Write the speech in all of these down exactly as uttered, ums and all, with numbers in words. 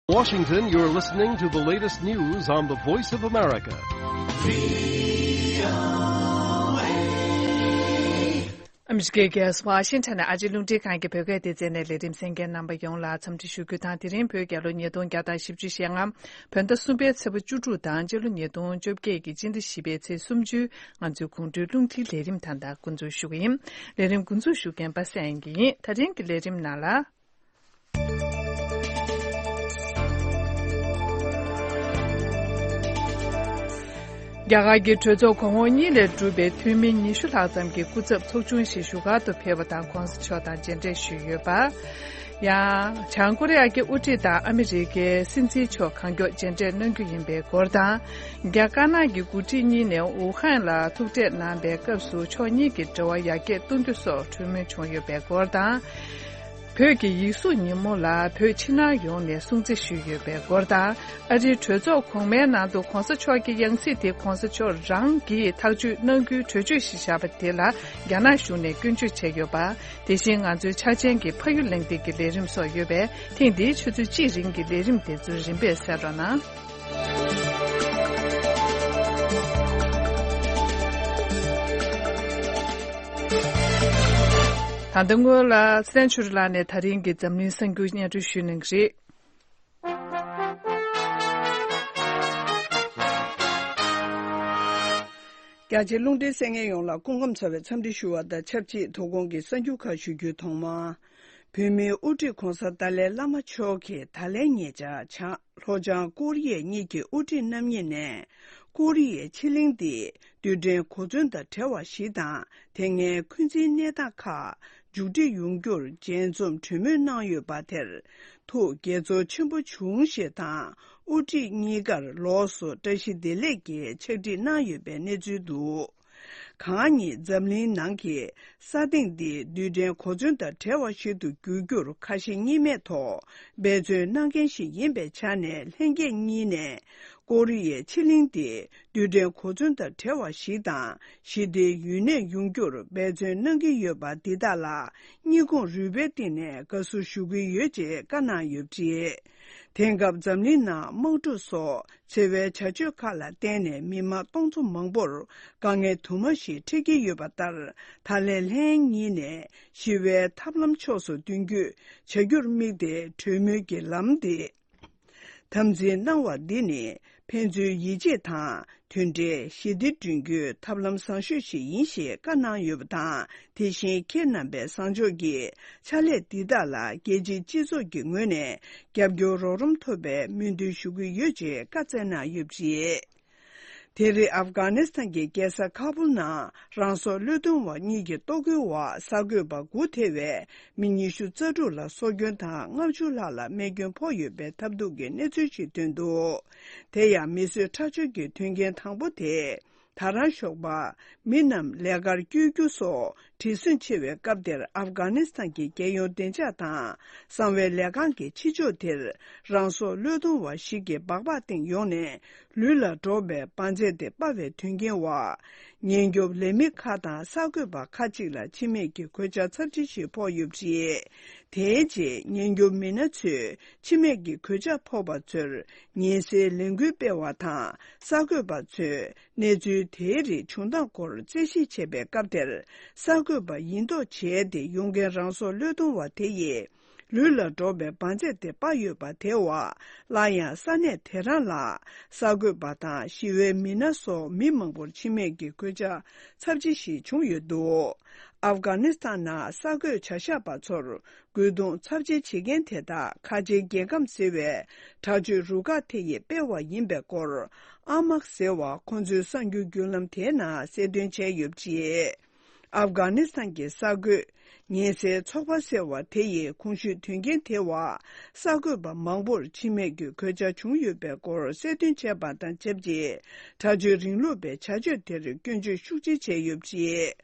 Washington, you're listening to the latest news on the Voice of America. ཨ་མི་རི་ཀའི་རྒྱལ་ས་ཝ་ཤིང་ཊོན་ནས་ཨ་ཅེ་རླུང་འཕྲིན་ཁང་གི་བོད་སྐད་སྡེ་ཚན་ནས་ལས་རིམ་གསན་མཁན་རྣམ་པ་ཡོངས་ལ་འཚམས་འདྲི་ཞུ་རྒྱུ་དང་། དེ་རིང་བོད་རྒྱལ་ལོ་ཉིས་སྟོང་བརྒྱ་དང་བཞི་བཅུ་ཞེ་ལྔ། བོད་ཟླ་གསུམ་པའི་ཚེས་པ་བཅུ་དྲུག་དང་། སྤྱི་ལོ་ཉིས་སྟོང་བཅོ་བརྒྱད་ཀྱི་སྤྱི་ཟླ་བཞི་པའི་ཚེས་སུམ་ཅུ། ང་ཚོའི་དགོང་དྲོའི་རླུང་འཕྲིན་ལས་རིམ་ད་ལྟ་འགོ་འཛུགས་ཞུ་གི་ཡིན། ལས་རིམ་འགོ་འཛུགས་ཞུ་མཁན་པ་སངས་དབྱངས་སྐྱིད་ཡིན། ད་རིང་གི་ལས་རིམ་ནང་ལ། རྒྱ་གར་གྱི་གྲོས་ཚོགས་གོང་འོག་གཉིས་ལས་གྲུབ་པའི་འཐུས་མི་ཉི་ཤུ་ལྷག་ཙམ་གྱི་སྐུ་ཚབ་ཚོགས་ཆུང་ཞིག་བཞུགས་སྒར་དུ་ཕེབས་པ་དང་། ྋགོང་ས་མཆོག་དང་མཇལ་འཕྲད་ཞུས་ཡོད་པ། ཡང་། བྱང་ཀོ་རི་ཡ་གི་དབུ་ཁྲིད་དང་ཨ་མི་རི་ཀའི་སྲིད་འཛིན་མཆོག་གང་མགྱོགས་མཇལ་འཕྲད་གནང་རྒྱུ་ཡིན་པའི་སྐོར་དང་། རྒྱ་དཀར་ནག་གི་འགོ་ཁྲིད་གཉིས་ནས་ཝུ་ཧན་ལ་ཐུག་འཕྲད་གནང་པའི་སྐབས་སུ་ཕྱོགས་གཉིས་ཀྱི་འབྲེལ་བ་ཡར་རྒྱས་གཏོང་རྒྱུ་སོགས་གྲོས་མོལ་བྱུང་ཡོད་པའི་སྐོར་དང་། བོད་ཀྱི་ཡིག་གཟུགས་ཉིན་མོ་ལ་བོད་ཕྱི་ནང་ཡོངས་ནས་སྲུང་བརྩི་ཞུས་ཡོད་པའི་སྐོར་དང་། ཨ་རིའི་གྲོས་ཚོགས་གོང་མའི་ནང་དུ་ྋགོང་ས་མཆོག་གི་ཡང་སྲིད་དེ་ྋགོང་ས་མཆོག་རང་གིས་ཐག་གཅོད་གནང་རྒྱུའི་གྲོས་ཆོད་ཞིག་བཞག་པ་དེ་ལ་རྒྱ་ནག་གཞུང་ནས་སྐྱོན་བརྗོད་བྱས་ཡོད་པ། དེ་བཞིན་ང་ཚོའི་འཆར་ཅན་གྱི་ཕ་ཡུལ་གླེང་སྟེགས་ཀྱི་ལས་རིམ་སོགས་ཡོད་པས། ཐེངས་འདིའི་ཆུ་ཚོད་གཅིག་རིང་གི་ལས་རིམ་དེ་ཚོ་རིམ་པས་གསན་རོགས་གནང་། ད་ལྟ་སྔོན་ལ་སྲན་ཆུ་རི་ལགས་ནས་ད་རིང་གི་འཛམ་གླིང་གསར་འགྱུར་སྙན་སྒྲོན་ཞུ་གནང་གི་རེད། རྒྱ་ཆེའི་རླུང་འཕྲིན་གསན་མཁན་ཡོངས་ལ་སྐུ་ཁམས་བཟང་བའི་འཚམས་འདྲི་ཞུ་བ་དང་ཆབས་ཅིག་དོ་དགོང་གི་གསར་འགྱུར་ཁག་ཞུ་རྒྱུའི་ཐོག་མར། བོད་མིའི་དབུ་ཁྲིད་ྋགོང་ས་ཏཱ་ལའི་བླ་མ་མཆོག་གིས་ད་ལན་ཉེ་ཆར་བྱང་ལྷོ་བྱང་ཀོ་རི་ཡའི་གཉིས་ཀྱི་དབུ་ཁྲིད་རྣམ་གཉིས་ནས་ཀོ་རི་ཡའི་ཕྱེད་གླིང་འདི་རྡུལ་ཕྲན་གོ་མཚོན་དང་བྲལ་བ་ཞིག་དང་། དེ་སྔའི་འཁོན་འཛིན་གནས་སྟངས་ཁག་མཇུག་སྒྲིལ་ཡོང་རྒྱུར་མཇལ་འཛོམས་གྲོས་མོལ་གནང་ཡོད་པ་དེར་ཐུགས་དགྱེས་ཚོར་ཆེན་པོ་བྱུང་ཞེས་དང་། དབུ་ཁྲིད་གཉིས་ཀར་ལོགས་སུ་བཀྲ་ཤིས་བདེ་ལེགས་ཀྱི་ཕྱག་བྲིས་གནང་ཡོད་པའི་གནས་ཚུལ་འདུག། གང་ཉིད་འཛམ་གླིང་ནང་གི་ས་སྟེང་འདི་རྡུལ་ཕྲན་གོ་མཚོན་དང་བྲལ་བ་ཞིག་ཏུ་འགྱུར་རྒྱུར་ཁ་ཞེ་གཉིས་མེད་ཐོག་འབད་བརྩོན་གནང་མཁན་ཞིག་ཡིན་པའི་ཆ་ནས། ལྷན་རྒྱས་གཉིས་ནས་ཀོ་རི་ཡའི་ཕྱེད་གླིང་འདི་རྡུལ་ཕྲན་གོ་མཚོན་དང་བྲལ་བ་ཞིག་དང་། ཞི་བདེའི་ཡུན་གནས་ཡོང་རྒྱུར་འབད་བརྩོན་གནང་གི་ཡོད་པ་འདི་དག་ལ་གཉིས་ཁོངས་རུས་པའི་གཏིང་ནས་དགའ་བསུ་ཞུ་གི་ཡོད་ཅེས་བཀའ་གནང་ཡོད་པ་རེད། དེང་སྐབས་འཛམ་གླིང་ནང་དམག་འཁྲུག་སོགས་འཚེ་བའི་བྱ་སྤྱོད་ཁག་ལ་བརྟེན་ནས་མི་མང་སྟོང་ཚོ་མང་པོར་དཀའ་ངལ་དུ་མ་ཞིག་འཕྲད་ཀྱི་ཡོད་པ་ལྟར། ད་ལན་ལྷན་གཉིས་ནས་ཞི་བའི་ཐབས་ལམ་ཕྱོགས་སུ་མདུན་སྐྱོད་བྱ་རྒྱུར་དམིགས་ཏེ་གྲོས་མོལ་གྱི་ལམ་དེ་དམ་འཛིན་གནང་བ་འདི་ནི་ཕན་ཚུན་ཡིད་ཆེས་དང་། མཐུན་སྒྲིལ་ཞི་བདེ་བསྐྲུན་རྒྱུའི་ཐབས་ལམ་བཟང་ཤོས་ཤིག་ཡིན་ཞེས་བཀའ་གནང་ཡོད་པ་དང་། དེ་བཞིན་ཁྱེད་རྣམ་པའི་བཟང་ཕྱོགས་ཀྱི་ཕྱག་ལས་འདི་དག་ལ་རྒྱལ་སྤྱིའི་སྤྱི་ཚོགས་ཀྱི་ངོས་ནས་རྒྱབ་སྐྱོར་རོགས་རམ་ཐོབ་པའི་སྨོན་འདུན་ཞུ་གི་ཡོད་ཅེས་བཀའ་སྩལ་གནང་ཡོད་པ་རེད། དེ་རིང་ཨབ་གྷ་ནི་སི་ཐན་གྱི་རྒྱལ་ས་ཁ་པུལ་ནང་རང་སྲོག་བློས་གཏོང་བ་གཉིས་ཀྱི་གཏོར་རྒོལ་འོག་གསར་འགོད་པ་དགུ་ཐེ་བའི་མི་ཉི་ཤུ་རྩ་དྲུག་ལ་སྲོག་སྐྱོན་དང་། ལྔ་བཅུ་ལྷག་ལ་རྨས་སྐྱོན་ཕོག་ཡོད་པའི་ཐབས་སྡུག་གི་གནས་ཚུལ་ཞིག་ཐོན་འདུག། དེ་ཡང་མི་གསོད་ཁྲག་སྦྱོར་གྱི་དོན་རྐྱེན་དང་པོ་དེ་ད་རང་ཞོགས་པ་མི་རྣམས་ལས་ཀར་བསྐྱོད་རྒྱུ་སོགས་བྲེལ་ཟིང་ཆེ་བའི་སྐབས་དེར། ཨབ་གྷ་ནི་སི་ཐན་གྱི་རྒྱལ་ཡོངས་བདེ་འཇགས་དང་གསང་བའི་ལས་ཁང་གི་ཕྱི་ཕྱོགས་དེར་རང་སྲོག་བློས་གཏོང་བ་ཞིག་གིས་སྦག་སྦག་སྟེང་ཡོང་ནས་ལུས་ལ་འགྲོགས་པའི་འབར་རྫས་དེ་སྤར་བའི་དོན་རྐྱེན་འོག་ཉེན་སྐྱོབ་ལས་མི་ཁག་དང་གསར་འགོད་པ་ཁག་ཅིག་ལ་འཆི་རྨས་ཀྱི་གོད་ཆག་ཚབས་ཆེ་ཞིག་ཕོག་ཡོད་པ་རེད། དེའི་རྗེས་ཉེན་སྐྱོབ་མི་སྣ་ཚོས་འཆི་རྨས་ཀྱི་གོད་ཆག་ཕོག་པ་ཚོར་ཉེན་སེལ་ལས་འགུལ་སྤེལ་བ་དང་། གསར་འགོད་པ་ཚོས་གནས་ཚུལ་དེའི་རིགས་བྱུང་སྟངས་སྐོར་རྩད་ཞིབ་བྱས་པའི་སྐབས་དེར། གསར་འགོད་པ་ཡིན་མདོག་བྱས་ཏེ་ཡོང་མཁན་རང་སྲོག་བློས་གཏོང་བ་དེ་ཡིས་ལུས་ལ་འགྲོགས་པའི་འབར་རྫས་དེ་སྤར་ཡོད་པ་དེ་འོག་སླར་ཡང་ས་གནས་དེ་རང་ལ་གསར་འགོད་པ་དང་ཞི་བའི་མི་སྣ་སོགས་མི་མང་པོར་འཆི་རྨས་ཀྱི་གོད་ཆག་ཚབས་ཆེ་ཞིག་བྱུང་ཡོད་འདུག། ཨབ་གྷ་ནི་སི་ཐན་ནང་གསར་འགོད་བྱ་གཞག་པ་ཚོར་རྒོལ་རྡུང་ཚབས་ཆེ་བྱེད་མཁན་དེ་དག་ཁ་ཆེའི་རྒྱལ་ཁམས་ཟེར་བའི་དྲག་སྤྱོད་རུ་ཁག་དེ་ཡིས་སྤེལ་བ་ཡིན་པའི་སྐོར། ཨ་མག་ཟེར་བ་ཁོང་ཚོའི་གསར་འགྱུར་བརྒྱུད་ལམ་དེའི་ནང་གསལ་སྟོན་བྱས་ཡོད་པ་རེད། ཨབ་གྷ་ནི་སི་ཐན་གྱི་གསར་འགོད་ཉེན་སེལ་ཚོགས་པ་ཟེར་བ་དེ་ཡིས་གོང་ཞུས་དོན་རྐྱེན་དེའི་འོག་གསར་འགོད་པ་མང་པོར་འཆི་རྨས་ཀྱི་གོད་ཆག་བྱུང་ཡོད་པའི་སྐོར་གསལ་སྟོན་བྱས་པ་དང་ཆབས་ཅིག་དྲག་སྤྱོད་རིང་ལུགས་པའི་བྱ་སྤྱོད་དེར་སྐྱོན་བརྗོད་ཤུགས་ཆེ་བྱས་ཡོད་པ་རེད།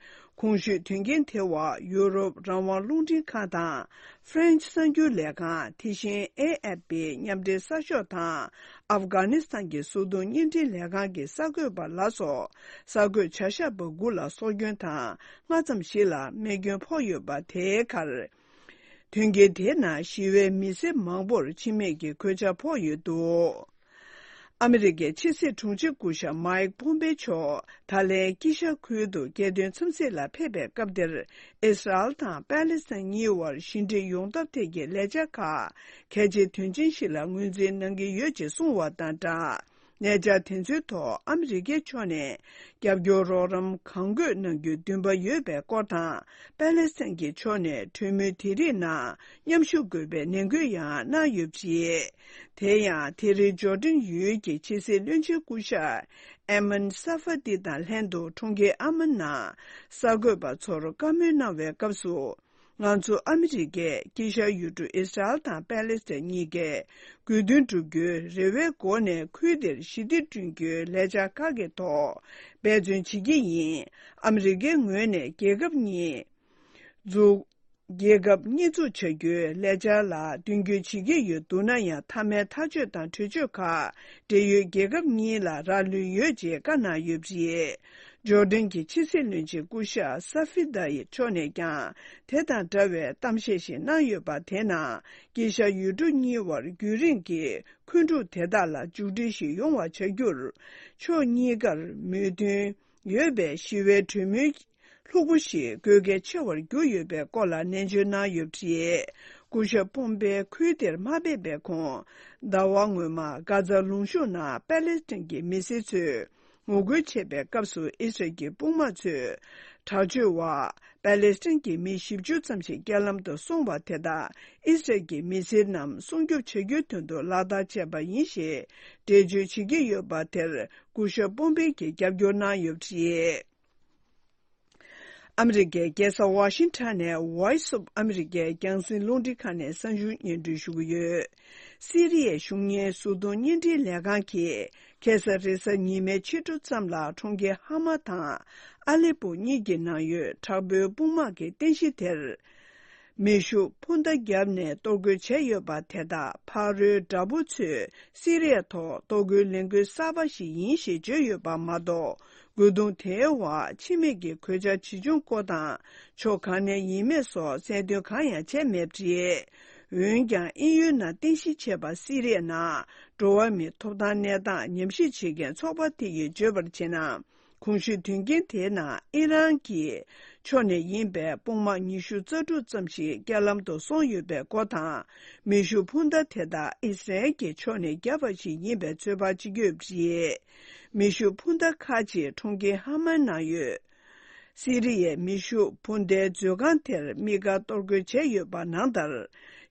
གོང་ཞུས་དོན་རྐྱེན་དེ་བ་ཡུ་རོབ་རང་དབང་རླུང་འཕྲིན་ཁང་དང་། ཧྥ་རན་ཆི་གསར་འགྱུར་ལས་ཁང་། དེ་བཞིན་ཨེ་ཨེཕ་པི་མཉམ་འབྲེལ་གསར་ཤོག་དང་། ཨབ་གྷ་ནི་སི་ཐན་གྱི་སོ་བདུན་བརྙན་འཕྲིན་ལས་ཁང་གི་གསར་འགོད་པ་ལ་སོགས་གསར་འགོད་བྱ་གཞག་པ་དགུ་ལ་སྲོག་སྐྱོན་དང་། སྔ་ཙམ་ཞིག་ལ་རྨས་སྐྱོན་ཕོག་ཡོད་པ་དེའི་ཁར། དོན་རྐྱེན་དེའི་ནང་ཞི་བའི་མི་སེར་མང་པོར་འཆི་རྨས་ཀྱི་གོད་ཆག་ཕོག་ཡོད་འདུག་ཨ་མི་རི་ཀའི་ཕྱི་སྲིད་དྲུང་ཆེ་སྐུ་ཞབས་མཱིག་ཕོམ་པེ་མཆོག་ད་ལན་དཀྱིལ་ཤར་ཁུལ་དུ་རྒྱལ་དོན་འཚམས་གཟིགས་ལ་ཕེབས་པའི་སྐབས་དེར། ཨི་སི་རལ་དང་པེ་ལེ་སི་ཐན་གཉིས་བར་ཞི་འགྲིག་ཡོང་ཐབས་ཐད་ཀྱི་ལས་འཆར་ཁག་གལ་ཆེ་དོན་ཆེན་ཞིག་ལ་ངོས་འཛིན་གནང་གི་ཡོད་ཅེས་གསུངས་བ་དང་སྦྲགས། གནས་འཆར་དེ་ཚོའི་ཐོག་ཨ་མི་རི་ཀའི་ཕྱོགས་ནས་རྒྱབ་སྐྱོར་རོགས་རམ་གང་དགོས་གནང་རྒྱུའི་འདུན་པ་ཡོད་པའི་སྐོར་དང་། པེ་ལེ་སི་ཐན་གྱི་ཕྱོགས་ནས་གྲོས་མོལ་དེ་རིགས་ནང་མཉམ་ཞུགས་དགོས་པའི་ནན་སྐུལ་ཡང་གནང་ཡོད་པ་རེད། དེ་ཡང་དེ་རིང་ཇོར་ཌན་ཡུལ་གྱི་ཕྱི་སྲིད་བློན་ཆེན་སྐུ་ཞབས་ཨེ་མན་ས་ཧྥ་ཏི་དང་ལྷན་དུ་གྲོང་ཁྱེར་ཨ་མན་ནང་གསར་འགོད་པ་ཚོར་བཀའ་མོལ་གནང་བའི་སྐབས་སུ། ང་ཚོ་ཨ་མི་རི་ཀས་དཀྱིལ་ཤར་ཡུལ་གྲུ་ཨི་སི་རལ་དང་པེ་ལེ་སི་ཐན་གཉིས་ཀས་དགོས་འདུན་བསྒྲུབ་རྒྱུའི་རེ་བའི་སྒོ་ནས་ཁུལ་དེར་ཞི་བདེ་བསྐྲུན་རྒྱུའི་ལས་འཆར་ཁག་གི་ཐོག་འབད་བརྩོན་བྱེད་ཀྱི་ཡིན། ཨ་མི་རི་ཀའི་ངོས་ནས་རྒྱལ་ཁབ་གཉིས་འཛུགས། རྒྱལ་ཁབ་གཉིས་འཛུགས་བྱ་རྒྱུའི་ལས་འཆར་ལ་མདུན་སྐྱོད་བྱེད་ཀྱི་ཡོད་འདུག་ན་ཡང་། མཐའ་མའི་ཐག་གཅོད་དང་གྲོས་ཆོད་ཁག་འབྲེལ་ཡོད་རྒྱལ་ཁབ་གཉིས་ལ་རག་ལུས་ཡོད་ཅེས་བཀའ་གནང་ཡོད་པ་རེད། ཇོར་ཌན་གྱི་ཕྱི་སྲིད་བློན་ཆེན་སྐུ་ཞབས་ས་ཧྥི་ད་ཡི་མཆོག་ནས་ཀྱང་དེ་དང་འདྲ་བའི་གཏམ་བཤད་ཞིག་གནང་ཡོད་པ། དེ་ནང་དཀྱིལ་ཤར་ཡུལ་གྲུ་གཉིས་བར་རྒྱུན་རིང་གི་འཁོན་འཁྲུག་དེ་དག་ལ་མཇུག་སྒྲིལ་ཞིག་ཡོང་བ་བྱ་རྒྱུར། ཕྱོགས་གཉིས་ཀར་མོས་མཐུན་ཡོད་པའི་ཞི་བའི་གྲོས་མོལ་ལྷུག་པོ་ཞིག་དགོས་གལ་ཆེ་བར་གྱུར་ཡོད་པའི་སྐོར་ལ་ནན་བརྗོད་གནང་ཡོད་པ་རེད། སྐུ་ཞབས་ཕོམ་པེ་ཁུལ་དེར་མ་ཕེབས་པའི་གོང་། ཟླ་བ་སྔོན་མ་གྷ་ཛ་ལུང་གཤོང་ནང་པེ་ལེ་སི་ཐན་གྱི་མི་སེར་ཚོས་ངོ་རྒོལ་བྱས་པའི་སྐབས་སུ། ཨི་སི་རལ་གྱི་དཔུང་དམག་ཚོས་དྲག་སྤྱོད་འོག་པེ་ལེ་སི་ཐན་གྱི་མི་བཞི་བཅུ་ཙམ་ཞིག་རྐྱེན་ལམ་དུ་སོང་བ་དེ་དག་ཨི་སི་རལ་གྱི་མི་སེར་རྣམས་སྲུང་སྐྱོབ་བྱ་རྒྱུའི་དོན་དུ་ལག་བསྟར་བྱས་པ་ཡིན་ཞེས་འགྲེལ་བརྗོད་བྱེད་ཀྱི་ཡོད་པ་དེར། སྐུ་ཞབས་པོམ་པེ་གྱིས་རྒྱབ་སྐྱོར་གནང་ཡོད་པ་རེད། ཨ་མི་རི་ཀའི་རྒྱལ་ས་ཝ་ཤིང་ཊོན་ནས་Voice of America རྒྱང་སྲིང་རླུང་འཕྲིན་ཁང་ནས་གསར་འགྱུར་སྙན་སྒྲོན་ཞུ་གི་ཡོད། སི་རི་ཡའི་གཞུང་གཉེར་གཟུགས་མཐོང་བརྙན་འཕྲིན་ལས་ཁང་གིས་ཁ་སང་རེས་གཟའ་ཉི་མའི་ཕྱི་དྲོ་ཙམ་ལ་གྲོང་ཁྱེར་ཧ་མ་དང་ཨ་ལེ་པོ་གཉིས་ཀྱི་ནང་ཡོད་དྲག་པོའི་དཔུང་དམག་གི་རྟེན་གཞི་དེར། མེ་ཤུགས་འཕུར་མདའ་བརྒྱབ་ནས་གཏོར་རྒོལ་བྱས་ཡོད་པ་དེ་དག་ཕ་རོལ་དགྲ་བོ་ཚོས་སི་རི་ཡ་ཐོག་གཏོར་རྒོལ་ལས་འགུལ་གསར་པ་ཞིག་ཡིན་ཞེས་བརྗོད་ཡོད་པ་མ་གཏོགས། རྒོལ་རྡུང་དེའི་འོག་འཆི་རྨས་ཀྱི་གོད་ཆག་ཇི་བྱུང་སྐོར་དང་། ཕྱོགས་གང་ནས་ཡིན་མིན་སོགས་གསལ་སྟོན་གང་ཡང་བྱས་མེད་པ་རེད། འོན་ཀྱང་དབྱིན་ཡུལ་ནང་རྟེན་གཞི་བྱས་པ་སི་རི་ཡའི་ནང་འགྲོ་བ་མིའི་ཐོབ་ཐང་གནས་སྟངས་ཉམས་ཞིབ་བྱེད་མཁན་ཚོགས་པ་དེ་ཡིས་བརྗོད་པར་བྱས་ན། གོང་ཞུས་དོན་རྐྱེན་དེའི་ནང་ཨི་རན་གྱི་ཕྱོགས་ནས་ཡིན་པའི་དཔུང་དམག་ཉི་ཤུ་རྩ་དྲུག་ཙམ་ཞིག་རྐྱེན་ལམ་དུ་སོང་ཡོད་པའི་སྐོར་དང་། མེ་ཤུགས་འཕུར་མདའ་དེ་དག་ཨི་སི་རལ་གྱི་ཕྱོགས་ནས་བརྒྱབ་པ་ཞིག་ཡིན་པའི་ཚོད་དཔག་བྱེད་ཀྱི་ཡོད་པ་རེད། མེ་ཤུགས་འཕུར་མདའ་ཁག་ཅིག་གྲོང་ཁྱེར་ཧ་མའི་ནང་ཡོད། སི་རི་ཡའི་མེ་ཤུགས་འཕུར་མདའི་མཛོད་ཁང་དེར་དམིགས་བཀར་གཏོར་རྒོལ་བྱས་ཡོད་པ་ནང་ལྟར།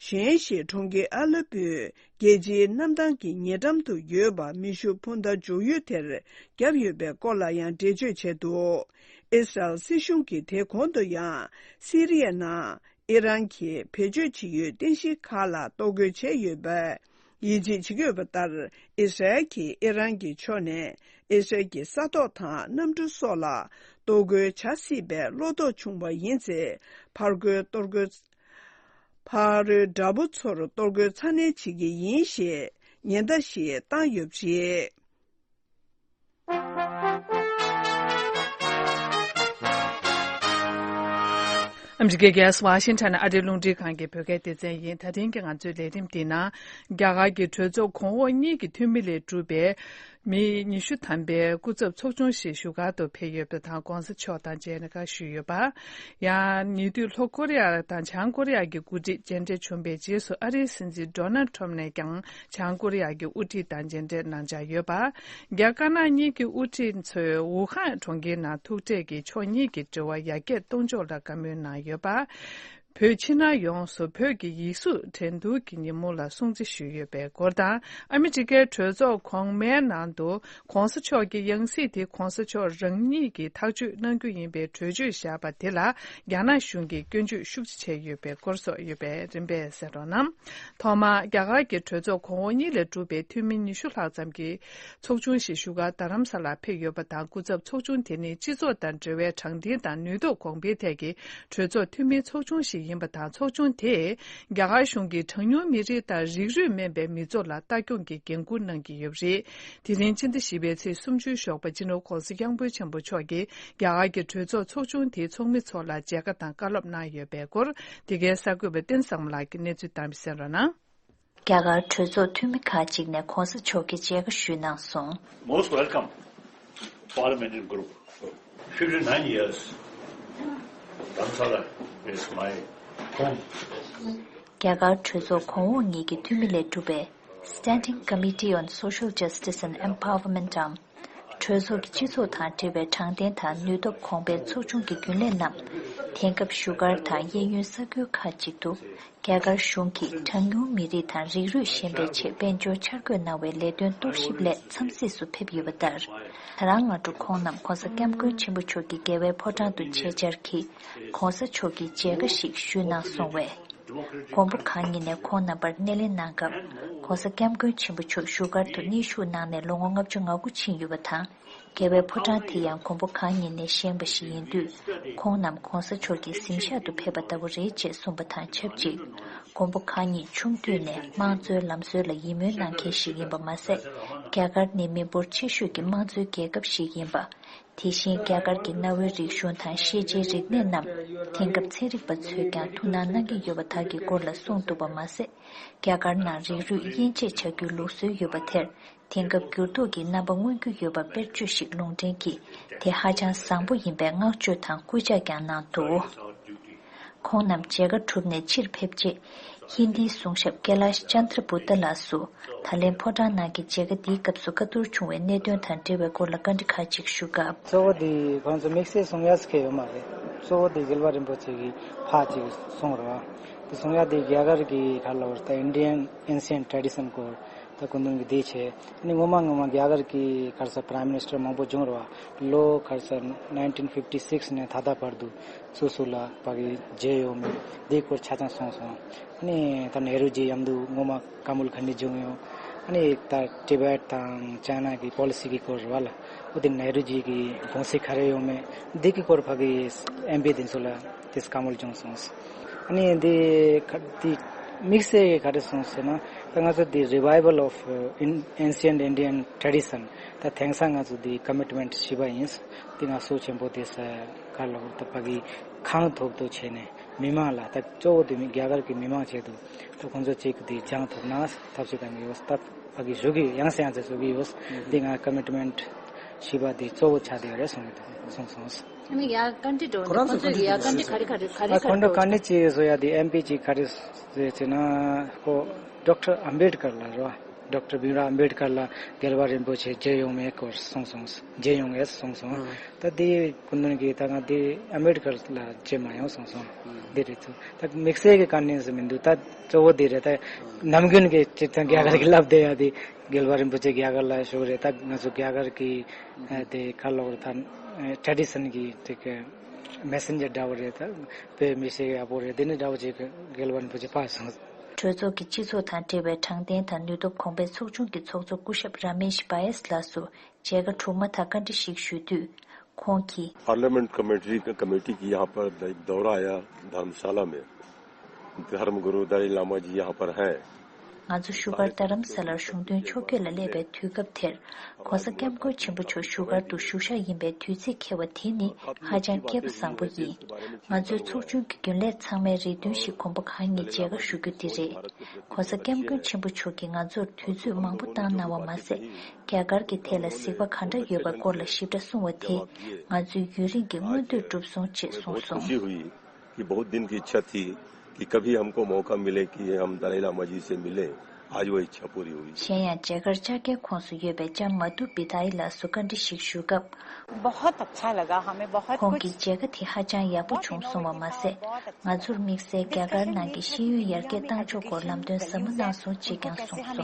ཞན་ཞེ་གྲོང་ཁྱེར་ཨ་ལེ་པོའི་རྒྱལ་སྤྱིའི་གནམ་ཐང་གི་ཉེ་འགྲམ་དུ་ཡོད་པ་མེ་ཤུགས་འཕུར་མདའ་འཇོག་ཡུལ་དེར་བརྒྱབ་ཡོད་པའི་སྐོར་ལ་ཡང་འགྲེལ་བརྗོད་བྱས་འདུག་ཨི་སི་རལ་སྲིད་གཞུང་གིས་དེ་གོང་དུ་ཡང་སི་རི་ཡའི་ནང་ཨི་རན་གྱིས་བེད་སྤྱོད་བྱེད་ཡུལ་རྟེན་གཞི་ཁག་ལ་གཏོར་རྒོལ་བྱས་ཡོད་པའི་ཡིད་ཆེས་བྱེད་ཀྱི་ཡོད་པ་ལྟར། ཨི་སི་རལ་གྱིས་ཨི་རན་གྱི་ཕྱོགས་ནས་ཨི་སི་རལ་གྱི་ས་ཐོག་དང་གནམ་གྲུ་སོགས་ལ་གཏོར་རྒོལ་བྱ་སྲིད་པའི་བློ་དོགས་བྱུང་བ་ཡིན་ཚེ། ཕར་རྒོལ་གཏོར་རྒོལ། ཕ་རོལ་དགྲ་བོ་ཚོར་གཏོར་རྒོལ་ཚ་ནན་བྱེད་ཀྱི་ཡིན་ཞེས་ཉེན་བརྡ་ཞིག་བཏང་ཡོད་པ་རེད། ཨ་མི་རི་ཀའི་རྒྱལ་ས་ཝ་ཤིང་ཊོན་ཨ་རིའི་རླུང་འཕྲིན་ཁང་གི་བོད་སྐད་སྡེ་ཚན་ཡིན། ད་ཐེངས་ཀྱི་ང་ཚོའི་ལས་རིམ་འདིའི་ནང་རྒྱ་གར་གྱི་གྲོས་ཚོགས་གོང་འོག་གཉིས་ཀྱི་འཐུས་མི་ལས་གྲུབ་པའི་མི་ཉི་ཤུ་ཐམ་པའི་སྐུ་ཚབ་ཚོགས་ཆུང་ཞིག་བཞུགས་སྒར་དུ་ཕེབས་ཡོད་པ་དང་། ྋགོང་ས་མཆོག་དང་མཇལ་ཁ་ཞུས་ཡོད་པ། ཡང་ཉེ་དུས་ལྷོ་ཀོ་རི་ཡ་དང་བྱང་ཀོ་རི་ཡ་གི་འགོ་ཁྲིད་མཇལ་འཕྲད་བྱུང་བའི་རྗེས་སུ། ཨ་རིའི་སྲིད་འཛིན་ཌོ་ནལ་ཊམ་ནས་ཀྱང་བྱང་ཀོ་རི་ཡ་གི་དབུ་ཁྲིད་དང་མཇལ་འཕྲད་གནང་འཆར་ཡོད་པ། རྒྱ་དཀར་ནག་གཉིས་ཀྱི་དབུ་ཁྲིད་ཚོས་ཝུ་ཧན་གྲོང་ཁྱེར་ནང་ཐུག་འཕྲད་ཀྱིས་ཕྱོགས་གཉིས་ཀྱི་འབྲེལ་བ་ཡར་རྒྱས་གཏོང་ཕྱོགས་ལ་བཀའ་མོལ་གནང་ཡོད་པ། བོད་ཕྱི་ནང་ཡོངས་སུ་བོད་ཀྱི་ཡིག་གཟུགས་འགྲན་བསྡུར་གྱི་ཉིན་མོ་ལ་སྲུང་བརྩི་ཞུས་ཡོད་པའི་སྐོར་དང་། ཨ་མི་རི་ཀའི་གྲོས་ཚོགས་གོང་མའི་ནང་དུ་ྋགོང་ས་མཆོག་གི་ཡང་སྲིད་དེ་ྋགོང་ས་མཆོག་རང་ཉིད་ཀྱིས་ཐག་གཅོད་གནང་རྒྱུ་ཡིན་པའི་གྲོས་ཆོད་བཞག་པ་དེ་ལ་རྒྱ་ནག་གཞུང་གིས་སྐྱོན་བརྗོད་ཤུགས་ཆེ་བྱས་ཡོད་པའི་སྐོར་སོགས་ཡོད་པས། རིམ་པས་གསན་རོགས་གནང་། ཐོག་མར་རྒྱ་གར་གྱི་གྲོས་ཚོགས་གོང་འོག་གཉིས་ལས་གྲུབ་པའི་འཐུས་མི་ཉི་ཤུ་ལྷག་ཙམ་གྱི་ཚོགས་ཆུང་ཞིག་བཞུགས་སྒར་རྡ་རམ་ས་ལར་ཕེབས་ཡོད་པ་དང་། སྐུ་ཚབ་ཚོགས་ཆུང་དེ་ནི་སྤྱི་ཚོགས་དང་འབྲེལ་བའི་དྲང་བདེན་དང་ནུས་སྟོབས་གོང་འཕེལ་ཐད་ཀྱི་གྲོས་ཚོགས་འཐུས་མིའི་ཚོགས་ཆུང་ཞིག་ཡིན་པ་དང་། ཚོགས་ཆུང་དེས་རྒྱ་གར་གཞུང་གིས་གྲངས་ཉུང་མི་རིགས་དང་རིགས་རུས་མིན་པའི་མི་ཚོགས་ལ་ལྟ་སྐྱོང་གི་འགན་འཁུར་གནང་གི་ཡོད་པ་རེད། དེ་རིང་ཕྱི་ཟླ་བཞི་པའི་ཚེས་སུམ་ཅུའི་ཞོགས་པ་སྤྱི་ནོར་༧གོང་ས་༧སྐྱབས་མགོན་ཆེན་པོ་མཆོག་གིས་རྒྱ་གར་གྱི་གྲོས་ཚོགས་ཚོགས་ཆུང་དེའི་ཚོགས་མི་ཚོ་ལ་མཇལ་ཁ་དང་བཀའ་སློབ་གནང་ཡོད་པའི་སྐོར། འདི་གའི་གསར་འགོད་པ་བསྟན་བཟང་མོ་ལགས་ཀྱིས་གནས་ཚུལ་བཏང་བ་གསན་རོགས་གནང་། རྒྱ་གར་གྲོས་ཚོགས་འཐུས་མི་ཁག་ཅིག་ནས་༧གོང་ས་མཆོག་གི་མཇལ་ཁ་ཞུས་གནང་སོང་། Most welcome, parliamentary group. fifty-nine years, Dharamsala is my home. རྒྱ་གར་གྲོས་ཚོགས་གོང་འོག་གཉིས་ཀྱི་འཐུས་མི་ལས་གྲུབ་པའི་Standing Committee on Social Justice and Empowerment འམ། གྲོས་ཚོགས་ཀྱི་སྤྱི་ཚོགས་དང་འབྲེལ་བའི་དྲང་བདེན་དང་ནུས་སྟོབས་གོང་སྤེལ་ཚོགས་ཆུང་གི་རྒྱུན་ལས་རྣམས་དེང་སྐབས་བཞུགས་སྒར་དང་གཡས་གཡོན་ས་ཁུལ་ཁག་ཅིག་ཏུ་རྒྱ་གར་གཞུང་གིས་གྲངས་ཉུང་མི་རིགས་དང་རིགས་རུས་ཞན་པའི་ཆེད་དཔལ་འབྱོར་འཆར་འགོད་གནང་བའི་ལས་དོན་རྟོག་ཞིབ་སླད་འཚམས་གཟིགས་སུ་ཕེབས་ཡོད་པ་ལྟར། ད་རང་སྔ་དྲོ་ཁོང་རྣམས་༧གོང་ས་༧སྐྱབས་མགོན་ཆེན་པོ་མཆོག་གི་རྒྱལ་བའི་ཕོ་བྲང་དུ་ཆེད་བཅར་གྱིས་༧གོང་ས་མཆོག་གི་མཇལ་ཁ་ཞིག་ཞུས་གནང་སོང་བས། མགོན་པོ་གང་ཉིད་ནས་ཁོང་རྣམ་པར་སྣེ་ལེན་གནང་སྐབས། ༧གོང་ས་༧སྐྱབས་མགོན་ཆེན་པོ་མཆོག་བཞུགས་སྒར་དུ་གནས་བཞུགས་གནང་ནས་ལོ་ངོ་ལྔ་བཅུ་ང་དགུ་ཕྱིན་ཡོད་པ་དང་། རྒྱལ་བའི་ཕོ་བྲང་དེ་ཡང་མགོན་པོ་གང་ཉིད་ནས་བཞེངས་པ་ཞིག་ཡིན་དུས། ཁོང་རྣམས་༧གོང་ས་མཆོག་གི་གཟིམ་ཤག་ཏུ་ཕེབས་པ་ལྟ་བུ་རེད་ཅེས་གསུངས་པ་དང་ཆབས་ཅིག་མགོན་པོ་གང་ཉིད་ཆུང་དུས་ནས་དམངས་གཙོའི་ལམ་སྲོལ་ལ་ཡིད་སྨོན་གནང་མཁན་ཞིག་ཡིན་པ་མ་ཟད། རྒྱ་གར་ནི་མི་འབོར་ཆེ་ཤོས་ཀྱི་དམངས་གཙོའི་རྒྱལ་ཁབ་ཞིག་ཡིན་པ། དེ་བཞིན་རྒྱ་གར་གྱི་གནའ་བོའི་རིག་གཞུང་དང་ཤེས་བྱའི་རིག་གནས་རྣམས་དེང་སྐབས་ཚན་རིག་པ་ཚོས་ཀྱང་ཐུགས་སྣང་གནང་གི་ཡོད་པ་དག་གི་སྐོར་ལ་གསུངས་འདུག་པ་མ་ཟད། རྒྱ་གར་ནང་རིགས་རུས་དབྱེ་འབྱེད་བྱ་རྒྱུའི་ལུགས་སྲོལ་ཡོད་པ་དེར། དེང་སྐབས་འགྱུར་ལྡོག་གི་རྣམ་པ་མངོན་རྒྱུ་ཡོད་པ་དཔེར་བརྗོད་ཞིག་ལུང་འདྲེན་གྱིས་དེ་ཧ་ཅང་བཟང་པོ་ཡིན་པའི་བསྔགས་བརྗོད་དང་སྐུལ་ལྕག་ཀྱང་གནང་འདུག་ཁོང་རྣམས་མཇལ་ཁ་གྲུབ་ནས་ཕྱིར་ཕེབས་རྗེས། ཧིན་དིའི་གསུང་ཞབས་ཀེ་ལཱཤ་ཅན་དྲ་བུ་ཏཱ་ལགས་སུ། ད་ལན་ཕོ་བྲང་ནང་གི་མཇལ་ཁ་འདིའི་སྐབས་སུ་བཀའ་བསྡུར་བྱུང་བའི་གནད་དོན་དང་འབྲེལ་བའི་སྐོར་ལ་བཀའ་འདྲི་ཁག་ཅིག་ཞུ་སྐབས། གཙོ་བོ་འདི་ཁོང་ཚོ་དམིགས་བསལ་གསུང་ཡག་ཟེར་མཁན་ཡོད་མ་རེད། གཙོ་བོ་འདི་རྒྱལ་བ་རིན་པོ་ཆེ་གི་ཕ་ཅིག་གསུང་རོགས། དེ་གསུང་ཡག་དེ་རྒྱ་གར་གྱི་ག་ལ་བར་ད་Indian ancient tradition སྐོར། ད་སྐུ་མདུན་གྱིས་དེ་བྱས། ཨ་ནི་སྔོན་མ་སྔོན་མ་རྒྱ་གར་གྱི་ག་རེ་ཟེར་Prime Minister མང་པོ་བྱུང་རེད་བ། ལོ་ག་རེ་ཟེར་nineteen fifty six ནས་ད་ལྟ་བར་དུ་སུ་སུ་ལ་ཕ་གི་མཇལ་ཡོད་མེད་དེའི་སྐོར་ཆ་ཚང་གསུངས་སོང་། ཨ་ནི་ད་ནེ་རུ་ཇི་མཉམ་དུ་སྔོན་མ་ཀ་མུལ་ཁ་ནི་བྱུང་ཡོད། ཨ་ནི་ད་ཊི་བེཊ་དང་ཅའི་ན་གི་པོ་ལི་སི་གི་སྐོར་རེད་བ་ལ། འོ་དེ་ནེ་རུ་ཇི་གི་དགོངས་གཞི་ག་རེ་ཡོད་མེད་འདི་གི་སྐོར་ཕ་གི་ཨེམ་པི་དེ་ཚོ་ལ་དེ་བཀའ་མོལ་བྱུང་སོང་། ཨ་ནི་འདི་ཁ་འདི་དམིགས་བསལ་གྱི་ག་རེ་གསུངས་ཟེར་ན། ད་ང་ཚོ་འདི་Revival of, uh, In- Ancient Indian Tradition ད་དེང་སང་ང་ཚོ་འདི་ཀོ་མིཊ་མེནཊ་བཞི་པ་ཡིན། འདི་ང་ཚོ་ཆེན་པོ་དེ་ས་ག་ལ་ད་ཕ་གི་གང་ཐོབ་ཐོབ་བྱས་ནས་མི་མང་ལ་ད་གཙོ་བོ་དེ་མི་རྒྱ་གར་གྱི་མི་མང་ཆེད་དུ་ད་ཁོང་ཚོ་གཅིག་འདི་སྦྱང་ཐུབ་ན་ཐབས་ཤེས་གཏང་གི་ཡོད། ད་ཕ་གི་བཞུགས་ཀྱི་ཡང་སེ་ཡང་སེ་བཞུགས་ཀྱི་ཡོད། འདི་ང་ཀོ་མིཊ་མེནཊ་བཞི་པ་འདི་གཙོ་བོ་ཆགས་བསྡད་ཡོད་རེད་གསུངས་གསུངས་སོང་། ཨ་ནི་ཡ་བཀའ་འདྲི་འགྲོ་ཁོ་རང་ཚོ་ཚོ་ཡ་བཀའ་འདྲི་ག་རེ་ག་རེ་ག་རེ་ཨ་ཁོང་ཁྲོ་ག་ནས་ཅི་བཟོ་ཡ་དེ་ཨེམ་པི་ཅིག་ག་རེ་ཟེར་ཟེར་ན་ཁོ་ཌོག་ཊར་ཨམ་བེད་ཀར་ལ་རེད་བ། ཌོག་ཊར་བྷིམ་རའོ་ཨམ་བེད་ཀར་ལ་རྒྱལ་བ་རིན་པོ་ཆེ་མཇལ་ཡོང་མེད་སྐོར་གསུངས་སོང་། མཇལ་ཡོང་ངེས་གསུངས་སོང་། ད་དེ་སྐུ་མདུན་གྱིས་ད་ང་དེ་ཨམ་བེད་ཀར་ལ་མཇལ་མ་ཡོང་གསུངས་སོང་། འདི་རེད་ཚོ་ད་དམིགས་བསལ་གྱི་དཀའ་གནད་ཟེར་མི་འདུག་ད་གཙོ་བོ་དེ་རེད། ད་ནམ་རྒྱུན་གྱི་སྤྱིར་བཏང་རྒྱ་གར་གྱི་ལབ་བསྡད་ཡ་དེ་རྒྱལ་བ་རིན་པོ་ཆེ་རྒྱ་གར་ལ་བཞུགས་རེད། ད་ང་ཚོ་རྒྱ་གར་གྱི་དེ་ག་ལབ་རེད། ད་ཊེ་ཌི་ཤན་གྱི་ཅིག་མེ་སེན་ཇར་འདྲ་བོ་རེད། ད་དཔེ་མི་ཤེས་ཡག་པོ་རེད། དེ་ནི་འདྲ་བོ་ཅིག་རྒྱལ་བ་རིན་པོ་ཆེ་ཕར་སོང་། གྲོས་ཚོགས་ཀྱི་སྤྱི་ཚོགས་དང་འབྲེལ་བའི་དྲང་བདེན་དང་ནུས་སྟོབས་གོང་འཕེལ་ཚོགས་ཆུང་གི་ཚོགས་གཙོ་སྐུ་ཞབས་ར་མེཤ་བྷ་ཡེས་ལགས་སུ་མཇལ་ཁ་གྲུབ་མ་ཐག་བཀའ་འདྲི་ཞིག་ཞུས་དུས། ཁོང་གིས། parliament committee committee की यहाँ पर एक दौरा आया धर्मशाला में। धर्म गुरु दलाई लामा जी यहाँ पर हैं। ང་ཚོ་བཞུགས་སྒར་རྡ་རམ་ས་ལར་གཞུང་དོན་ཕྱོགས་བསྐྱོད་ལ་སླེབས་པའི་དུས་སྐབས་དེར། ༸གོང་ས་༸སྐྱབས་མགོན་ཆེན་པོ་མཆོག་བཞུགས་སྒར་དུ་བཞུགས་ཤག་ཡིན་པའི་དུས་ཚིགས་འཁེལ་བ་དེ་ནི་ཧ་ཅང་སྐལ་པ་བཟང་པོ་ཡིན། ང་ཚོའི་ཚོགས་ཆུང་གི་རྒྱུན་ལས་ཚང་མའི་རེ་འདུན་ཞིག་མགོན་པོ་གང་ཉིད་མཇལ་ཁ་ཞུ་རྒྱུ་འདི་རེད། ༸གོང་ས་༸སྐྱབས་མགོན་ཆེན་པོ་མཆོག་གིས་ང་ཚོར་དུས་ཚོད་མང་པོ་བཏང་གནང་བ་མ་ཟད། རྒྱ་གར་གྱི་ཐད་ལ་གཟིགས་པ་ག་འདྲ་ཡོད་པའི་སྐོར་ལ་ཞིབ་ཕྲ་གསུང་བ་དེས་ང་ཚོའི་ཡུན་རིང་གི་མངོན་འདོད་གྲུབ་སོང་ཅེས་གསུངས་སོང་། कि बहुत दिन की इच्छा थी कि कभी हमको मौका मिले कि हम दलाई लामा जी से मिलें। आज वो इच्छा पूरी हुई। གཞན་ཡང་མཇལ་ཁར་ལྕགས་རྒྱལ་ཁོངས་སུ་ཡོད་པའི་ལྕམ་མ་དྷུ་བི་དྷ་ཡི་ལགས་སུ་བཀའ་འདྲི་ཞིག་ཞུ་སྐབས། बहुत अच्छा लगा हमें, बहुत ཁོང་གིས་མཇལ་ཁ་དེ་ཧ་ཅང་ཡག་པོ་བྱུང་གསུང་བ་མ་ཟད། ང་ཚོར་དམིགས་བསལ་རྒྱ་གར་ནང་གི་ཤེས་ཡོན་ཡར་རྒྱས་གཏང་ཕྱོགས་སྐོར་ལམ་སྟོན་ཟབ་མོ་གནང་སོང་ཅེས་ཀྱང་གསུངས་སོང་།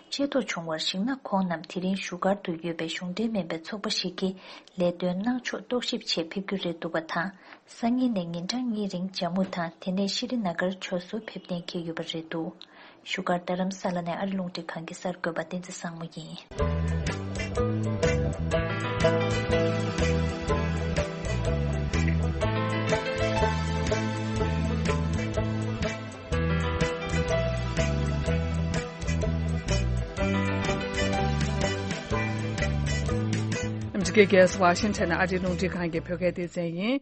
ཆེ་མཐོང་བྱུང་བར་གཞིགས་ན། ཁོང་རྣམས་དེ་རིང་བཞུགས་སྒར་དུ་ཡོད་པའི་གཞུང་འབྲེལ་མིན་པའི་ཚོགས་པ་ཞིག་གི་ལས་དོན་གནང་ཕྱོགས་རྟོག་ཞིབ་ཆེད་ཕེབས་རྒྱུ་རེད་འདུག་པ་དང་། སང་ཉིན་ནས་ཉིན་གྲངས་གཉིས་རིང་ཇམ་མུ་དང་དེ་ནས་ཤྲི་ན་གར་ཕྱོགས་སུ་ཕེབས་གཏན་འཁེལ་ཡོད་པ་རེད་འདུག་བཞུགས་སྒར་རྡ་རམ་ས་ལ་ནས་ཨ་རི་རླུང་འཕྲིན་ཁང་གི་གསར་འགོད་པ་བསྟན་འཛིན་བཟང་མོ་ཡིན། རྒྱ་གར་ཝ་ཤིང་ཊོན་ཨ་རིའི་རླུང་འཕྲིན་ཁང་གི་བོད་སྐད་སྡེ་ཚན་ཡིན།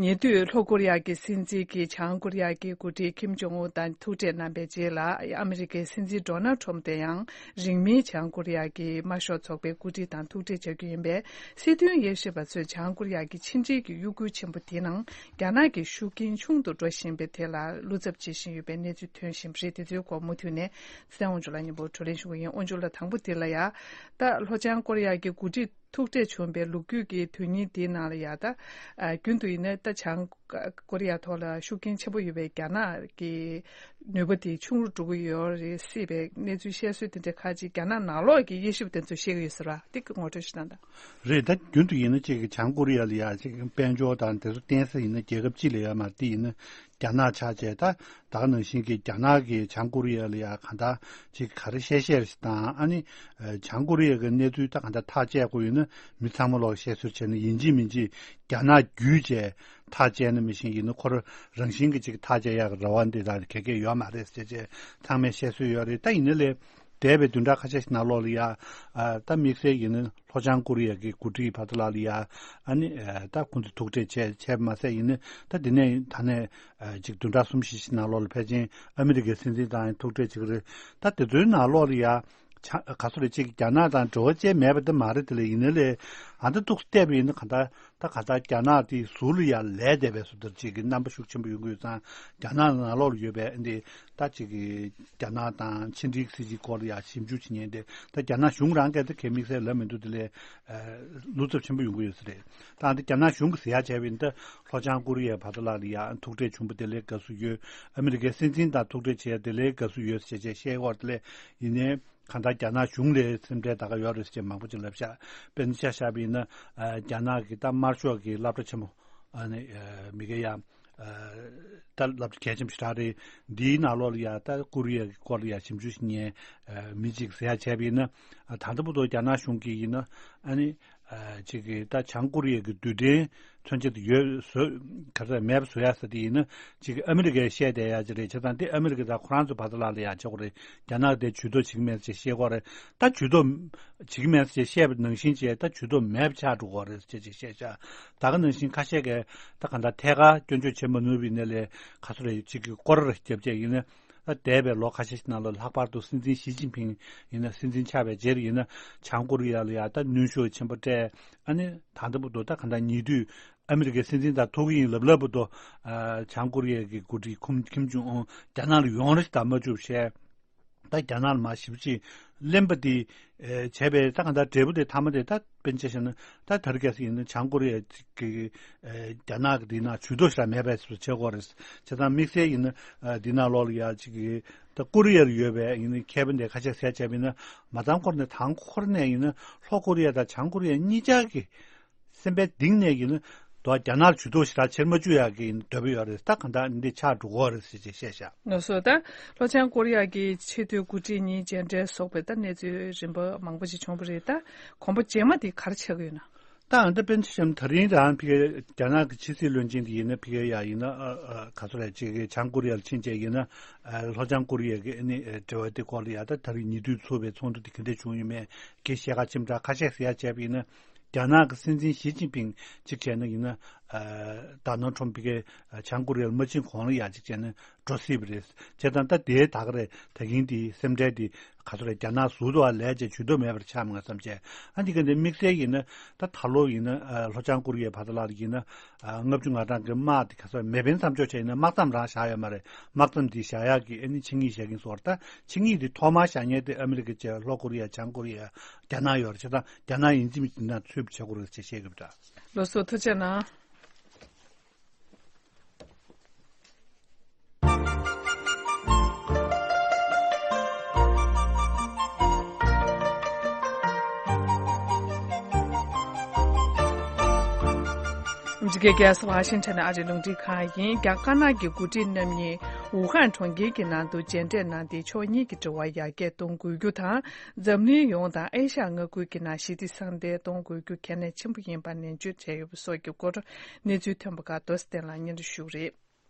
ཉེ་དུས་ལྷོ་ཀོ་རི་ཡ་གི་སྲིད་འཛིན་གྱིས་བྱང་ཀོ་རི་ཡ་གི་འགོ་ཁྲིད་ཁིམ་ཇོང་ཨུན་དང་ཐུག་འཕྲད་གནང་བའི་རྗེས་ལ། ཨ་མི་རི་ཀའི་སྲིད་འཛིན་ཌོ་ནལ་ཁྲོམ་དེ་ཡང་རིང་མིན་བྱང་ཀོ་རི་ཡ་གི་དམར་ཤོག་ཚོགས་པའི་འགོ་ཁྲིད་དང་ཐུག་འཕྲད་བྱ་རྒྱུ་ཡིན་པས། སྲིད་དོན་དབྱེ་ཞིབ་པ་ཚོས་བྱང་ཀོ་རི་ཡ་གི་ཕྱི་འབྲེལ་གྱི་གཡོ་འགུལ་ཆེན་པོ་དེའི་ནང་རྒྱ་ནག་གི་ཤུགས་རྐྱེན་ཆུང་དུ་འགྲོ་བཞིན་པའི་ཐད་ལ་བློ་འཚབ་བྱེད་བཞིན་ཡོད་པའི་གནས་ཚུལ་ཐོན་བཞིན་པ་རེད། དེ་ཚོའི་སྐོར་མུ་མཐུད་ནས་གསན་དབང་ཕྱུག་ལགས་མཉམ་པོ་བགྲོ་གླེང་ཞུ་གི་ཡིན། དབང་ཕྱུག་ལགས། དང་པོ་དེ་ལ་ཡ། ད་ལྷོ་བྱང་ཀོ་རི་ཡ་གི་འགོ་ཁྲིད་ཐུག་འཕྲད་བྱུང་བའི་ལོ་རྒྱུས་ཀྱི་དོན་སྙིང་དེའི་ནང་ལ་ཡ། ད་རྒྱུན་དུ་ཡིན་ན་ད་བྱང་ཀོ་རི་ཡ་ཐོག་ལ་ཤུགས་རྐྱེན་ཆེན་པོ་ཡོད་པའི་རྒྱ་ནག་གི་ནུས་པ་དེ་ཆུང་རུ་འགྲོ་གི་ཡོད་རེད་སྲིད་པའི་གནས་ཚུལ་བཤད་སྲོལ་དེ་འདྲ་ཁག་ཅིག་རྒྱ་ནག་ནང་ལོགས་ཀྱི་དབྱེ་ཞིབ་དེ་ཚོ་བཤད་ཀྱི་ཡོད་ཟེར་བ་དེ་གི་ངོ་སྤྲོད་ཞིག་གནང་དང་། རེད། ད་རྒྱུན་དུ་ཡིན་ན་ཅིག་བྱང་ཀོ་རི་ཡ་ལ་ཡ་ཅིག་དཔལ་འབྱོར་དང་དེ་ཚོ་བརྟེན་ས་ཡིན་ན་རྒྱལ་ཁབ་གཅིག་ལ་ཡ་མ་རེད། དེ་ཡིན་ན་རྒྱ་ནག་ཆགས་བྱས། ད་ད་ག་ནང་བཞིན་གྱི་རྒྱ་ནག་གིས་བྱང་ཀོ་རི་ཡ་ལ་ཡ་གང་ལྟར་ཅིག་ག་རེ་བཤད་བཤད་རེད་དང་། ཨ་ནི་བྱང་ཀོ་རི་ཡ་གི་གནས་ཚུལ་ད་གང་ལྟར་ཐག་བཅད་དགོས་ཡོད་ན་མི་ཚང་མ་ལོག་བཤད་སྲོལ་བྱས་ན་ཡིན་གཅིག་མིན་གཅིག་རྒྱ་ནག་བརྒྱུད་བྱས་ཐག་བཅད་ན་མི་ཤེས། ཡིན་ན་ཁོ་རང་བཞིན་གྱི་ཅིག་ཐག་བཅད་ཡག་གི་རེ་བ་འདི་ད་ག་གེ་ཡོད་མ་རེད་ཟེར་བྱས་ཚང་མས་བཤད་སྲོལ་ཡོད་རེད། ད་ཡིན་ན་ལས་འདས་པའི་བདུན་ཕྲག་ཁ་ཤས་ཤིག་ནང་ལོགས་ལ་ཡ། ཨ། ད་དམིགས་བསལ་ཡིན་ན་ལྷོ་བྱང་ཀོ་རི་ཡ་གི་འགོ་ཁྲིད་བར་དུ་ལ་ལ་ཡ། ཨ་ནི་ཨ། ད་ཁོང་ཚོ་ཐུག་འཕྲད་བྱས་བྱས་པ་མ་ཟད་ཡིན་ན་ད་འདི་ནས་ད་ནས་ཨ། ཅིག་བདུན་ཕྲག་གསུམ་བཞི་ཞིག་ནང་ལོགས་ལ་ཕལ་ཆེར་ཨ་མི་རི་ཀའི་སྲིད་འཛིན་དང་ཐུག་འཕྲད་བྱེད་ཀྱི་རེད། ད་དེ་ཚོའི་ནང་ལོགས་ལ་ཡ། ཆ་ག་ཚོད་རེད། ཅིག་རྒྱ་ནག་དང་འབྲེལ་བ་བཅད་མེད་པ་དེ་མ་རེད། དེ་ལས་ཡིན་ན་ལས་ཨ། ད་ཏོག་ཙམ་བལྟས་པ་ཡིན་ན་གང་ལྟར། ད་ག་ད་རྒྱ་ནག་དེ་ཟུར་ལ་ཡ་ལས་བསྡད་པའི་བཟོ་ལྟར་ཅིག་གི་རྣམ་པ་ཤུགས་ཆེན་པོ་ཡོང་གི་ཡོད་ཙང་། རྒྱ་ནག་ནང་ལོགས་ལ་ཡོད་པའི་འདི་ད་ཅིག་གི་རྒྱ་ནག་དང་ཕྱི་འབྲེལ་སྲིད་ཇུས་སྐོར་ལ་ཡ་ཞིབ་འཇུག་བྱེད་མཁན་དེ་ད་རྒྱ་ནག་གཞུང་རང་གིས་ད་གའི་དམིགས་བསལ་ལབ་མི་འདུག་དེ་ལས་བློ་འཚབ་ཆེན་པོ་ཡོང་གི་ཡོད་ས་རེད། ད་འདི་རྒྱ་ནག་གཞུང་གིས་ཟེར་ཡ་བྱས་པ་ཡིན་ན། ད་ལྷོ་བྱང་ཀོ་རི་ཡའི་བར་དུ་ལ་ལ་ཡ་ཐུག་འཕྲད་བྱུང་བ་དེ་ལས་དགའ་བསུ་ཡོད། ཨ་མི་རི་ཀའི་སྲིད་འཛིན་དང་ཐུག་འཕྲད་བྱས་དེ་ལས་དགའ་བསུ་ཡོད་ཟེར་བྱས་བཤད་ཡོད་རེད། དེ་ལས་ཡིན་ནའི། གང་ལྟར་རྒྱ་ནག་གཞུང་ལ་སེམས་ཁྲལ་ད་ག་ཡོད་རེད་ཟེར་མང་པོ་ཅིག་ལབ་ཤག་དཔེར་ན་ཆ་བཞག་པ་ཡིན་ན། ཨ། རྒྱ་ནག་གི་ད་དམར་ཤོག་གི་སློབ་གྲྭ་ཆེན་མོ། ཨ་ནི་ཨ། མི་གེ་ཡ། ཨ། ད་སློབ་གྲྭ་གལ་ཆེན་པོ་ཞེ་དྲག་རེད། འདིའི་ནང་ལོགས་ལ་ཡ་ད་ཀོ་རི་ཡ་གི་སྐོར་ལ་ཡ་ཞིབ་འཇུག་བྱེད་མཁན་ཨ། མི་གཅིག་ཟེར་ཡ་བྱས་པ་ཡིན་ན། ཨ། ད་ལྟ་བར་དུ་རྒྱ་ནག་གཞུང་གིས་ཡིན་ན། ཨ་ནི། ཨ། ཅིག་གིས་ད་བྱང་ཀོ་རི་ཡ་གི་རྡུལ་ཕྲན་མཚོན་ཆ་དེ་ཡོད་བཟོ། ག་ཚོད་མེད་པ་བཟོ་ཡ་ཟེར་དེ་ཡིན་ན། ཅིག་གིས་ཨ་མི་རི་ཀས་བཤད་བསྡད་ཡ་ཅིག་རེད། བྱས་ཙང་དེ་ཨ་མི་རི་ཀ་དང་ཁོ་རང་ཚོ་བར་དུ་ལ་ལ་ཡ་བྱེད་དགོས་རེད། རྒྱ་ནག་དེ་ཇུས་གཏོགས་བྱེད་ཀྱི་མེད་ཟེར་བཤད་ཀྱི་ཡོད་རེད། ད་ཇུས་གཏོགས་བྱེད་ཀྱི་མེད་ཟེར་བཤད་པ་ནང་བཞིན་བྱས། ད་ཇུས་གཏོགས་མེད་པ་ཆགས་འགྲོ་གི་ཡོད་རེད་ཟེར་ཅིག་བཤད་ཤག་ད་ག་ནང་བཞིན་ཁ་ཤས་ཀྱིས་ད་གང་ལྟར་ཐད་ཀར་སྐྱོན་བརྗོད་བྱེད་མ་ནུས་པའི་ནས་ལས་ག་ཚོད་རེད། ཅིག་གིས་སྐོར་ར་རྒྱབ་བྱས་ཡིན་ན། ད་འདས་པའི་ལོ་ཁ་ཤས་ཤིག་ནང་ལ་ལྷག་པར་དུ་སྲིད་འཛིན་ཞི་ཅིན་ཕིང་ཡིན་ན། སྲིད་འཛིན་ཆགས་པའི་རྗེས་ལ་ཡིན་ན། བྱང་ཀོ་རི་ཡ་ལ་ཡ་ད་གནོན་ཤུགས་ཆེན་པོ་སྤྲད། ཨ་ནི་ད་ལྟ་བར་དུ་ད་གང་ལྟར་ཉེ་དུས་ཨ་མི་རི་ཀའི་སྲིད་འཛིན་དང་ཐུག་གི་ཡིན་ལབ་ལབ་བར་དུ། ཨ། བྱང་ཀོ་རི་ཡ་གི་འགོ་ཁྲིད་ཁུམ་ཁིམ་ཇུང་ཨུན་རྒྱ་ནག་ལ་ཡོང་རེ་ཞིག་ད་མ་བཅུག་བཤད། ད་རྒྱ་ནག་ལ་མར་ཞེ་པོ་ཅིག་གླེན་པ་དེ་ཨེ་བྱས་པའི་ད་གང་ལྟར་འབྲས་བུ་དེ་མཐའ་མ་དེ་ད་དཔེར་ན་ཆ་བཞག་ན། ད་དེ་རིང་ཁ་སང་ཡིན་ན་བྱང་ཀོ་རི་ཡ་གི་ཨེ་རྒྱ་ནག་གི་དེ་ནང་ཇུས་གཏོགས་ཞེ་དྲག་མེད་པའི་བཟོ་བྱེད་ཀྱི་ཡོད་རེད། བྱས་ཙང་དམིགས་བསལ་ཡིན་ན། ཨ། དེ་ནང་ལོགས་ལ་ཡ་ཅིག་གི་ད་ཀོ་རི་ཡར་ཡོད་པའི་ཡིན་ན་མཁས་པ་འདི་ཁ་ཤས་ཟེར་བྱས་པ་ཡིན་ན། མ་ཚང་ཁོ་ར་ནས་དང་ཁོ་ར་ནས་ཡིན་ན་ལྷོ་ཀོ་རི་ཡ་དང་བྱང་ཀོ་རི་ཡ་གཉིས་ཆར་གྱི་སེམས་པའི་གཏིང་ནས་ཡིན་ན། དོ་རྒྱ་ནག་ལ་ཇུས་གཏོགས་ཞེ་དྲག་བྱེད་མ་བཅུག་ཡག་གི་འདོད་པ་ཡོད་རེད། ད་གང་ལྟར་འདི་ཆགས་འགྲོ་གི་ཡོད་རེད་ཟེར་བྱས་བཤད་ཤག་ལགས་སོ། ད་ལྷོ་བྱང་ཀོ་རི་ཡ་གི་ཆེས་མཐོའི་འགོ་ཁྲིད་གཉིས་མཇལ་འཕྲད་སོགས་པའི་ད་གནས་ཚུལ་རིམ་པ་མང་པོ་ཞིག་བྱུང་བ་རེད། ད་གོམ་པ་རྗེས་མ་དེ་ག་རེ་ཆགས་ཀྱི་ཡོད་ན། ད་ཨ་ད་དཔེར་ན་ཆ་བཞག་ན་དེ་རིང་རང་ཕ་གིའི་རྒྱ་ནག་གི་ཕྱི་སྲིད་བློན་ཆེན་དེ་ཡིན་ན། ཕ་གིའི་ཡ་ཡིན་ན། ཨ། ཨ། ག་ཚོད་རེད། ཅིག་གི་བྱང་ཀོ་རི་ཡ་ལ་ཕྱིན་བྱས་ཡིན་ན། ཨ། ལྷོ་བྱང་ཀོ་རི་ཡ་གི་ཨ་ནི་འབྲེལ་བ་དེ་སྐོར་ལ་ཡ། ད་དེ་རིང་ཉེ་དུས་ཚོགས་པའི་ཚོགས་འདུ་དེ་ག་འདྲས་བྱུང་ཡོད་མེད་གི་བཤད་ཁག་ཅིག་ད་ཁ་ཤས་ཟེར་ཡ་བྱས་པ་ཡིན་ན། རྒྱ་ནག་གི་སྲིད་འཛིན་ཞི་ཅིན་ཕིང་གཅིག་བྱས་ན་ཡིན་ན། ཨ། ད་ནོར་ཁྲོམ་ཕ་གིའི་བྱང་ཀོ་རི་ཡ་ལ་མ་ཕྱིན་གོང་ལ་ཡ་གཅིག་བྱས་ན་འགྲོ་སྲིད་པ་རེད། བྱས་ཙང་ད་དེའི་ད་ག་རེད། ད་གིན་དེའི་སེམས་ཁྲལ་དེ་ག་ཚོད་རེད། རྒྱ་ནག་ཟུར་དུ་ཨ་ལས་བྱས་ཇུས་གཏོགས་མེད་པར་ཆགས་མ་བསམ་བྱས། ཨ་འདི་ག་འདི་དམིགས་བསལ་ཡིན་ན། ད་ད་ལོ་ཡིན་ན། ཨ། ལྷོ་བྱང་ཀོ་རི་ཡའི་བར་དུ་ལ་ཡིན་ན། ཨ། ལྔ་བཅུ་ང་གྲངས་ཀྱི་དམག་དེ་ག་ཚོད་མེ་འཕེན་མཚམས་འཇོག་བྱས་ཡིན་ན། དམག་མཚམས་རང་བཞག་ཡོད་མ་རེད། དམག་མཚམས་དེ་བཞག་ཡག་གི་ཨ་ནི་ཆིངས་ཡིག་བཞག་གིན་སོང་བ་རེད། ད་ཆིངས་ཡིག་དེ་ཐོག་མར་བཞག་མཁན་དེ་ཨ་མི་རི་ཀ་བྱས། ལྷོ་ཀོ་རི་ཡ། བྱང་ཀོ་རི་ཡ། རྒྱ་ནག་ཡོད་རེད། བྱས་ཙང་རྒྱ་ནག་ཡིན་གཅིག་མིན་གཅིག་ནང་ཚུད་པ་བྱེད་དགོས་རེད་ཅེས་བཤད་གི་འདུག་ལགས་སོ། ཐུགས་རྗེ་གནང་། ཨ་མི་རི་ཀའི་རྒྱལ་ས་ཝ་ཤིང་ཊོན་ཨ་རིའི་རླུང་འཕྲིན་ཁང་ཡིན། རྒྱ་དཀར་ནག་གི་འགོ་ཁྲིད་རྣམ་གཉིས་ཝུ་ཧན་གྲོང་ཁྱེར་གྱི་ནང་དུ་མཇལ་འཕྲད་གནང་སྟེ། ཕྱོགས་གཉིས་ཀྱི་འབྲེལ་བ་ཡར་རྒྱས་གཏོང་དགོས་རྒྱུ་དང་། འཛམ་གླིང་ཡོངས་དང་ཨེ་ཤ་ཡ་མངའ་ཁུལ་གྱི་ནང་ཞི་བདེ་སྲ་བརྟན་གཏོང་དགོས་རྒྱུ་གལ་གནད་ཆེན་པོ་ཡིན་པ་ནན་བརྗོད་བྱས་ཡོད་པ་སོགས་ཀྱི་སྐོར་གནས་ཚུལ་ཐོན་པ་ཁག་རྡོ་རྗེ་བསྟན་ལགས་སྙན་སྒྲོན་ཞུ་གི་རེད།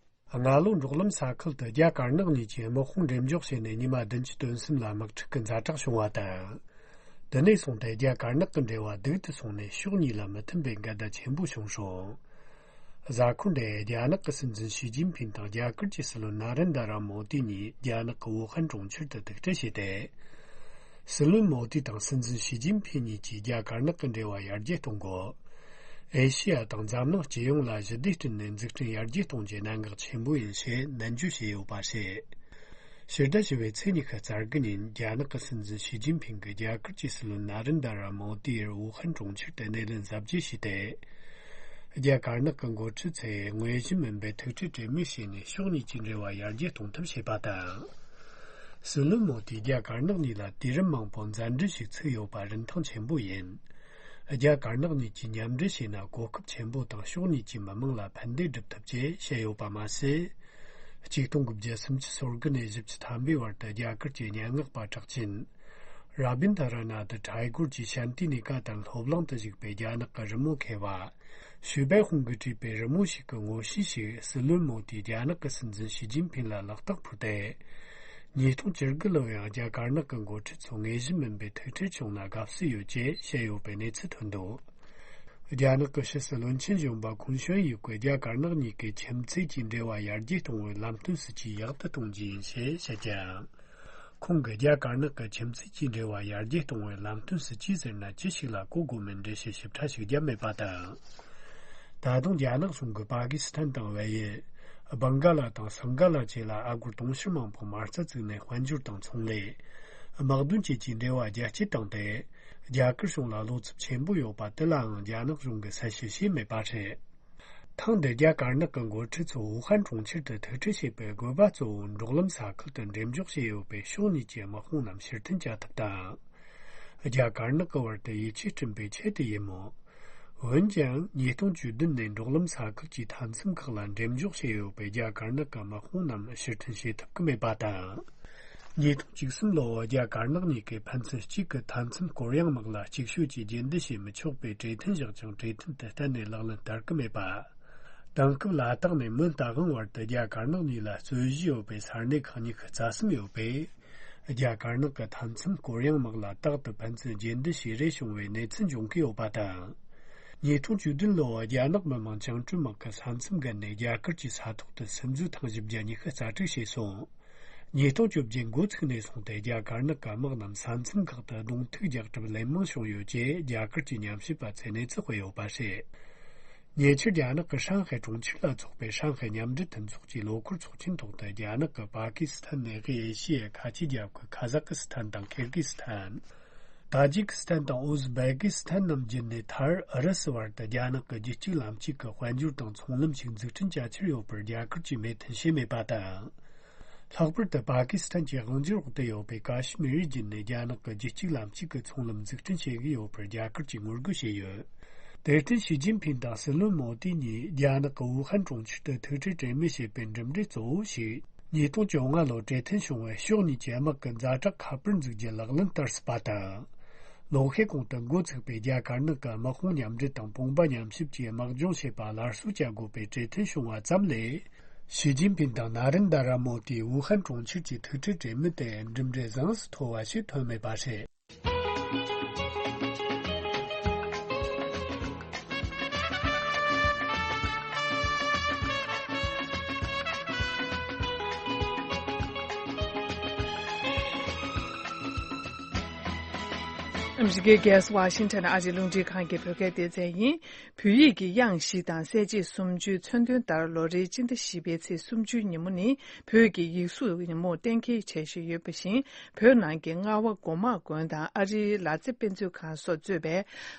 རྔ་ལོ་འབྲོག་ལམ་ས་ཁུལ་དུ་རྒྱ་དཀར་ནག་གཉིས་ཀྱིས་དམག་དཔུང་འགྲེམས་འཇོག་བྱས་ནས་ཉི་མ་བདུན་ཅུ་དོན་གསུམ་ལ་དམག་འཁྲུག་གི་ཛ་དྲག་བྱུང་བ་དང་། དེ་ནས་བཟུང་སྟེ་རྒྱ་དཀར་ནག་གི་འབྲེལ་བ་སྡུག་ཏུ་སོང་ནས་ཕྱོགས་གཉིས་ལ་མི་མཐུན་པའི་འགལ་ཟླ་ཆེན་པོ་བྱུང་སོང་། གཟའ་འཁོར་འདིར་རྒྱ་ནག་གི་སྲིད་འཛིན་ཞི་ཅིན་ཕིན་དང་རྒྱ་གར་གྱི་སྲིད་བློན་ན་རེན་དྲ་མོ་དི་གཉིས་རྒྱ་ནག་གི་ཝུ་ཧན་གྲོང་ཁྱེར་དུ་ཐུག་འཕྲད་བྱས་ཏེ། སྲིད་བློན་མོ་དི་དང་སྲིད་འཛིན་ཞི་ཅིན་ཕིན་གཉིས་ཀྱིས་རྒྱ་དཀར་ནག་གི་འབྲེལ་བ་ཡར་རྒྱས་གཏོང་དགོས། ཨེ་ཤི་ཡ་དང་འཛམ་གླིང་སྤྱི་ཡོངས་ལ་ཞི་བདེ་བསྐྲུན་ནས་འཛུགས་སྐྲུན་ཡར་རྒྱས་གཏོང་རྒྱུ་གནད་འགག་ཆེན་པོ་ཡིན་ཞེས་ནན་བརྗོད་བྱས་ཡོད་པ་རེད། ཕྱི་ཟླ་བཞི་པའི་ཚེས་ཉི་ཤུ་རྩ་དགུ་ཉིན་རྒྱ་ནག་གི་སྲིད་འཛིན་ཞི་ཅིན་ཕིང་གིས་རྒྱ་གར་གྱི་སྲིད་བློན་ན་རེན་དྲ་མོ་དིར་ཝུ་ཧན་གྲོང་ཁྱེར་དུ་སྣེ་ལེན་གཟབ་རྒྱས་བྱས་ཏེ། རྒྱ་དཀར་ནག་གི་འགོ་ཁྲིད་ཚོས་ངོས་བཞིན་མིན་པའི་ཐུག་འཕྲད་གྲོས་མོལ་བྱས་ནས་ཕྱོགས་གཉིས་ཀྱི་འབྲེལ་བ་ཡར་རྒྱས་གཏོང་ཐབས་བྱས་པ་དང་། སྲིད་བློན་མོ་དིས་རྒྱ་དཀར་ནག་གཉིས་ལ་དུས་རིམ་མང་པོ་མཛའ་འབྲེལ་ཞིག་ཚུགས་ཡོད་པ་རིན་ཐང་ཆེན་པོ་ཡིན། རྒྱ་དཀར་ནག་གཉིས་ཀྱིས་མཉམ་འབྲེལ་བྱས་ན་གོ་སྐབས་ཆེན་པོ་དང་ཕྱོགས་གཉིས་ཀྱི་མི་དམངས་ལ་ཕན་བདེ་སྒྲུབ་ཐུབ་ཅེས་བཤད་ཡོད་པ་མ་ཟད། ཆིག་སྟོང་དགུ་བརྒྱ་སུམ་ཅུ་སོ་དགུ་ནས་བཞི་བཅུ་ཐམ་པའི་བར་དུ་རྒྱ་གར་གྱི་སྙན་ངག་པ་གྲགས་ཅན། ར་བིན་དྷ་ར་ནཱ་ཐ་ཐཱ་གོར་གྱིས་ཤཱན་ཏི་ནི་ཀ་ཏན་སློབ་གླིང་དུ་བཞུགས་པའི་རྒྱ་ནག་གི་རི་མོ་མཁས་པ། ཞུས་པའི་ཧུང་གིས་བྲིས་པའི་རི་མོ་ཞིག་གི་ངོ་བཤུས་ཤིག་སྲིད་བློན་མོ་དིས་རྒྱ་ནག་གི་སྲིད་འཛིན་ཞི་ཅིན་ཕིན་ལ་ལག་རྟགས་ཕུལ་ཏེ། ཉིས་སྟོང་བཅུ་དགུ་ལོར་ཡང་རྒྱ་དཀར་ནག་གི་འགོ་ཁྲིད་ཚོ་ངེས་ཤེས་མིན་པའི་ཐུག་འཕྲད་བྱུང་ན་དགའ་བསུ་ཡོད་ཅེས་བཤད་ཡོད་པའི་གནས་ཚུལ་ཐོན་འདུག་རྒྱ་ནག་གི་ཕྱི་སྲིད་བློན་ཆེན་གཞོན་པ་ཁུང་ཤོན་ཡུས་ཀྱིས་རྒྱ་དཀར་ནག་གཉིས་ཀྱི་ཁྱིམ་མཚེས་ཀྱི་འབྲེལ་བ་ཡར་རྒྱས་གཏོང་བའི་ལམ་སྟོན་སྲིད་ཇུས་ཡག་ཏུ་གཏོང་རྒྱུ་ཡིན་ཞེས་བཤད་ཀྱང་། ཁོང་གིས་རྒྱ་དཀར་ནག་གི་ཁྱིམ་མཚེས་ཀྱི་འབྲེལ་བ་ཡར་རྒྱས་གཏོང་བའི་ལམ་སྟོན་སྲིད་ཇུས་ཟེར་ན་ཅི་ཞིག་ལ་གོ་དགོས་མིན་འགྲེལ་བཤད་ཞིབ་ཕྲ་ཞིག་བརྒྱབ་མེད་པ་དང་། ད་དུང་རྒྱ་ནག་གཞུང་གིས་པ་ཀི་སི་ཐན་དང་བལ་ཡུལ། སྦང་ག་ལ་དང་སིང་ག་ལ་བཅས་ལ་ཨ་སྒོར་དུང་ཕྱུར་མང་པོ་མ་རྩ་བཙུགས་ནས་དཔལ་འབྱོར་དང་ཚོང་ལས། དམག་དོན་བཅས་ཀྱི་འབྲེལ་བ་རྒྱ་སྐྱེད་བཏང་སྟེ། རྒྱ་གར་གཞུང་ལ་བློ་འཚབ་ཆེན་པོ་ཡོད་པ་དེ་ལའང་རྒྱ་ནག་གཞུང་གིས་གསལ་བཤད་བྱས་མེད་པ་རེད། ཐེངས་འདིར་རྒྱ་དཀར་ནག་གི་འགོ་ཁྲིད་ཚོ་ཝུ་ཧན་གྲོང་ཁྱེར་དུ་ཐུག་འཕྲད་བྱས་པའི་དགོས་པ་གཙོ་བོ་འབྲོག་ལམ་ས་ཁུལ་དུ་འགྲེམས་འཇོག་བྱས་ཡོད་པའི་ཕྱོགས་གཉིས་ཀྱི་དམག་དཔུང་རྣམས་ཕྱིར་འཐེན་བྱ་ཐབས་དང་། རྒྱ་དཀར་ནག་གི་བར་དུ་ཡིད་ཆེས་བསྐྲུན་པའི་ཆེད་དུ་ཡིན་མོད། འོན་ཀྱང་ཉིས་སྟོང་བཅུ་བདུན་ནས་འབྲོག་ལམ་ས་ཁུལ་གྱི་མཐའ་མཚམས་ཁག་ལ་འགྲེམས་འཇོག་བྱས་ཡོད་པའི་རྒྱ་དཀར་ནག་གི་དམག་དཔུང་རྣམས་ཕྱིར་འཐེན་བྱེད་ཐུབ་ཀྱི་མེད་པ་དང་། ཉིས་སྟོང་བཅུ་གསུམ་ལོར་རྒྱ་དཀར་ནག་གཉིས་ཀས་ཕན་ཚུན་གཅིག་གི་མཐའ་མཚམས་སྐོར་གཡེང་དམག་ལ་ཅིག་ཤོས་ཀྱིས་རྒྱུན་སྡོད་བྱེད་མི་ཆོག་པའི་གྲོས་མཐུན་བཞག་ཀྱང་གྲོས་མཐུན་དེ་གཏན་ནས་ལག་ལེན་བསྟར་གྱི་མེད་པ། དེང་སྐབས་ལ་དྭགས་ནས་མོན་རྟ་དབང་བར་དུ་རྒྱ་དཀར་ནག་གཉིས་ལ་རྩོད་གཞི་ཡོད་པའི་ས་གནས་ཁག་ཉི་ཤུ་རྩ་གསུམ་ཡོད་པས། རྒྱ་དཀར་ནག་གི་མཐའ་མཚམས་སྐོར་གཡེང་དམག་ལ་རྟག་ཏུ་ཕན་ཚུན་རྒྱུན་སྡོད་བྱེད་རེས་བྱུང་བའི་གནས་ཚུལ་འབྱུང་གི་ཡོད་པ་དང་། ཉིས་སྟོང་བཅུ་བདུན་ལོར་རྒྱ་ནག་མི་དམངས་བཅིངས་འགྲོལ་དམག་གིས་ས་མཚམས་བརྒལ་ནས་རྒྱ་གར་གྱི་ས་ཐོག་ཏུ་སིམ་འཛུལ་ཐེངས་བཞི་བརྒྱ་ཉི་ཤུ་རྩ་དྲུག་བྱས་སོང་། ཉིས་སྟོང་བཅོ་བརྒྱད་འགོ་ཚུགས་ནས་བཟུང་སྟེ་རྒྱ་དཀར་ནག་གི་དམག་རྣམས་ས་མཚམས་ཁག་ཏུ་གདོང་ཐུག་རྒྱག་གྲབས་ལན་མང་བྱུང་ཡོད་ཅེས་རྒྱ་གར་གྱི་ཉམས་ཞིབ་པ་ཚོས་གནས་ཚུལ་སྤེལ་ཡོད་པ་རེད། ཉེ་ཆར་རྒྱ་ནག་གི་ཧྲང་ཧའེ་གྲོང་ཁྱེར་ལ་འཚོགས་པའི་ཧྲང་ཧའེ་མཉམ་འབྲེལ་མཐུན་ཚོགས་ཀྱི་ལོ་འཁོར་ཚོགས་ཆེན་ཐོག་ཏུ་རྒྱ་ནག་གིས་པ་ཀི་སི་ཐན་ནས་དབུས་ཨེ་ཤི་ཡའི་ཁ་ཆེ་རྒྱལ་ཁབ་ཁ་ཟག་སི་ཐན་དང་ཁིར་གི་སི་ཐན། ཏཱ་ཇིག་སི་ཐན་དང་ཨུ་ཟ་བེ་གི་སི་ཐན་རྣམས་བརྒྱུད་ནས་མཐར་ཨུ་རུ་སུ་བར་དུ་རྒྱ་ནག་གི་རྒྱུད་གཅིག་ལམ་གཅིག་གི་དཔལ་འབྱོར་དང་ཚོང་ལམ་ཞིག་འཛུགས་སྐྲུན་བྱ་འཆར་ཡོད་པར་རྒྱ་གར་གྱིས་མོས་མཐུན་བྱས་མེད་པ་དང་། ལྷག་པར་དུ་པ་ཀི་སི་ཐན་གྱི་དབང་སྒྱུར་འོག་ཏུ་ཡོད་པའི་ཀ་ཤི་མིར་བརྒྱུད་ནས་རྒྱ་ནག་གི་རྒྱུད་གཅིག་ལམ་གཅིག་གི་ཚོང་ལམ་འཛུགས་སྐྲུན་བྱེད་ཀྱི་ཡོད་པར་རྒྱ་གར་གྱིས་ངོ་རྒོལ་བྱས་ཡོད། དེར་བརྟེན་ཞི་ཅིན་ཕིན་དང་སྲིད་བློན་མོ་དི་གཉིས་རྒྱ་ནག་གི་ཝུ་ཧན་གྲོང་ཁྱེར་དུ་ཐུག་འཕྲད་གྲོས་མོལ་བྱས་པའི་གྲུབ་འབྲས་གཙོ་བོ་ཞིག་ཉིས་སྟོང་བཅོ་ལྔ་ལོར་གྲོས་མཐུན་བྱུང་བའི་ཕྱོགས་གཉིས་ཀྱི་དམག་གི་ཛ་དྲག་ཁ་པར་འཛུགས་རྒྱུ་ལག་ལེན་བསྟར་སྲིད་པ་དང་། ལོ་ཤས་གོང་དུ་འགོ་ཚུགས་པའི་རྒྱ་དཀར་ནག་གི་དམག་དཔུང་མཉམ་འབྲེལ་དང་དཔུང་པ་མཉམ་གཤིབ་ཀྱིས་དམག་སྦྱོང་བྱེད་པ་སླར་གསོ་བྱ་དགོས་པའི་གྲོས་མཐུན་བྱུང་བ་ཙམ་ལས། ཞི་ཅིན་ཕིན་དང་ན་རེན་དྲ་མོ་དིའི་ཝུ་ཧན་གྲོང་ཁྱེར་གྱི་ཐུག་འཕྲད་གྲོས་མོལ་དེ་གྲུབ་འབྲས་བཟང་ཙམ་ཐོབ་པ་ཞིག་ཐོན་མེད་པ་རེད། ཨ་མི་རི་ཀའི་རྒྱལ་ས་ཝ་ཤིང་ཊོན་ཨ་རིའི་རླུང་འཕྲིན་ཁང་གི་བོད་སྐད་སྡེ་ཚན་ཡིན། བོད་ཡིག་གི་དབྱངས་བཞི་དང་གསལ་བྱེད་སུམ་ཅུའི་མཚོན་དོན་ལྟར་ལོ་རེའི་སྤྱི་ཟླ་བཞི་པའི་ཚེས་སུམ་ཅུའི་ཉིན་མོ་ནི་བོད་ཀྱི་ཡིག་གཟུགས་ཉིན་མོར་གཏན་འཁེལ་བྱ་བཞིན་ཡོད་པ་བཞིན། བོད་ནང་གི་རྔ་བ་སྒོ་མང་དགོན་དང་ཨ་རིའི་ལ་རྩེ་དཔེ་མཛོད་ཁང་སོགས་གཙོས་པའི་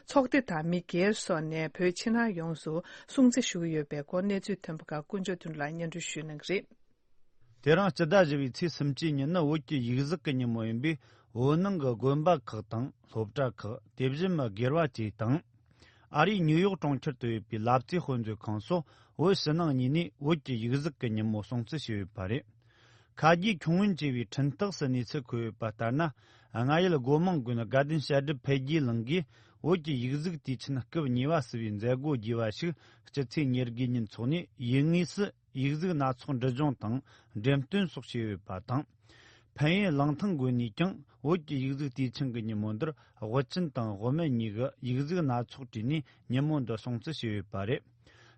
ཚོགས་སྡེ་དང་མི་སྒེར་སོགས་ནས་བོད་ཕྱི་ནང་ཡོངས་སུ་སྲུང་བརྩི་ཞུ་གི་ཡོད་པའི་སྐོར་གནས་ཚུལ་ཐོན་པ་ཁག་དཀོན་མཆོག་མཐུན་ལ་སྙན་སྒྲོན་ཞུ་གནང་གི་རེད། དེ་རིང་སྤྱི་ཟླ་བཞི་པའི་ཚེས་སུམ་ཅུའི་ཉིན་ནི་བོད་ཀྱི་ཡིག་གཟུགས་ཀྱི་ཉིན་མོ་ཡིན་པས། བོད་ནང་གི་དགོན་པ་ཁག་དང་སློབ་གྲྭ་ཁག་དེ་བཞིན་མི་སྒེར་བ་བཅས་དང་། ཨ་རིའི་ཉིའུ་ཡོག་གྲོང་ཁྱེར་དུ་ཡོད་པའི་ལ་རྩེ་དཔེ་མཛོད་ཁང་སོགས་བོད་ཕྱི་ནང་གཉིས་ནས་བོད་ཀྱི་ཡིག་གཟུགས་ཀྱི་ཉིན་མོ་སྲུང་བརྩི་བྱས་ཡོད་པ་རེད། ཁ་རྗེ་ཁྱུང་ངོན་ཅེས་པའི་འཕྲིན་སྟེགས་སུ་གནས་ཚུལ་འཁོད་ཡོད་པ་ལྟར་ན། རྔ་ཡུལ་སྒོ་མང་དགོན་དགའ་ལྡན་བཤད་སྒྲུབ་འཕེལ་རྒྱས་གླིང་གིས་བོད་ཀྱི་ཡིག་གཟུགས་དུས་ཆེན་སྐབས་གཉིས་པ་ཟེར་བའི་མཛད་སྒོ་རྒྱས་པ་ཞིག་སྤྱི་ཚེས་ཉེར་དགུ་ཉིན་འཚོགས་ནས། ཡུལ་དངོས་སུ་ཡིག་གཟུགས་སྣ་ཚོགས་འབྲི་སྦྱོང་དང་འགྲེམས་སྟོན་སོགས་བྱས་ཡོད་པ་དང་། ཕན་ཡུལ་གླང་ཐང་དགོན་ནས་ཀྱང་བོད་ཀྱི་ཡིག་གཟུགས་དུས་ཆེན་གྱི་ཉིན་མོ་འདིར་དབུ་ཅན་དང་དབུ་མེད་གཉིས་ཀྱི་ཡིག་གཟུགས་སྣ་ཚོགས་བྲིས་ནས་ཉིན་མོ་འདི་སྲུང་བརྩི་བྱས་ཡོད་པ་རེད།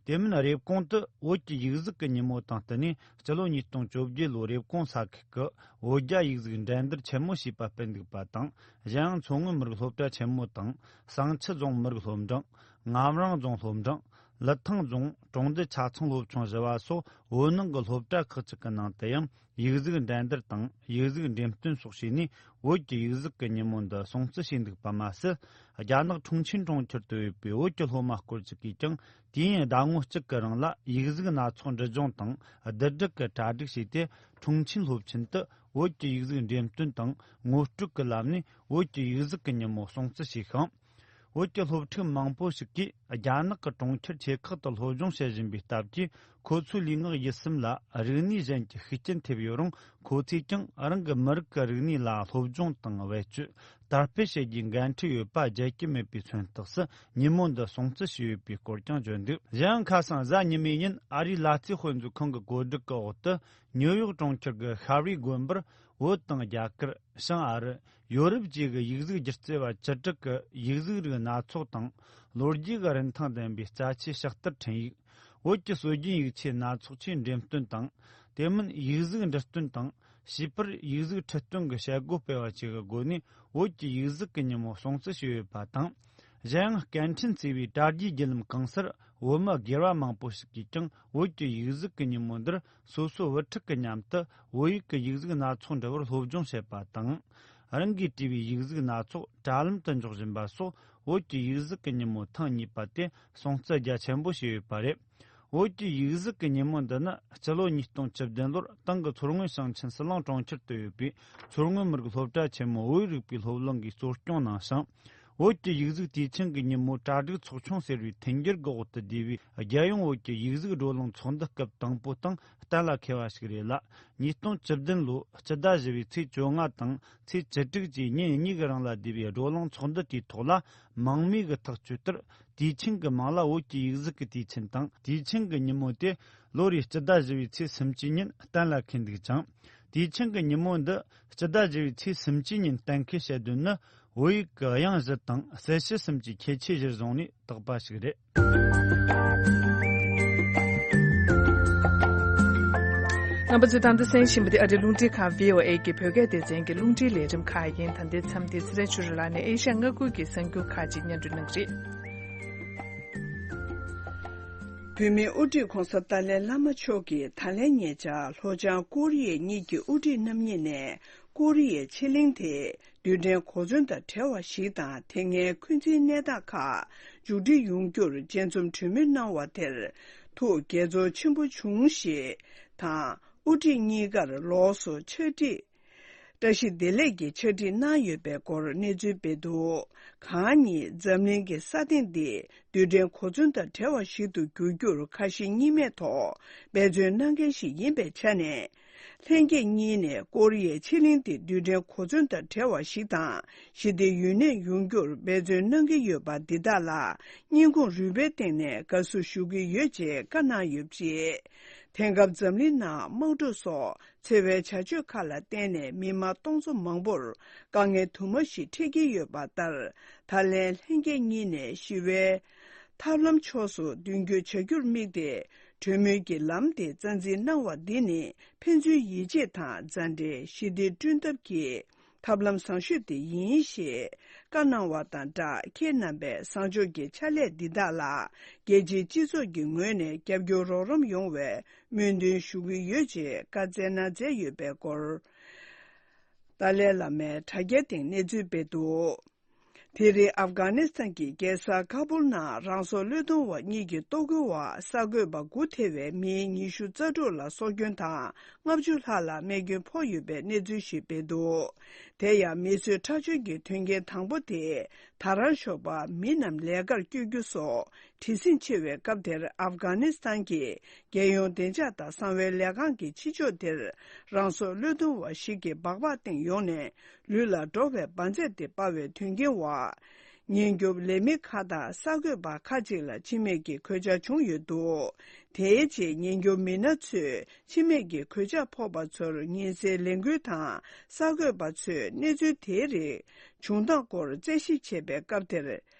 དེ་མིན་རེབ་གོང་དུ་བོད་ཀྱི་ཡིག་གཟུགས་ཀྱི་ཉིན་མོ་དང་བསྟུན་ནས་སྤྱི་ལོ་ཉིས་སྟོང་བཅོ་བརྒྱད་ལོའི་རེབ་གོང་ས་ཁུལ་གྱི་བོད་རྒྱ་ཡིག་གཟུགས་འགྲན་བསྡུར་ཆེན་མོ་ཞེས་པ་སྤེལ་འདུག་པ་དང་། གཞན་ཡང་མཚོ་སྔོན་མི་རིགས་སློབ་གྲྭ་ཆེན་མོ་དང་། བསང་ཆུ་རྫོང་མི་རིགས་སློབ་འབྲིང་། ངམ་རང་རྫོང་སློབ་འབྲིང་། ལི་ཐང་རྫོང་གྲོང་རྡལ་ཆ་ཚང་སློབ་ཆུང་བཞི་བ་སོགས་བོད་ནང་གི་སློབ་གྲྭ་ཁག་ཅིག་གི་ནང་དུ་ཡང་ཡིག་གཟུགས་འགྲན་བསྡུར་དང་ཡིག་གཟུགས་འགྲེམས་སྟོན་སོགས་བྱས་ནས་བོད་ཀྱི་ཡིག་གཟུགས་ཀྱི་ཉིན་མོ་འདི་སྲུང་བརྩི་བྱས་འདུག་པ་མ་ཟད། རྒྱ་ནག་ཁྲུང་ཆིན་གྲོང་ཁྱེར་དུ་ཡོད་པའི་བོད་ཀྱི་སློབ་མ་སྐོར་ཅིག་གིས་ཀྱང་དུས་ཡུན་ཟླ་ངོ་གཅིག་གི་རིང་ལ་ཡིག་གཟུགས་སྣ་ཚོགས་འབྲི་སྦྱོང་དང་བསྡུ་སྒྲིག་གི་གྲ་སྒྲིག་བྱས་ཏེ། ཁྲུང་ཆིན་སློབ་ཆེན་དུ་བོད་ཀྱི་ཡིག་གཟུགས་འགྲེམས་སྟོན་དང་ངོ་སྤྲོད་ཀྱི་ལམ་ནས་བོད་ཀྱི་ཡིག་གཟུགས་ཀྱི་ཉིན་མོ་སྲུང་བརྩི་བྱས་ཤིང་། བོད་ཀྱི་སློབ་ཕྲུག་མང་པོ་ཞིག་གིས་རྒྱ་ནག་གི་གྲོང་ཁྱེར་ཆེ་ཁག་ཏུ་སློབ་སྦྱོང་བྱེད་བཞིན་པའི་སྟབས་ཀྱིས། ཁོ་ཚོའི་ལུས་ངག་ཡིད་གསུམ་ལ་རིག་གནས་གཞན་གྱི་ཤུགས་རྐྱེན་ཐེབས་ཡོད་རུང་། ཁོ་ཚོས་ཀྱང་རང་གི་མི་རིགས་ཀྱི་རིག་གནས་ལ་སློབ་སྦྱོང་དང་བེད་སྤྱོད་དར་སྤེལ་བྱེད་རྒྱུའི་འགན་འཁྲི་ཡོད་པ་བརྗེད་ཀྱི་མེད་པའི་མཚོན་རྟགས་སུ་ཉིན་མོ་འདི་སྲུང་བརྩི་བྱས་ཡོད་པའི་སྐོར་ཀྱང་བརྗོད་འདུག་གཞན་ཡང་ཁ་སང་གཟའ་ཉི་མའི་ཉིན་ཨ་རིའི་ལ་རྩེ་དཔེ་མཛོད་ཁང་གི་བཀོད་སྒྲིག་གི་འོག་ཏུ། ཉིའུ་ཡོག་གྲོང་ཁྱེར་གྱི་ཤ་རི་དགོན་པར་བོད་དང་རྒྱ་གར། བྱང་ཨ་རི། ཡོ་རོབ་བཅས་ཀྱི་ཡིག་གཟུགས་སྒྱུ་རྩལ་བ་བཅུ་དྲུག་གི་ཡིག་གཟུགས་རིགས་སྣ་ཚོགས་དང་། ལོ་རྒྱུས་ཀྱི་རིན་ཐང་ལྡན་པའི་རྩ་ཆེའི་ཕྱག་བསྟར་འཕྲིན་ཡིག་བོད་ཀྱི་སྲོལ་རྒྱུན་ཡིག་ཆའི་སྣ་ཚོགས་ཆེད་འགྲེམས་སྟོན་དང་། དེ་མིན་ཡིག་གཟུགས་འབྲི་སྟོན་དང་། བྱིས་པར་ཡིག་གཟུགས་ཁྲིད་སྟོན་གྱི་བྱེད་སྒོ་སྤེལ་བ་བཅས་ཀྱི་སྒོ་ནས་བོད་ཀྱི་ཡིག་གཟུགས་ཀྱི་ཉིན་མོ་སྲུང་བརྩི་བྱས་ཡོད་པ་དང་། གཞན་ཡང་སྐད་འཕྲིན་བརྩེ་བའི་དྲ་རྒྱའི་བརྒྱུད་ལམ་གང་སར་བོད་མི་སྒེར་བ་མང་པོ་ཞིག་གིས་ཀྱང་བོད་ཀྱི་ཡིག་གཟུགས་ཀྱི་ཉིན་མོ་འདིར་སོ་སོའི་བུ་ཕྲུག་གི་མཉམ་དུ་བོད་ཡིག་གི་ཡིག་གཟུགས་སྣ་ཚོགས་འབྲི་བར་སློབ་སྦྱོང་བྱེད་པ་དང་། རང་གིས་བྲིས་པའི་ཡིག་གཟུགས་སྣ་ཚོགས་དྲ་ལམ་དུ་འཇོག་བཞིན་པ་སོགས་བོད་ཀྱི་ཡིག་གཟུགས་ཀྱི་ཉིན་མོ་ཐེངས་གཉིས་པ་དེ་སྲུང་བརྩི་རྒྱ་ཆེན་པོ་བྱས་ཡོད་པ་རེད། བོད་ཀྱི་ཡིག་གཟུགས་ཀྱི་ཉིན་མོ་འདི་ནི་སྤྱི་ལོ་ཉིས་སྟོང་བཅུ་བདུན་ལོར་ཏང་གི་མཚོ་སྔོན་ཞིང་ཆེན་ཟི་ལིང་གྲོང་ཁྱེར་དུ་ཡོད་པའི་མཚོ་སྔོན་མི་རིགས་སློབ་གྲྭ་ཆེན་མོའི་བོད་རིག་པའི་སློབ་གླིང་གིས་གཙོ་སྐྱོང་གནང་ཞིང་། བོད་ཀྱི་ཡིག་གཟུགས་དུས་ཆེན་གྱི་ཉིན་མོའི་གྲ་སྒྲིག་ཚོགས་ཆུང་ཟེར་བའི་མཐུན་འགྱུར་གྱི་འོག་ཏུ་བསྡུས་པའི་རྒྱལ་ཡོངས་བོད་ཀྱི་ཡིག་གཟུགས་བགྲོ་གླེང་ཚོགས་འདུ་སྐབས་དང་པོ་དང་གཏན་ལ་འཁེལ་བ་ཞིག་རེད་ལ། ཉིས་སྟོང་བཅུ་བདུན་ལོའི་སྤྱི་ཟླ་བཞི་པའི་ཚེས་བཅོ་ལྔ་དང་ཚེས་བཅུ་དྲུག་བཅས་ཉིན་གཉིས་ཀྱི་རིང་ལ་བསྡུས་པའི་བགྲོ་གླེང་ཚོགས་འདུ་དེའི་ཐོག་ལ་མང་མོས་ཀྱིས་ཐག་གཅོད་ལྟར། དུས་ཆེན་གྱི་མིང་ལ་བོད་ཀྱི་ཡིག་གཟུགས་ཀྱི་དུས་ཆེན་དང་། དུས་ཆེན་གྱི་ཉིན་མོ་དེ་ལོ་རེའི་སྤྱི་ཟླ་བཞི་པའི་ཚེས་སུམ་ཅུའི་ཉིན་གཏན་ལ་འཁེལ་འདུག་ཅིང་། དུས་ཆེན་གྱི་ཉིན་མོ་འདི་སྤྱི་ཟླ་བཞི་པའི་ཚེས་སུམ་ཅུའི་ཉིན་གཏན་འཁེལ་བྱེད་དོན་ནི། བོད་ཡིག་གི་དབྱངས་བཞི་དང་གསལ་བྱེད་གསུམ་གྱི་ཁྱད་ཆོས་གཞིར་བཟུང་ནས་བཏགས་པ་ཞིག་རེད། རྣམ་པ་ཚོས་ད་ལྟ་གསན་བཞིན་པ་དེ་ཨ་རིའི་རླུང་འཕྲིན་ཁང་བྷི་ཨོ་ཨེ་གི་བོད་སྐད་སྡེ་ཚན་གྱི་རླུང་འཕྲིན་ལས་རིམ་ཁག་ཡིན། ད་ལྟའི་མཚམས་འདིར་ཚེ་རིང་ཆོས་སྒྲོན་ལགས་ནས་ཨེ་ཤ་ཡ་མངའ་ཁུལ་གྱི་གསར་འགྱུར་ཁག་ཅིག་སྙན་སྒྲོན་གནང་གི་རེད། བོད་མིའི་དབུ་ཁྲིད་༧གོང་ས་ཏཱ་ལའི་བླ་མ་མཆོག་གིས་ད་ལན་ཉེ་ཆར་ལྷོ་བྱང་ཀོ་རི་ཡའི་གཉིས་ཀྱི་དབུ་ཁྲིད་རྣམ་གཉིས་ནས་ཀོ་རི་ཡའི་ཕྱེད་གླིང་དེ་རྡུལ་ཕྲན་གོ་མཚོན་དང་བྲལ་བ་ཞིག་དང་། དེ་སྔའི་འཁོན་འཛིན་གནས་སྟངས་ཁག་མཇུག་སྒྲིལ་ཡོང་རྒྱུར་མཇལ་འཛོམས་གྲོས་མོལ་གནང་བ་དེར་ཐུགས་དགྱེས་ཚོར་ཆེན་པོ་བྱུང་ཞེས་དང་། དབུ་ཁྲིད་གཉིས་ཀར་ལོགས་སུ་ཕྱག་བྲིས། བཀྲ་ཤིས་བདེ་ལེགས་ཀྱི་ཕྱག་བྲིས་གནང་ཡོད་པའི་སྐོར་གནས་ཚུལ་སྤེལ་འདུག་གང་ཉིད་འཛམ་གླིང་གི་ས་སྟེང་འདི་རྡུལ་ཕྲན་གོ་མཚོན་དང་བྲལ་བ་ཞིག་ཏུ་འགྱུར་རྒྱུར་ཁ་ཞེ་གཉིས་མེད་ཐོག་འབད་བརྩོན་གནང་མཁན་ཞིག་ཡིན་པའི་ཆ་ནས། ལྷན་རྒྱས་གཉིས་ནས་ཀོ་རི་ཡའི་ཕྱེད་གླིང་འདི་རྡུལ་ཕྲན་གོ་མཚོན་དང་བྲལ་བ་ཞིག་དང་། ཞི་བདེ་ཡུན་གནས་ཡོང་རྒྱུར་འབད་བརྩོན་གནང་གི་ཡོད་པ་འདི་དག་ལ་སྙིང་ཁོང་རུས་པའི་གཏིང་ནས་དགའ་བསུ་ཞུ་གི་ཡོད་ཅེས་བཀའ་གནང་ཡོད་པ་རེད། དེང་སྐབས་འཛམ་གླིང་ནང་དམག་འཁྲུག་སོགས། འཚེ་བའི་བྱ་སྤྱོད་ཁག་ལ་བརྟེན་ནས་མི་མང་སྟོང་ཚོ་མང་པོར་དཀའ་ངལ་དུ་མ་ཞིག་འཕྲད་ཀྱི་ཡོད་པ་ལྟར། ད་ལན་ལྷན་རྒྱས་གཉིས་ནས་ཞི་བའི་ཐབས་ལམ་ཕྱོགས་སུ་མདུན་སྐྱོད་བྱ་རྒྱུར་དམིགས་ཏེ། གྲོས་མོལ་གྱི་ལམ་དེ་རྩ་འཛིན་གནང་བ་འདི་ནི་ཕན་ཚུན་ཡིད་ཆེས་དང་མཛའ་འབྲེལ། ཞི་བདེ་བསྐྲུན་ཐབས་ཀྱི་ཐབས་ལམ་བཟང་ཤོས་དེ་ཡིན་ཞེས་བཀའ་གནང་བ་དང་སྦྲགས། ཁྱེད་རྣམ་པས་བཟང་ཕྱོགས་ཀྱི་ཕྱག་ལས་འདི་དག་ལ་རྒྱལ་སྤྱིའི་སྤྱི་ཚོགས་ཀྱི་ངོས་ནས་རྒྱབ་སྐྱོར་རོགས་རམ་ཡོང་བའི་སྨོན་འདུན་ཞུ་གི་ཡོད་ཅེས་བཀའ་སྩལ་གནང་མཛད་ཡོད་པའི་སྐོར། ཏཱ་ལའི་བླ་མའི་དྲ་རྒྱའི་སྟེང་གནས་ཚུལ་སྤེལ་འདུག་དེ་རིང་ཨབ་གྷ་ནི་སི་ཐན་གྱི་རྒྱལ་ས་ཁ་པུལ་ནང་རང་སྲོག་བློས་གཏོང་བ་གཉིས་ཀྱི་གཏོར་རྒོལ་བ་གསར་འགོད་པ་དགུ་ཐེ་བའི་མི་ཉི་ཤུ་རྩ་དྲུག་ལ་སྲོག་སྐྱོན་དང་ལྔ་བཅུ་ལྷག་ལ་རྨས་སྐྱོན་ཕོག་ཡོད་པའི་གནས་ཚུལ་ཞིག་སྤེལ་འདུག་དེ་ཡང་མི་གསོད་ཁྲག་སྦྱོར་གྱི་དོན་རྐྱེན་དང་པོ་དེ་ད་རང་ཤོག་པ་མི་རྣམས་ལས་ཀར་བསྐྱོད་རྒྱུ་སོགས་བྲེལ་ཟིང་ཆེ་བའི་སྐབས་དེར་ཨབ་གྷ་ནི་སི་ཐན་གྱི་རྒྱལ་ཡོངས་བདེ་འཇགས་དང་གསང་བའི་ལས་ཁང་གི་ཕྱི་ཕྱོགས་དེར་རང་སྲོག་བློས་གཏོང་བ་ཞིག་གིས་སྦག་སྦག་སྟེང་ཡོང་ནས་ལུས་ལ་འགྲོ་བའི་འབར་རྫས་དེ་སྤར་བའི་དོན་རྐྱེན་འོག་ཉེན་སྐྱོབ་ལས་མི་ཁག་དང་གསར་འགོད་པ་ཁག་ཅིག་ལ་འཆི་རྨས་ཀྱི་གོད་ཆག་བྱུང་ཡོད་འདུག་དེའི་རྗེས་ཉེན་སྐྱོབ་མི་སྣ་ཚོས་འཆི་རྨས་ཀྱི་གོད་ཆག་ཕོག་པ་ཚོར་ཉེན་སེལ་ལས་འགུལ་དང་གསར་འགོད་པ་ཚོས་གནས་ཚུལ་དེའི་རིགས་བྱུང་སྟངས་སྐོར་རྩད་ཞིབ་བྱེད་པའི་སྐབས་དེར།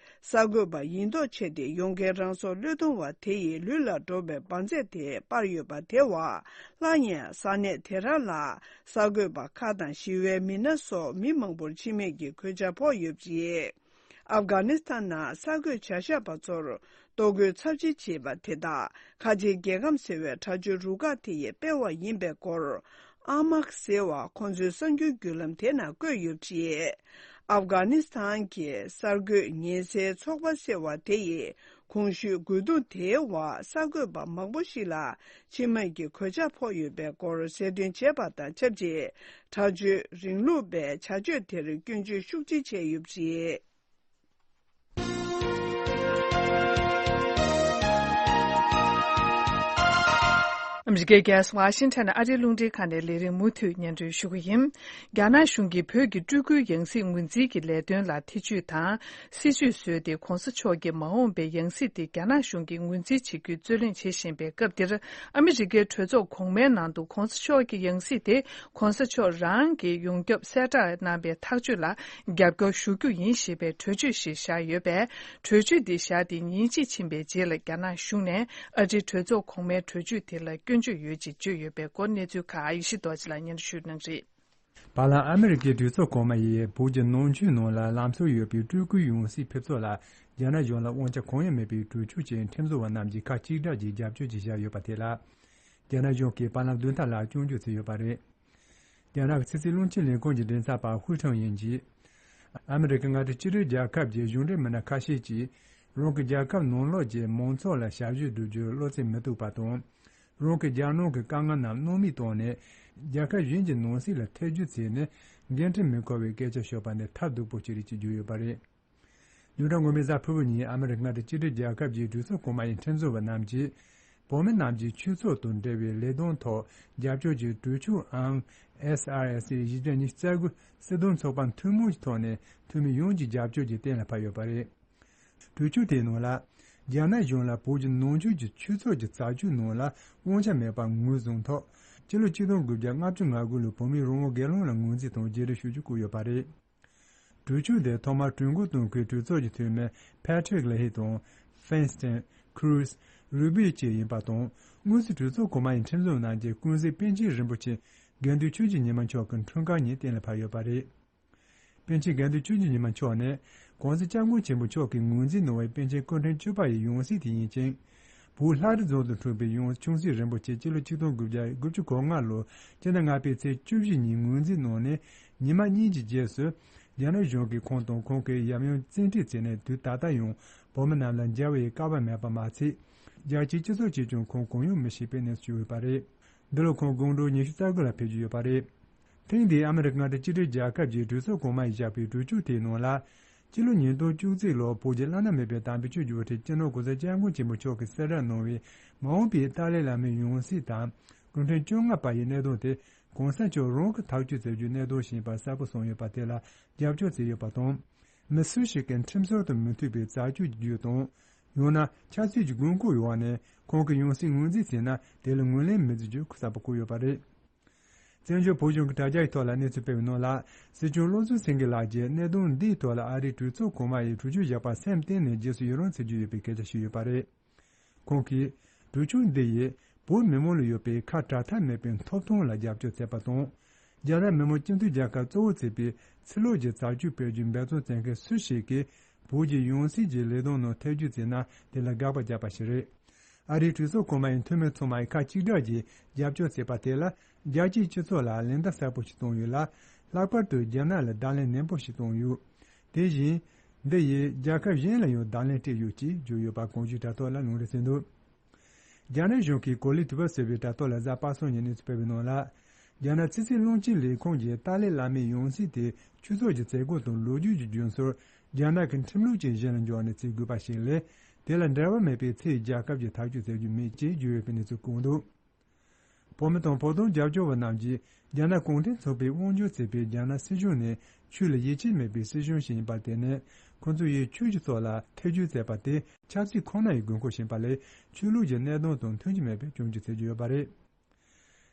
གསར་འགོད་པ་ཡིན་མདོག་བྱས་ཏེ་ཡོང་མཁན་རང་སྲོག་བློས་གཏོང་བ་དེ་ཡིས་ལུས་ལ་འགྲོ་བའི་འབར་རྫས་དེ་སྤར་ཡོད་པ་དེ་བ། སླར་ཡང་ས་གནས་དེ་རང་ལ་གསར་འགོད་པ་ཁག་དང་ཞི་བའི་མི་སྣ་སོགས་མི་མང་པོར་འཆི་རྨས་ཀྱི་གོད་ཆག་ཕོག་ཡོད་པ་རེད། ཨབ་གྷ་ནི་སི་ཐན་ནང་གསར་འགོད་བྱ་བཞག་པ་ཚོར་ལྟོ་གོས་ཚབས་ཆེ་བྱེད་པ་དེ་དག་ཁ་ཆེའི་རྒྱལ་ཁམས་ཟེར་བའི་དྲ་རྒྱའི་རུ་ཁག་དེ་ཡིས་སྤེལ་བ་ཡིན་པའི་སྐོར། ཨ་མག་ཟེར་བ་ཁོང་ཚོའི་གསར་འགྱུར་བརྒྱུད་ལམ་དེ་ནང་བཀོད་ཡོད་པ་རེད། ཨབ་གྷ་ནི་སི་ཐན་གྱི་གསར་འགོད་ཉེན་སེལ་ཚོགས་པ་ཟེར་བ་དེ་ཡིས་གོང་ཞུས་རྒོལ་རྡུང་དེའི་འོག་གསར་འགོད་པ་མང་པོ་ཞིག་ལ་འཆི་རྨས་ཀྱི་གོད་ཆག་ཕོག་ཡོད་པའི་སྐོར་གསལ་སྟོན་བྱས་པ་དང་ཆབས་ཅིག་དྲག་སྤྱོད་རིང་ལུགས་པའི་བྱ་སྤྱོད་དེར་སྐྱོན་བརྗོད་ཤུགས་ཆེ་བྱས་ཡོད་པ་རེད། ཨ་མི་རི་ཀའི་རྒྱལ་ས་ཝ་ཤིང་ཊོན་ཨ་རིའི་རླུང་འཕྲིན་ཁང་ནས་ལས་རིམ་མུ་མཐུད་སྙན་སྒྲོན་ཞུ་གི་ཡིན། རྒྱ་ནག་གཞུང་གིས་བོད་ཀྱི་སྤྲུལ་སྐུའི་ཡང་སྲིད་ངོས་འཛིན་གྱི་ལས་དོན་ལ་ཐེ་བྱུས་དང་། སྲིད་བྱུས་བཟོས་ཏེ། ྋགོང་ས་མཆོག་གི་མ་འོངས་པའི་ཡང་སྲིད་དེ་རྒྱ་ནག་གཞུང་གིས་ངོས་འཛིན་བྱེད་རྒྱུའི་རྩོད་གླེང་བྱེད་བཞིན་པའི་སྐབས་འདིར། ཨ་མི་རི་ཀའི་གྲོས་ཚོགས་གོང་མའི་ནང་དུ་ྋགོང་ས་མཆོག་གི་ཡང་སྲིད་དེ་ྋགོང་ས་མཆོག་རང་གིས་ཡོངས་ཁྱབ་གསལ་བསྒྲགས་གནང་བའི་ཐག་གཅོད་ལ་རྒྱབ་སྐྱོར་ཞུ་རྒྱུ་ཡིན་ཞེས་པའི་གྲོས་ཆོད་ཞིག་བཞག་ཡོད་པས། གྲོས་ཆོད་འདི་བཞག་སྟེ་ཉིན་གཅིག་ཕྱིན་པའི་རྗེས་ལ། རྒྱ་ནག་གཞུང་ནས་ཨ་རིའི་གྲོས་ཚོགས་གོང་མའི་གྲོས་ཆོད་དེ་ལ་སྐྱོན་བརྗོད་ཡོད་ཅེས་བརྗོད་ཡོད་པའི་སྐོར། གནས་ཚུལ་ཁག་ཡེ་ཤེས་རྡོ་རྗེ་ལགས་སྙན་ཞུ་གནང་རེད། བར་ལམ་ཨ་མི་རི་ཀའི་གྲོས་ཚོགས་གོང་མ་ཡིས་བོད་ཀྱི་ནང་ཆོས་ནང་ལ་ལམ་སྲོལ་ཡོད་པའི་སྤྲུལ་སྐུའི་ཡང་སྲིད་ཕེབས་ཐབས་ལ་རྒྱ་ནག་གཞུང་ལ་དབང་ཆ་གང་ཡང་མེད་པའི་གྲོས་ཆོད་ཅིག་ཁྲིམས་བཟོ་བ་རྣམས་ཀྱིས་ཁ་གཅིག་གྲགས་ཀྱིས་རྒྱབ་སྐྱོར་ཅིག་བཞག་ཡོད་པ་དེ་ལ། རྒྱ་ནག་གཞུང་གིས་བར་ལམ་བདུན་ཕྲག་ལ་སྐྱོན་བརྗོད་བྱས་ཡོད་པ་རེད། རྒྱ་ནག་གི་ཕྱི་སྲིད་བློན་ཆེན་ལས་ཁུངས་ཀྱི་མགྲིན་ཚབ་པ་ཧུའུ་ཁྲང་ཡིན་གྱིས། ཨ་མི་རི་ཀ་མངའ་སྡེ་གཅིག་སྒྲིལ་རྒྱལ་ཁབ་ཀྱི་གཞུང་འབྲེལ་མི་སྣ་ཁ་ཤས་ཀྱིས། རང་གི་རྒྱལ་ཁབ་ནང་ལོགས་ཀྱི་མང་ཚོགས་ལ་ཞབས་ཞུ་བསྒྲུབ་རྒྱུར་བློ་རྩེ་མི་གཏུག་པ་དང་། རང་གི་རྒྱལ་ནང་གི་དཀའ་ངལ་རྣམས་སྣང་མེད་བཏང་ནས། རྒྱལ་ཁབ་གཞན་གྱི་ནང་སྲིད་ལ་ཐེ་ཇུས་བྱས་ནས། འགན་འཁྲི་མི་འཁུར་བའི་སྐད་ཆ་ཤོད་པ་ནི་ཐབས་སྡུག་པོ་ཞིག་རེད་ཅེས་བརྗོད་ཡོད་པ་རེད། ཉེ་ཆར་ངོ་མའི་གཟའ་ཕུར་བུ་ཉིན་ཨ་མི་རི་ཀ་མངའ་སྡེ་གཅིག་སྒྲིལ་རྒྱལ་ཁབ་ཀྱི་གྲོས་ཚོགས་གོང་མ་ཡི་ཁྲིམས་བཟོ་བ་རྣམས་ཀྱིས། བོད་མི་རྣམས་ཀྱི་ཆོས་ཚོགས་དང་འབྲེལ་བའི་ལས་དོན་ཐོག་རྒྱབ་སྐྱོར་གྱི་གྲོས་ཆོད་ཨང་། S R S A བཞི་བརྒྱ་ཉི་ཤུ་རྩ་དགུ་སྲིད་དོན་ཚོགས་པ་ཐུན་མོང་གི་ཐོག་ནས་འཐུས་མི་ཡོངས་ཀྱི་རྒྱབ་སྐྱོར་གྱིས་གཏན་ལ་ཕབ་ཡོད་པ་རེད། གྲོས་ཆོད་དེའི་ནང་ལ། རྒྱ་ནག་གཞུང་ལ་བོད་ཀྱི་ནང་ཆོས་ཀྱི་ཆོས་ཚོགས་ཀྱི་རྩ་ཆོད་ནང་ལ་དབང་ཆ་མེད་པ་ངོས་བཟུང་ཐོག་ཕྱི་ལོ་ཆིག་སྟོང་དགུ་བརྒྱ་ལྔ་བཅུ་ང་དགུ་ལོའི་བོད་མིའི་རང་དབང་སྒེར་ལངས་ལ་ངོས་འཛིན་དང་བརྗེ་རེས་ཞུ་རྒྱུ་བཀོད་ཡོད་པ་རེད། གྲོས་ཆོད་དེ་ཐོག་མར་གྲོས་འགོ་བཏོན་མཁན་གྲོས་ཚོགས་ཀྱི་འཐུས་མི་Patrick Leahy དང་Feinstein, Cruz, Rubio བཅས་ཡིན་པ་དང་། དངོས་སུ་གྲོས་ཚོགས་གོང་མ་ཡི་ཁྲིམས་བཟོ་གནང་རྗེས། ཀུན་གཟིགས་པཎ་ཆེན་རིན་པོ་ཆེ་དགེ་འདུན་ཆོས་ཀྱི་ཉི་མ་མཆོག་གི་འཁྲུངས་སྐར་ཉིན་གཏན་ལ་ཕབ་ཡོད་པ་རེད། པཎ་ཆེན་དགེ་འདུན་ཆོས་ཀྱི་ཉི་མ་མཆོག་ནི། ྋགོང་ས་སྐྱབས་མགོན་ཆེན་པོ་མཆོག་གིས་ངོས་འཛིན་གནང་བའི་པཎ་ཆེན་སྐུ་ཕྲེང་བཅུ་པ་ཡི་ཡང་སྲིད་དེ་ཡིན་ཅིང་། བོད་ལྷ་རི་རྫོང་དུ་འཁྲུངས་པའི་ཡང་ཆུང་སྲིད་རིན་པོ་ཆེ་སྤྱི་ལོ་ཆིག་སྟོང་དགུ་བརྒྱ་དགུ་བཅུ་གོ་ལྔ་ལོར་སྤྱི་ཟླ་ལྔ་པའི་ཚེས་བཅུ་བཞི་ཉིན་ངོས་འཛིན་གནང་ནས། ཉི་མ་གཉིས་ཀྱི་རྗེས་སུ། རྒྱ་ནག་གཞུང་གིས་ཁོང་དང་ཁོང་གི་ཡབ་ཡུམ་བཙན་ཁྲིད་བྱས་ནས། དུས་ད་ལྟ་ཡང་བོད་མི་རྣམས་ལ་མཇལ་བའི་སྐལ་བ་མེད་པ་མ་ཚད། རྒྱལ་སྤྱིའི་སྤྱི་ཚོགས་ཀྱིས་ཀྱང་ཁོང་གུ་ཡངས་མི་ཤེས་པའི་གནས་སུ་གྱུར་ཡོད་པ་རེད། འདི་ལོ་ཁོང་དགུང་གྲངས་ཉི་ཤུ་རྩ་དགུ་ལ་ཕེབས་ཀྱི་ཡོད་པ་རེད། ཐེངས་འདིའི་ཨ་མི་རི་ཀ་མངའ་སྡེ་གཅིག་སྒྲིལ་རྒྱལ་ཁབ་ཀྱི་གྲོས་ཚོགས་གོང་མ་ཡིས་བཞག་པའི་གྲོས་ཆོད་དེའི་ནང་ལ། སྤྱི་ལོ་ཉིས་སྟོང་བཅུ་གཅིག་ལོར་བོད་ཀྱི་བླ་ན་མེད་པའི་དམ་པའི་ཆོས་ཀྱི་དབུ་ཁྲིད་སྤྱི་ནོར་༸གོང་ས་༸སྐྱབས་མགོན་ཆེན་པོ་མཆོག་གིས་གསལ་བསྒྲགས་གནང་བའི་མ་འོངས་པའི་ཏཱ་ལའི་བླ་མའི་ཡང་སྲིད་དང་། སྐུ་ཕྲེང་བཅོ་ལྔ་པ་ཡི་གནད་དོན་དེ་གོང་ས་མཆོག་རང་གིས་ཐག་གཅོད་མཛད་རྒྱུའི་གནད་དོན་ཞིག་ཡིན་པ་གསལ་པོ་གསུངས་ཡོད་པ་དེ་ལ་རྒྱབ་སྐྱོར་བྱས་ཡོད་པ་དང་། མི་སུ་ཞིག་གིས་ཁྲིམས་སྲོལ་དང་མི་མཐུན་པའི་རྩ་ཆོད་ཀྱི་བརྒྱུད་དང་། ཡང་ན་ཆབ་སྲིད་ཀྱི་དགོས་མཁོའི་འོག་ནས་ཁོང་གི་ཡང་སྲིད་ངོས་འཛིན་བྱས་ན། དེ་ལ་ངོས་ལེན་མི་བྱེད་རྒྱུ་གསལ་པོ་བཀོད་ཡོད་པ་རེད། བཙན་བྱོལ་བོད་གཞུང་གི་དྲ་རྒྱ་ཡི་ཐོག་ལ་གནས་ཚུལ་སྤེལ་བའི་ནང་ལ། སྲིད་སྐྱོང་བློ་བཟང་སེང་གེ་ལགས་ཀྱིས་གནད་དོན་འདིའི་ཐོག་ལ་ཨ་རིའི་གྲོས་ཚོགས་གོང་མ་ཡིས་གྲོས་ཆོད་བཞག་པར་སེམས་གཏིང་ནས་རྗེས་སུ་ཡི་རང་བྱེད་ཀྱི་ཡོད་པའི་སྐད་ཆ་བཤད་ཡོད་པ་རེད། ཁོང་གིས། གྲོས་ཆོད་འདི་ཡིས་བོད་མི་མང་ལ་ཡོད་པའི་ཁ་བྲལ་ཐབས་མེད་པའི་ཐོབ་ཐང་ལ་རྒྱབ་སྐྱོར་བྱས་པ་དང་། རྒྱ་ནག་མི་དམངས་སྤྱི་མཐུན་རྒྱལ་ཁབ་གཙོ་བོ་བྱེད་པའི་ཕྱི་ལོགས་ཀྱི་རྩ་ཆོད་སྤེལ་རྒྱུའི་འབད་བརྩོན་བྱེད་མཁན་སུ་ཞིག་གིས། བོད་ཀྱི་ཡང་སྲིད་ཀྱི་ལས་དོན་ནང་ཐེ་ཇུས་བྱས་ན། དེ་ལ་དགག་པ་བརྒྱབ་པ་ཞིག་རེད། ཨ་རིའི་གྲོས་ཚོགས་གོང་མ་ཡི་འཐུས་མི་ཚང་མ་ཡིས་ཁ་གཅིག་གྲགས་ཀྱིས་རྒྱབ་སྐྱོར་བྱས་པ་དེ་ལ། རྒྱལ་སྤྱིའི་སྤྱི་ཚོགས་ལ་ལན་བརྡ་གསལ་པོ་ཞིག་བཏང་ཡོད་ལ། ལྷག་པར་དུ་རྒྱ་ནག་ལ་བརྡ་ལན་ནན་པོ་ཞིག་བཏང་ཡོད། དེ་བཞིན། འདི་ཡིས་རྒྱལ་ཁབ་གཞན་ལ་ཡང་བརྡ་ལན་སྤྲད་ཡོད་ཅེས་བརྗོད་ཡོད་པ་གོང་ཞུས་དྲ་ཐོག་ལ་ལུང་འདྲེན་བྱས་འདུག་རྒྱ་ནག་གཞུང་གིས་གོ་ལའི་དུས་བབ་ཟེར་བའི་དྲ་ཐོག་ལ་གཟའ་པ་སངས་ཉིན་གནས་ཚུལ་སྤེལ་བའི་ནང་ལ། རྒྱ་ནག་ཕྱི་སྲིད་བློན་ཆེན་ལས་ཁུངས་ཀྱིས་ཏཱ་ལའི་བླ་མའི་ཡང་སྲིད་དེ་ཆོས་ཕྱོགས་ཀྱི་བྱེད་སྒོ་དང་ལོ་རྒྱུས་ཀྱི་རྒྱུན་སྲོལ། རྒྱ་ནག་གི་ཁྲིམས་ལུགས་ཅན་གཞི་ལ་འཇོག་ནས་བྱེད་དགོས་པ་ཞིག་ལས། དེ་ལ་འབྲེལ་བ་མེད་པའི་ཕྱིའི་རྒྱལ་ཁབ་ཀྱིས་ཐག་གཅོད་བྱེད་རྒྱུ་མེད་ཅེས་བརྗོད་ཡོད་པའི་གནས་ཚུལ་བཀོད་འདུག་བོད་མི་དང་བོད་དོན་རྒྱབ་སྐྱོར་བ་རྣམས་ཀྱིས་རྒྱ་ནག་གུང་ཁྲན་ཚོགས་པས་དབང་སྒྱུར་བྱེད་པའི་རྒྱ་ནག་སྲིད་གཞུང་ནི་ཆོས་ལ་ཡིད་ཆེས་མེད་པའི་སྲིད་གཞུང་ཞིག་ཡིན་པར་བརྟེན་ནས། ཁོ་ཚོ་ཡིས་ཆོས་ཀྱི་ཐོག་ལ་ཐེ་བྱུས་མཛད་པ་དེ་ཆབ་སྲིད་ཁོ་ན་ཡི་དགོས་མཁོ་ཞིག་ཡིན་པ་ལས། ཆོས་ལུགས་ཀྱི་གནད་དོན་དང་མཐུན་གྱི་མེད་པའི་སྐྱོན་བརྗོད་བྱེད་ཀྱི་ཡོད་པ་རེད།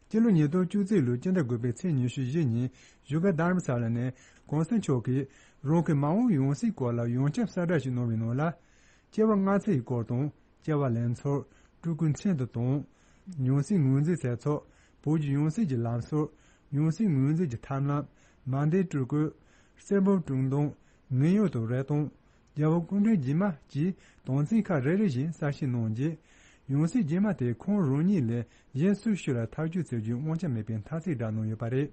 སྤྱི་ལོ་ཉིས་སྟོང་བཅུ་གཅིག་ལོའི་སྤྱི་ཟླ་དགུ་པའི་ཚེས་ཉི་ཤུ་བཞི་ཉིན་བཞུགས་སྒར་དྷ་རམ་ས་ལ་ནས་གོང་ས་མཆོག་གིས་རང་གི་མ་འོངས་ཡང་སྲིད་སྐོར་ལ་ཡོངས་ཁྱབ་གསལ་བསྒྲགས་ཤིག་གནང་བའི་ནང་ལ། སྐྱེ་བ་སྔ་ཕྱི་ཡི་སྐོར་དང་། སྐྱེ་བ་ལེན་ཚུལ། སྤྲུལ་སྐུའི་མཚན་དང་དང་། ཡང་སྲིད་ངོས་འཛིན་བྱེད་ཚུལ། བོད་ཀྱི་ཡང་སྲིད་ཀྱི་ལམ་སྲོལ། ཡང་སྲིད་ངོས་འཛིན་གྱི་ཐབས་ལམ། མ་འདས་སྤྲུལ་སྐུ། གསེར་བུམ་དཀྲུག་འདོན། ངན་གཡོ་དང་རེ་སྟོང་། རྒྱལ་བ་སྐུ་ཕྲེང་རྗེས་མ་བཅས་དོན་ཚན་ཁག་རེ་རེ་བཞིན་གསལ་བཤད་གནང་རྗེས། ཡང་སྲིད་རྗེས་མ་དེ་ཁོང་རང་ཉིད་ལས་གཞན་སུ་ཞིག་ལ་ཐག་གཅོད་བྱེད་རྒྱུའི་དབང་ཆ་མེད་པའི་མཐའ་གསལ་བསྒྲགས་གནང་ཡོད་པ་རེད།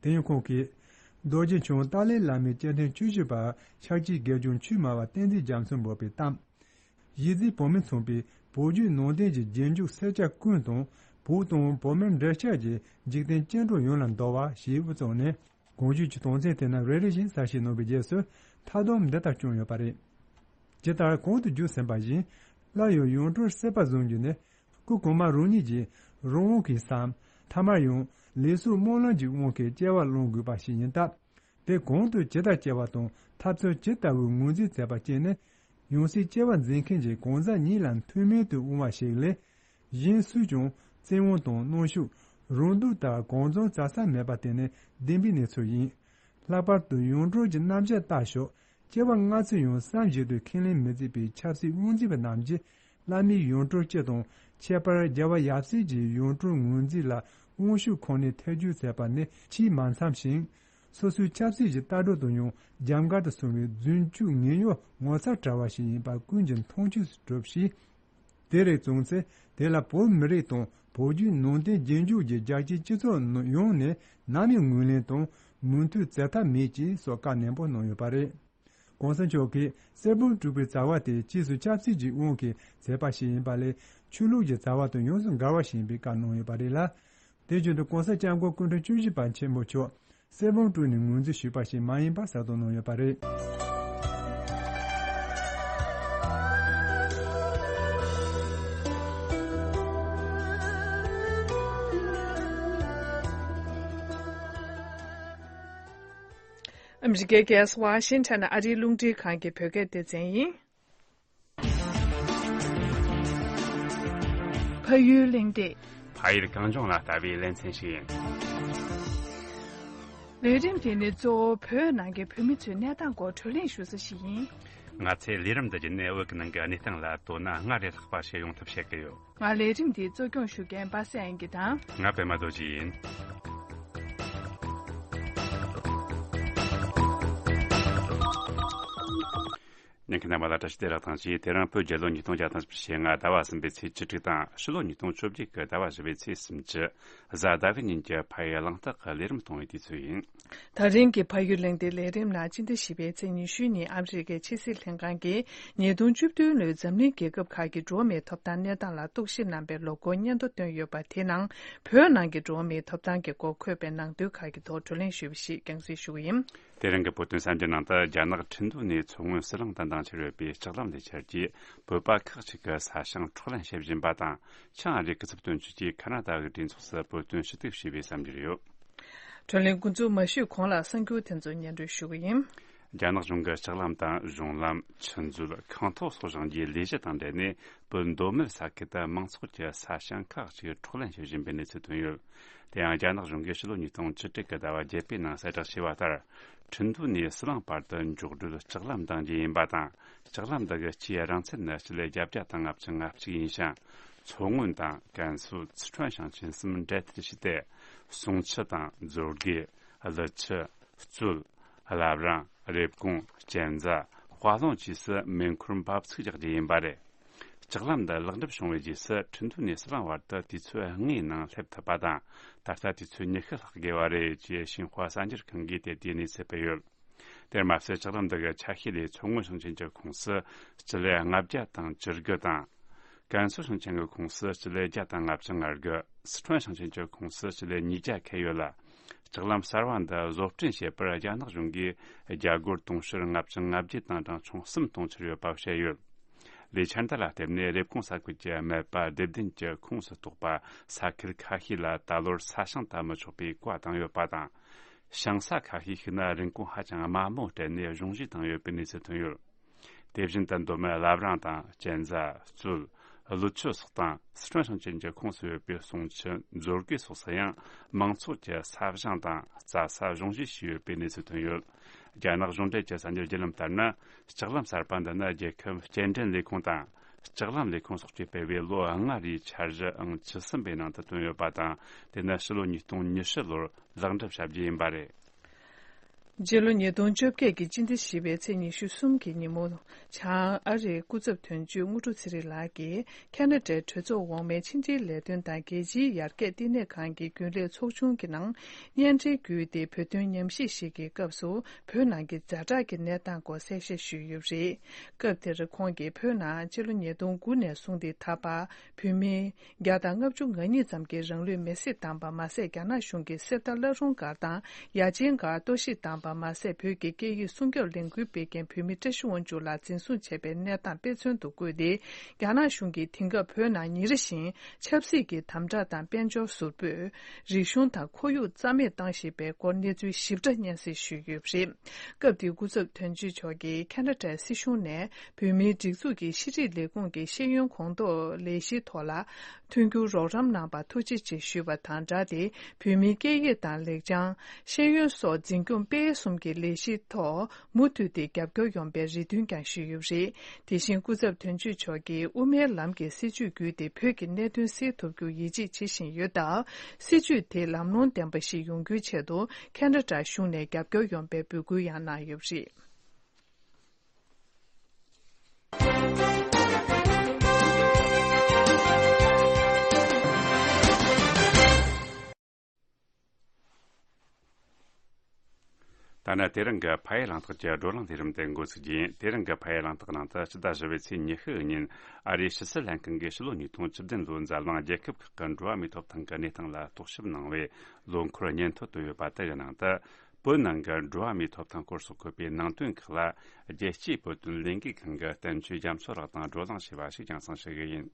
དེ་ཡང་ཁོང་གིས། རྡོ་རྗེ་འཆང་ཏཱ་ལའི་བླ་མའི་སྐྱེ་ཕྲེང་བཅུ་བཞི་པ་ཤཱཀྱའི་དགེ་སྦྱོང་ཆོས་སྨྲ་བ་བསྟན་འཛིན་རྒྱ་མཚོ་འབོད་པའི་གཏམ། གཞིས་རྩེའི་བོད་མི་ཚང་པའི་བོད་བརྒྱུད་ནང་བསྟན་གྱི་རྗེས་འཇུག་སེར་སྐྱ་ཀུན་དང་། བོད་དང་བོད་མིར་འབྲེལ་ཆགས་ཀྱི་འཇིག་རྟེན་སྐྱེ་འགྲོ་ཡོངས་ལ་འདུད་པ་ཞེས་དབུ་བཙུགས་ནས། གོང་ཞུས་ཀྱི་དོན་ཚན་དེ་རྣམས་རེ་རེ་བཞིན་གསལ་བཤད་གནང་བའི་རྗེས་སུ། མཐའ་སྡོམ་འདི་ལྟར་བསྐྱངས་ཡོད་པ་རེད། ཇི་ལྟར་གོང་དུ་བརྗོད་ཟིན་པ་བཞིན། སླར་ཡང་ཡང་སྤྲུལ་སྲིད་པ་བཟུང་རྒྱུ་ནི། སྐུ་གོང་མ་རང་ཉིད་ཀྱི་རང་དབང་གིས་སམ། ཐ་མར་ཡང་ལུགས་སྲོལ་སྨོན་ལམ་གྱི་དབང་གིས་སྐྱེ་བ་བླང་དགོས་པ་ཞིག་ཡིན་སྟབས། དེ་གང་དུ་ཇི་ལྟར་སྐྱེ་བ་དང་ཐབས་ཚུལ་ཇི་ལྟ་བུའི་ངོས་འཛིན་མཛད་པ་བཅས་ནི། ཡང་སྲིད་སྐྱེ་བ་འཛིན་མཁན་གྱི་གང་ཟག་ཉིད་ལ་མཐུན་མིན་དུ་འོང་བ་ཞིག་ལས། གཞན་སུས་ཀྱང་བཙན་དབང་དང་གནོན་ཤུགས། རང་སྡུག་ལྟར་གང་བྱུང་བྱ་ས་མེད་པ་དེ་ནི་བདེན་པའི་གནས་ཚུལ་ཡིན། ལྷག་པར་དུ་ཡང་སྤྲུལ་གྱི་རྣམ་གཞག་ལྟ་ཞོག། སྐྱེ་བ་སྔ་ཕྱི་ཡང་བསམ་བཞིན་དུ་ཁས་ལེན་མི་བྱེད་པའི་ཆབ་སྲིད་དབང་འཛིན་པ་རྣམས་ཀྱིས་བླ་མའི་ཡང་སྤྲུལ་སྤྱི་དང་། ཁྱད་པར་རྒྱལ་བ་ཡབ་སྲས་ཀྱི་ཡང་སྤྲུལ་ངོས་འཛིན་ལ་དབང་ཤུགས་ཁོ་ནས་ཐེ་བྱུས་མཛད་པ་ནི་ཆེས་མ་འཚམ་ཞིང་། སོ་སོའི་ཆབ་སྲིད་ཀྱི་ལྟ་གྲུབ་དང་ཡང་རྒྱབ་འགལ་དུ་སོང་བའི་རྫུན་སྐྱུག་ངན་གཡོ་ངོ་མཚར་བྲལ་བ་ཞིག་ཡིན་པ་ཀུན་གྱིས་མཐོང་ཆོས་སུ་གྲུབ་ཞིང་། དེ་རིགས་བྱུང་ཚེ་དེ་ལ་བོད་མི་རིགས་དང་བོད་བརྒྱུད་ནང་བསྟན་རྗེས་འཇུག་གི་རྒྱལ་སྤྱིའི་སྤྱི་ཚོགས་ཡོངས་ནས་ནམ་ཡང་ངོས་ལེན་དང་མོས་མཐུན་བྱེད་ཐབས་མེད་ཅེས་སོགས་བཀའ་ནན་པོ་གནང་ཡོད་པ་རེད། གོང་ས་མཆོག་གིས་གསེར་བུམ་དཀྲུག་པའི་བྱ་བ་དེ་ཕྱིས་སུ་ཆབ་སྲིད་ཀྱི་དབང་གིས་མཛད་པ་ཞིག་ཡིན་པ་ལས། ཆོས་ལུགས་ཀྱི་བྱ་བ་དང་ཡོངས་སུ་འགལ་བ་ཞིག་ཡིན་པའི་བཀའ་གནང་ཡོད་པ་རེད་ལ། དེ་བཞིན་དུ་གོང་ས་སྐྱབས་མགོན་སྐུ་ཕྲེང་བཅུ་བཞི་པ་ཆེན་པོ་མཆོག་གསེར་བུམ་དཀྲུགས་ནས་ངོས་འཛིན་ཞུས་པ་ཞིག་མ་ཡིན་པ་གསལ་སྟོན་གནང་ཡོད་པ་རེད། ཨ་མི་རི་ཀའི་རྒྱལ་ས་ཝ་ཤིང་ཊོན་ཨ་རིའི་རླུང་འཕྲིན་ཁང་གི་བོད་སྐད་སྡེ་ཚན་ཡིན། ཕ་ཡུལ་གླེང་སྟེགས། ཕ་ཡུལ་གངས་ལྗོངས་ལ་ལྟ་བའི་ལེ་ཚན་ཞིག་ཡིན། ལས་རིམ་དེ་ནི་གཙོ་བོ་བོད་ནང་གི་བོད་མི་ཚོའི་གནས་སྟངས་སྐོར་བགྲོ་གླེང་ཞུ་ས་ཞིག་ཡིན། ང་ཚོས་ལས་རིམ་འདི་བརྒྱུད་ནས་བོད་ཀྱི་ནང་གི་གནས་སྟངས་ལ་དོ་སྣང་སྔར་ལས་ལྷག་པ་ཞིག་ཡོང་ཐབས་བྱེད་ཀྱི་ཡོད། ང་ལས་རིམ་འདིའི་གཙོ་སྐྱོང་ཞུ་མཁན་པ་སངས་དབྱངས་སྐྱིད་དང་། ང་པད་མ་རྡོ་རྗེ་ཡིན། ཉན་མཁན་རྣམ་པ་ལ་བཀྲ་ཤིས་བདེ་ལེགས་དང་བཅས། དེ་རིང་བོད་རྒྱལ་ལོ་ཉིས་སྟོང་བརྒྱ་དང་བཞི་བཅུ་ཞེ་ལྔ་ཟླ་བ་གསུམ་པའི་ཚེས་བཅུ་དྲུག་དང་། ཕྱི་ལོ་ཉིས་སྟོང་བཅོ་བརྒྱད་ཀྱི་ཟླ་བ་བཞི་པའི་ཚེས་སུམ་ཅུ། གཟའ་ཟླ་བའི་ཉིན་གྱི་ཕ་ཡུལ་གླེང་སྟེགས་ཀྱི་ལས་རིམ་གཏོང་བའི་དུས་ཚོད་ཡིན། ད་རིང་གི་ཕ་ཡུལ་གླེང་སྟེགས་ལས་རིམ་ནང་སྤྱི་ཟླ་བཞི་པའི་ཚེས་ཉི་ཤུ་ཉིན་ཨ་མི་རི་ཀའི་ཕྱི་སྲིད་ལྷན་ཁང་གིས་ཉིས་སྟོང་བཅུ་བདུན་ལོའི་འཛམ་གླིང་རྒྱལ་ཁབ་ཁག་གི་འགྲོ་བ་མིའི་ཐོབ་ཐང་གནས་སྟངས་ལ་རྟོག་ཞིབ་གནང་པའི་ལོ་འཁོར་སྙན་ཐོ་བཏོན་ཡོད་པ། དེ་ནང་བོད་ནང་གི་འགྲོ་བ་མིའི་ཐོབ་ཐང་གི་སྐོར་འཁོད་པའི་ནང་དོན་ཁག་གི་ཐོག་བགྲོ་གླེང་ཞུས་པ་ཞིག་རྒྱང་སྲིང་ཞུ་གི་ཡིན། དེ་རིང་གི་བོད་དོན་གསར་འགྱུར་ནང་དུ། རྒྱ་ནག་ཁྲིན་ཏུའུ་ནས་མཚོ་སྔོན་ཟི་ལིང་དུ་འདང་ཆེར་ཡོད་པའི་ལྕགས་ལམ་ལས་འཆར་གྱིས་བོད་པ་ཁག་ཅིག་གི་ས་ཞིང་འཕྲོག་ལེན་བྱེད་བཞིན་པ་དང་། ཆིང་ཨ་རིའི་སྐུ་ཚབ་དོན་གཅོད་ཀྱིས་ཁ་ན་ཌ་གི་གྲོས་ཚོགས་སུ་བོད་དོན་ཞུ་གཏུག་བྱས་པའི་གསར་འགྱུར་ཡོད། བགྲོ་གླེང་འགོ་འཛུགས་མ་ཞུས་གོང་ལ་གསར་འགྱུར་དེ་ཚོ་སྙན་སྒྲོན་ཞུ་གི་ཡིན། རྒྱ་ནག་གཞུང་གིས་ལྕགས་ལམ་དང་གཞུང་ལམ། ཆུ་མཛོད། ཁང་ཐོག་སོགས་བཞེངས་རྒྱུའི་ལས་གཞི་དང་འབྲེལ་ནས། བོད་མདོ་སྨད་ས་ཁུལ་དུ་མང་ཚོགས་ཀྱི་ས་ཞིང་ཁག་ཅིག་འཕྲོག་ལེན་བྱེད་བཞིན་པའི་གནས་ཚུལ་ཐོན་ཡོད། དེ་ཡང་རྒྱ་ནག་གཞུང་གིས་ཕྱི་ལོ་ཉིས་སྟོང་བཅུ་དྲུག་གི་ཟླ་བ་བརྒྱད་པའི་ནང་གསལ་བསྒྲགས་བྱས་པ་ལྟར། ཁྲིན་ཏུའུ་ནས་ཟི་ལིང་བར་དུ་འཇོག་སྒྲིལ་ལྕགས་ལམ་འདིང་རྒྱུ་ཡིན་པ་དང་། ལྕགས་ལམ་འདི་གི་སྤྱིའི་རིང་ཚད་ནི་སྤྱི་ལེ་བརྒྱད་བརྒྱ་དང་ལྔ་བཅུ་ང་གཅིག་ཡིན་ཞིང་། མཚོ་སྔོན་དང་ཀན་སུའུ། སི་ཁྲོན་ཞིང་ཆེན་གསུམ་འབྲེལ་མཐུད་བྱས་ཏེ། ཟུང་ཆུ་དང་མཛོད་དགེ། ཀླུ་ཆུ། རྩོད། བླ་བྲང་། རེབ་གོང་། གཅན་ཚ། དཔའ་ལུང་བཅས་སུ་མེ་འཁོར་འབབ་ཚུགས་རྒྱག་རྒྱུ་ཡིན་པ་རེད། ལྕགས་ལམ་འདི་ལེགས་འགྲུབ་བྱུང་བའི་རྗེས་སུ། ཁྲིན་ཏུའུ་ནས་ཟི་ལིང་བར་དུ་དུས་ཚོད་ལྔའི་ནང་སླེབས་ཐུབ་པ་དང་། ད་ལྟ་དུས་ཚོད་ཉི་ཤུ་ལྷག་དགོས་པ་རེད་ཅེས་ཤིན་ཧྭ་གསར་འགྱུར་ཁང་གིས་དེ་དུས་གནས་ཚུལ་སྤེལ་ཡོད། དེར་མ་ཟད། ལྕགས་ལམ་འདི་གི་ཆ་ཤས་ལས་མཚོ་སྔོན་ཞིང་ཆེན་གྱི་ཁོངས་སུ་སྤྱི་ལེ་ལྔ་བརྒྱ་དང་བཅུ་དགུ་དང་། ཀན་སུའུ་ཞིང་ཆེན་གྱི་ཁོངས་སུ་སྤྱི་ལེ་བརྒྱ་དང་ལྔ་བཅུ་ང་དགུ། སི་ཁྲོན་ཞིང་ཆེན་གྱི་ཁོངས་སུ་སྤྱི་ལེ་ཉིས་བརྒྱ་ཁེལ་ཡོད་ལ། ལྕགས་ལམ་གསར་བ་འདི་བཟོ་སྐྲུན་བྱེད་པར་རྒྱ་ནག་གཞུང་གིས་རྒྱ་སྒོར་དུང་ཕྱུར་ལྔ་བཅུ་ང་བརྒྱད་དང་གྲངས་ཆུང་གསུམ་གཏོང་འཆར་ཡོད་པ་བཤད་ཡོད། ལས་འཆར་འདི་ལ་བརྟེན་ནས་རེབ་གོང་ས་ཁུལ་གྱི་སྨད་པ་སྡེ་བདུན་གྱི་ཁོངས་སུ་གཏོགས་པ་ས་ཁུལ་ཁ་ཤས་ལ་ད་ལོར་ས་ཞིང་བཏབ་མི་ཆོག་པའི་བཀའ་བཏང་ཡོད་པ་དང་། ཞིང་ས་ཁ་ཤས་ཤིག་ན་རིན་གོང་ཧ་ཅང་དམའ་མོ་སྤྲད་ནས་གཞུང་བཞེས་བཏང་ཡོད་པའི་གནས་ཚུལ་ཐོན་ཡོད། དེ་བཞིན་དུ་མདོ་སྨད་བླ་བྲང་དང་གཅན་ཚ། གཙོད། ཀླུ་ཆུ་སོགས་དང་སི་ཁྲོན་ཞིང་ཆེན་གྱི་ཁོངས་སུ་ཡོད་པའི་ཟོང་ཆུ། མཛོད་དགེ་སོགས་སུ་ཡང་མང་ཚོགས་ཀྱི་ས་ཞིང་དང་རྩྭ་ས་གཞུང་བཞེས་བྱས་ཡོད་པའི་གནས་ཚུལ་ཐོན་ཡོད། རྒྱ་ནག་གཞུང་འབྲེལ་གྱི་གསར་འགྱུར་བརྒྱུད་ལམ་ལྟར་ན། ལྕགས་ལམ་གསར་པ་འདི་ནི་རྒྱལ་ཁབ་སྐྱེལ་འདྲེན་ལས་ཁུངས་དང་། ལྕགས་ལམ་ལས་ཁུངས་སོགས་ཀྱིས་སྤེལ་བའི་ལོ་ལྔ་རེའི་འཆར་གཞི་ཨང་བཅུ་གསུམ་པའི་ནང་དུ་བཏོན་ཡོད་པ་དང་། དེ་ནི་ཕྱི་ལོ་ཉིས་སྟོང་ཉི་ཤུ་ལོར་ལེགས་འགྲུབ་བྱ་རྒྱུ་ཡིན་པ་རེད། སྤྱི་ལོ་ཉིས་སྟོང་བཅོ་བརྒྱད་ཀྱི་སྤྱི་ཟླ་བཞི་པའི་ཚེས་ཉི་ཤུ་གསུམ་གྱི་ཉིན་མོ། བྱང་ཨ་རིའི་སྐུ་ཚབ་དོན་གཅོད་དངོས་གྲུབ་ཚེ་རིང་ལགས་ཀྱིས་ཁ་ན་ཌའི་གྲོས་ཚོགས་འོག་མའི་ཕྱི་འབྲེལ་ལས་དོན་དང་རྒྱལ་སྤྱིའི་ཡར་རྒྱས་ལྟེ་གནས་ཁང་གི་རྒྱུན་ལས་ཚོགས་ཆུང་གི་ནང་བརྙན་འཕྲིན་བརྒྱུད་དེ་བོད་དོན་ཉམས་ཞིབ་ཞིག་གི་སྐབས་སུ། བོད་ནང་གི་ཛ་དྲག་གི་གནས་སྟངས་སྐོར་གསལ་བཤད་ཞུས་ཡོད་པ་རེད། སྐབས་དེར་ཁོང་གིས་བོད་ནང་སྤྱི་ལོ་ཉིས་སྟོང་དགུ་ནས་བཟུང་སྟེ་ད་བར་བོད་མི་བརྒྱ་དང་ལྔ་བཅུ་ང་གཉིས་ཙམ་གྱིས་རང་ལུས་མེར་སྲེག་བཏང་པ་མ་ཟད། རྒྱ་ནག་གཞུང་གིས་གསེར་རྟ་བླ་རུང་སྒར་དང་ཡ་ཆེན་སྒར་གཏོར་བཤིག་བཏང་པ་མ་ཟད། བོད་ཀྱི་སྐད་ཡིག་སྲུང་སྐྱོབ་ལས་འགུལ་སྤེལ་མཁན་བོད་མི་བཀྲ་ཤིས་དབང་ཕྱུག་ལགས་འཛིན་བཟུང་བྱས་པའི་གནས་སྟངས་དཔེ་མཚོན་དུ་བཀོད་དེ། རྒྱ་ནག་གཞུང་གིས་དེང་སྐབས་བོད་ནང་ཉིན་རེ་བཞིན་ཆབ་སྲིད་ཀྱི་དམ་དྲག་དང་དཔལ་འབྱོར་ཟུར་ཕུད། རིག་གཞུང་དང་ཁོར་ཡུག་རྩ་མེད་བཏང་བཞིན་པའི་སྐོར་གནས་ཚུལ་ཞིབ་ཕྲ་སྙན་སེང་ཞུས་ཡོད་པ་རེད། སྐབས་དེའི་སྐུ་ཚབ་དོན་གཅོད་མཆོག་གིས་ཁ་ན་ཌའི་སྲིད་གཞུང་ནས་བོད་མིའི་སྒྲིག་འཛུགས་ཀྱི་ཕྱི་དྲིལ་ལས་ཁུངས་ཀྱི་ཤེས་ཡོན་གོང་ཐོག་ལས་གཞིའི་ཐོག་ལ་མཐུན་འགྱུར་རོགས་རམ་གནང་བར་ཐུགས་རྗེ་ཆེ་ཞུས་པ་དང་སྦྲགས་ཏེ། བོད་མིའི་སྐད་ཡིག་དང་ལེགས་བྱང་། ཤེས་ཡོན་སོགས་འཛིན་སྐྱོང་སྤེལ་གསུམ་གྱི་ལས་གཞིའི་ཐོག་མུ་མཐུད་དེ་རྒྱབ་སྐྱོར་ཡོང་བའི་རེ་འདུན་ཀྱང་ཞུས་ཡོད་པ་རེད། དེ་བཞིན་སྐུ་ཚབ་དོན་གཅོད་མཆོག་གིས་དབུ་མའི་ལམ་གྱི་སྲིད་བྱུས་བརྒྱུད་དེ་བོད་ཀྱི་གནད་དོན་སེལ་ཐུབ་རྒྱུ་ཡིད་ཆེས་བྱེད་བཞིན་ཡོད་སྟབས། སྲིད་བྱུས་དེ་ལམ་ལྷོང་ལྡན་པ་ཞིག་ཡོང་རྒྱུའི་ཆེད་དུ་ཁ་ན་ཌ་གཞུང་ནས་རྒྱབ་སྐྱོར་ཡོང་བའི་འབོད་སྐུལ་ཡང་གནང་ཡོད་པ་རེད། ད་ནི་དེ་རིང་གི་ཕ་ཡུལ་གླེང་སྟེགས་ཀྱི་བགྲོ་གླེང་ལས་རིམ་དེ་འགོ་ཚུགས་རྒྱུ་ཡིན། དེ་རིང་གི་ཕ་ཡུལ་གླེང་སྟེགས་ནང་དུ་སྤྱི་ཟླ་བཞི་པའི་ཚེས་ཉི་ཤུ་ཉིན་ཨ་རིའི་ཕྱི་སྲིད་ལྷན་ཁང་གིས་ཕྱི་ལོ་ཉིས་སྟོང་བཅུ་བདུན་ལོའི་འཛམ་གླིང་རྒྱལ་ཁབ་ཁག་གི་འགྲོ་བ་མིའི་ཐོབ་ཐང་གི་གནས་སྟངས་ལ་རྟོག་ཞིབ་གནང་བའི་ལོ་འཁོར་སྙན་ཐོ་བཏོན་ཡོད་པ་དེ་ཡི་ནང་དུ། བོད་ནང་གི་འགྲོ་བ་མིའི་ཐོབ་ཐང་སྐོར་སོགས་འཁོད་པའི་ནང་དོན་ཁག་ལ། རྒྱལ་སྤྱིའི་བོད་དོན་ལས་འགུལ་ཁང་གི་བསྟན་ཆོས་རྒྱ་མཚོ་ལགས་དང་བགྲོ་གླེང་བྱས་པ་ཞིག་རྒྱང་སྲིང་ཞུ་གི་ཡིན།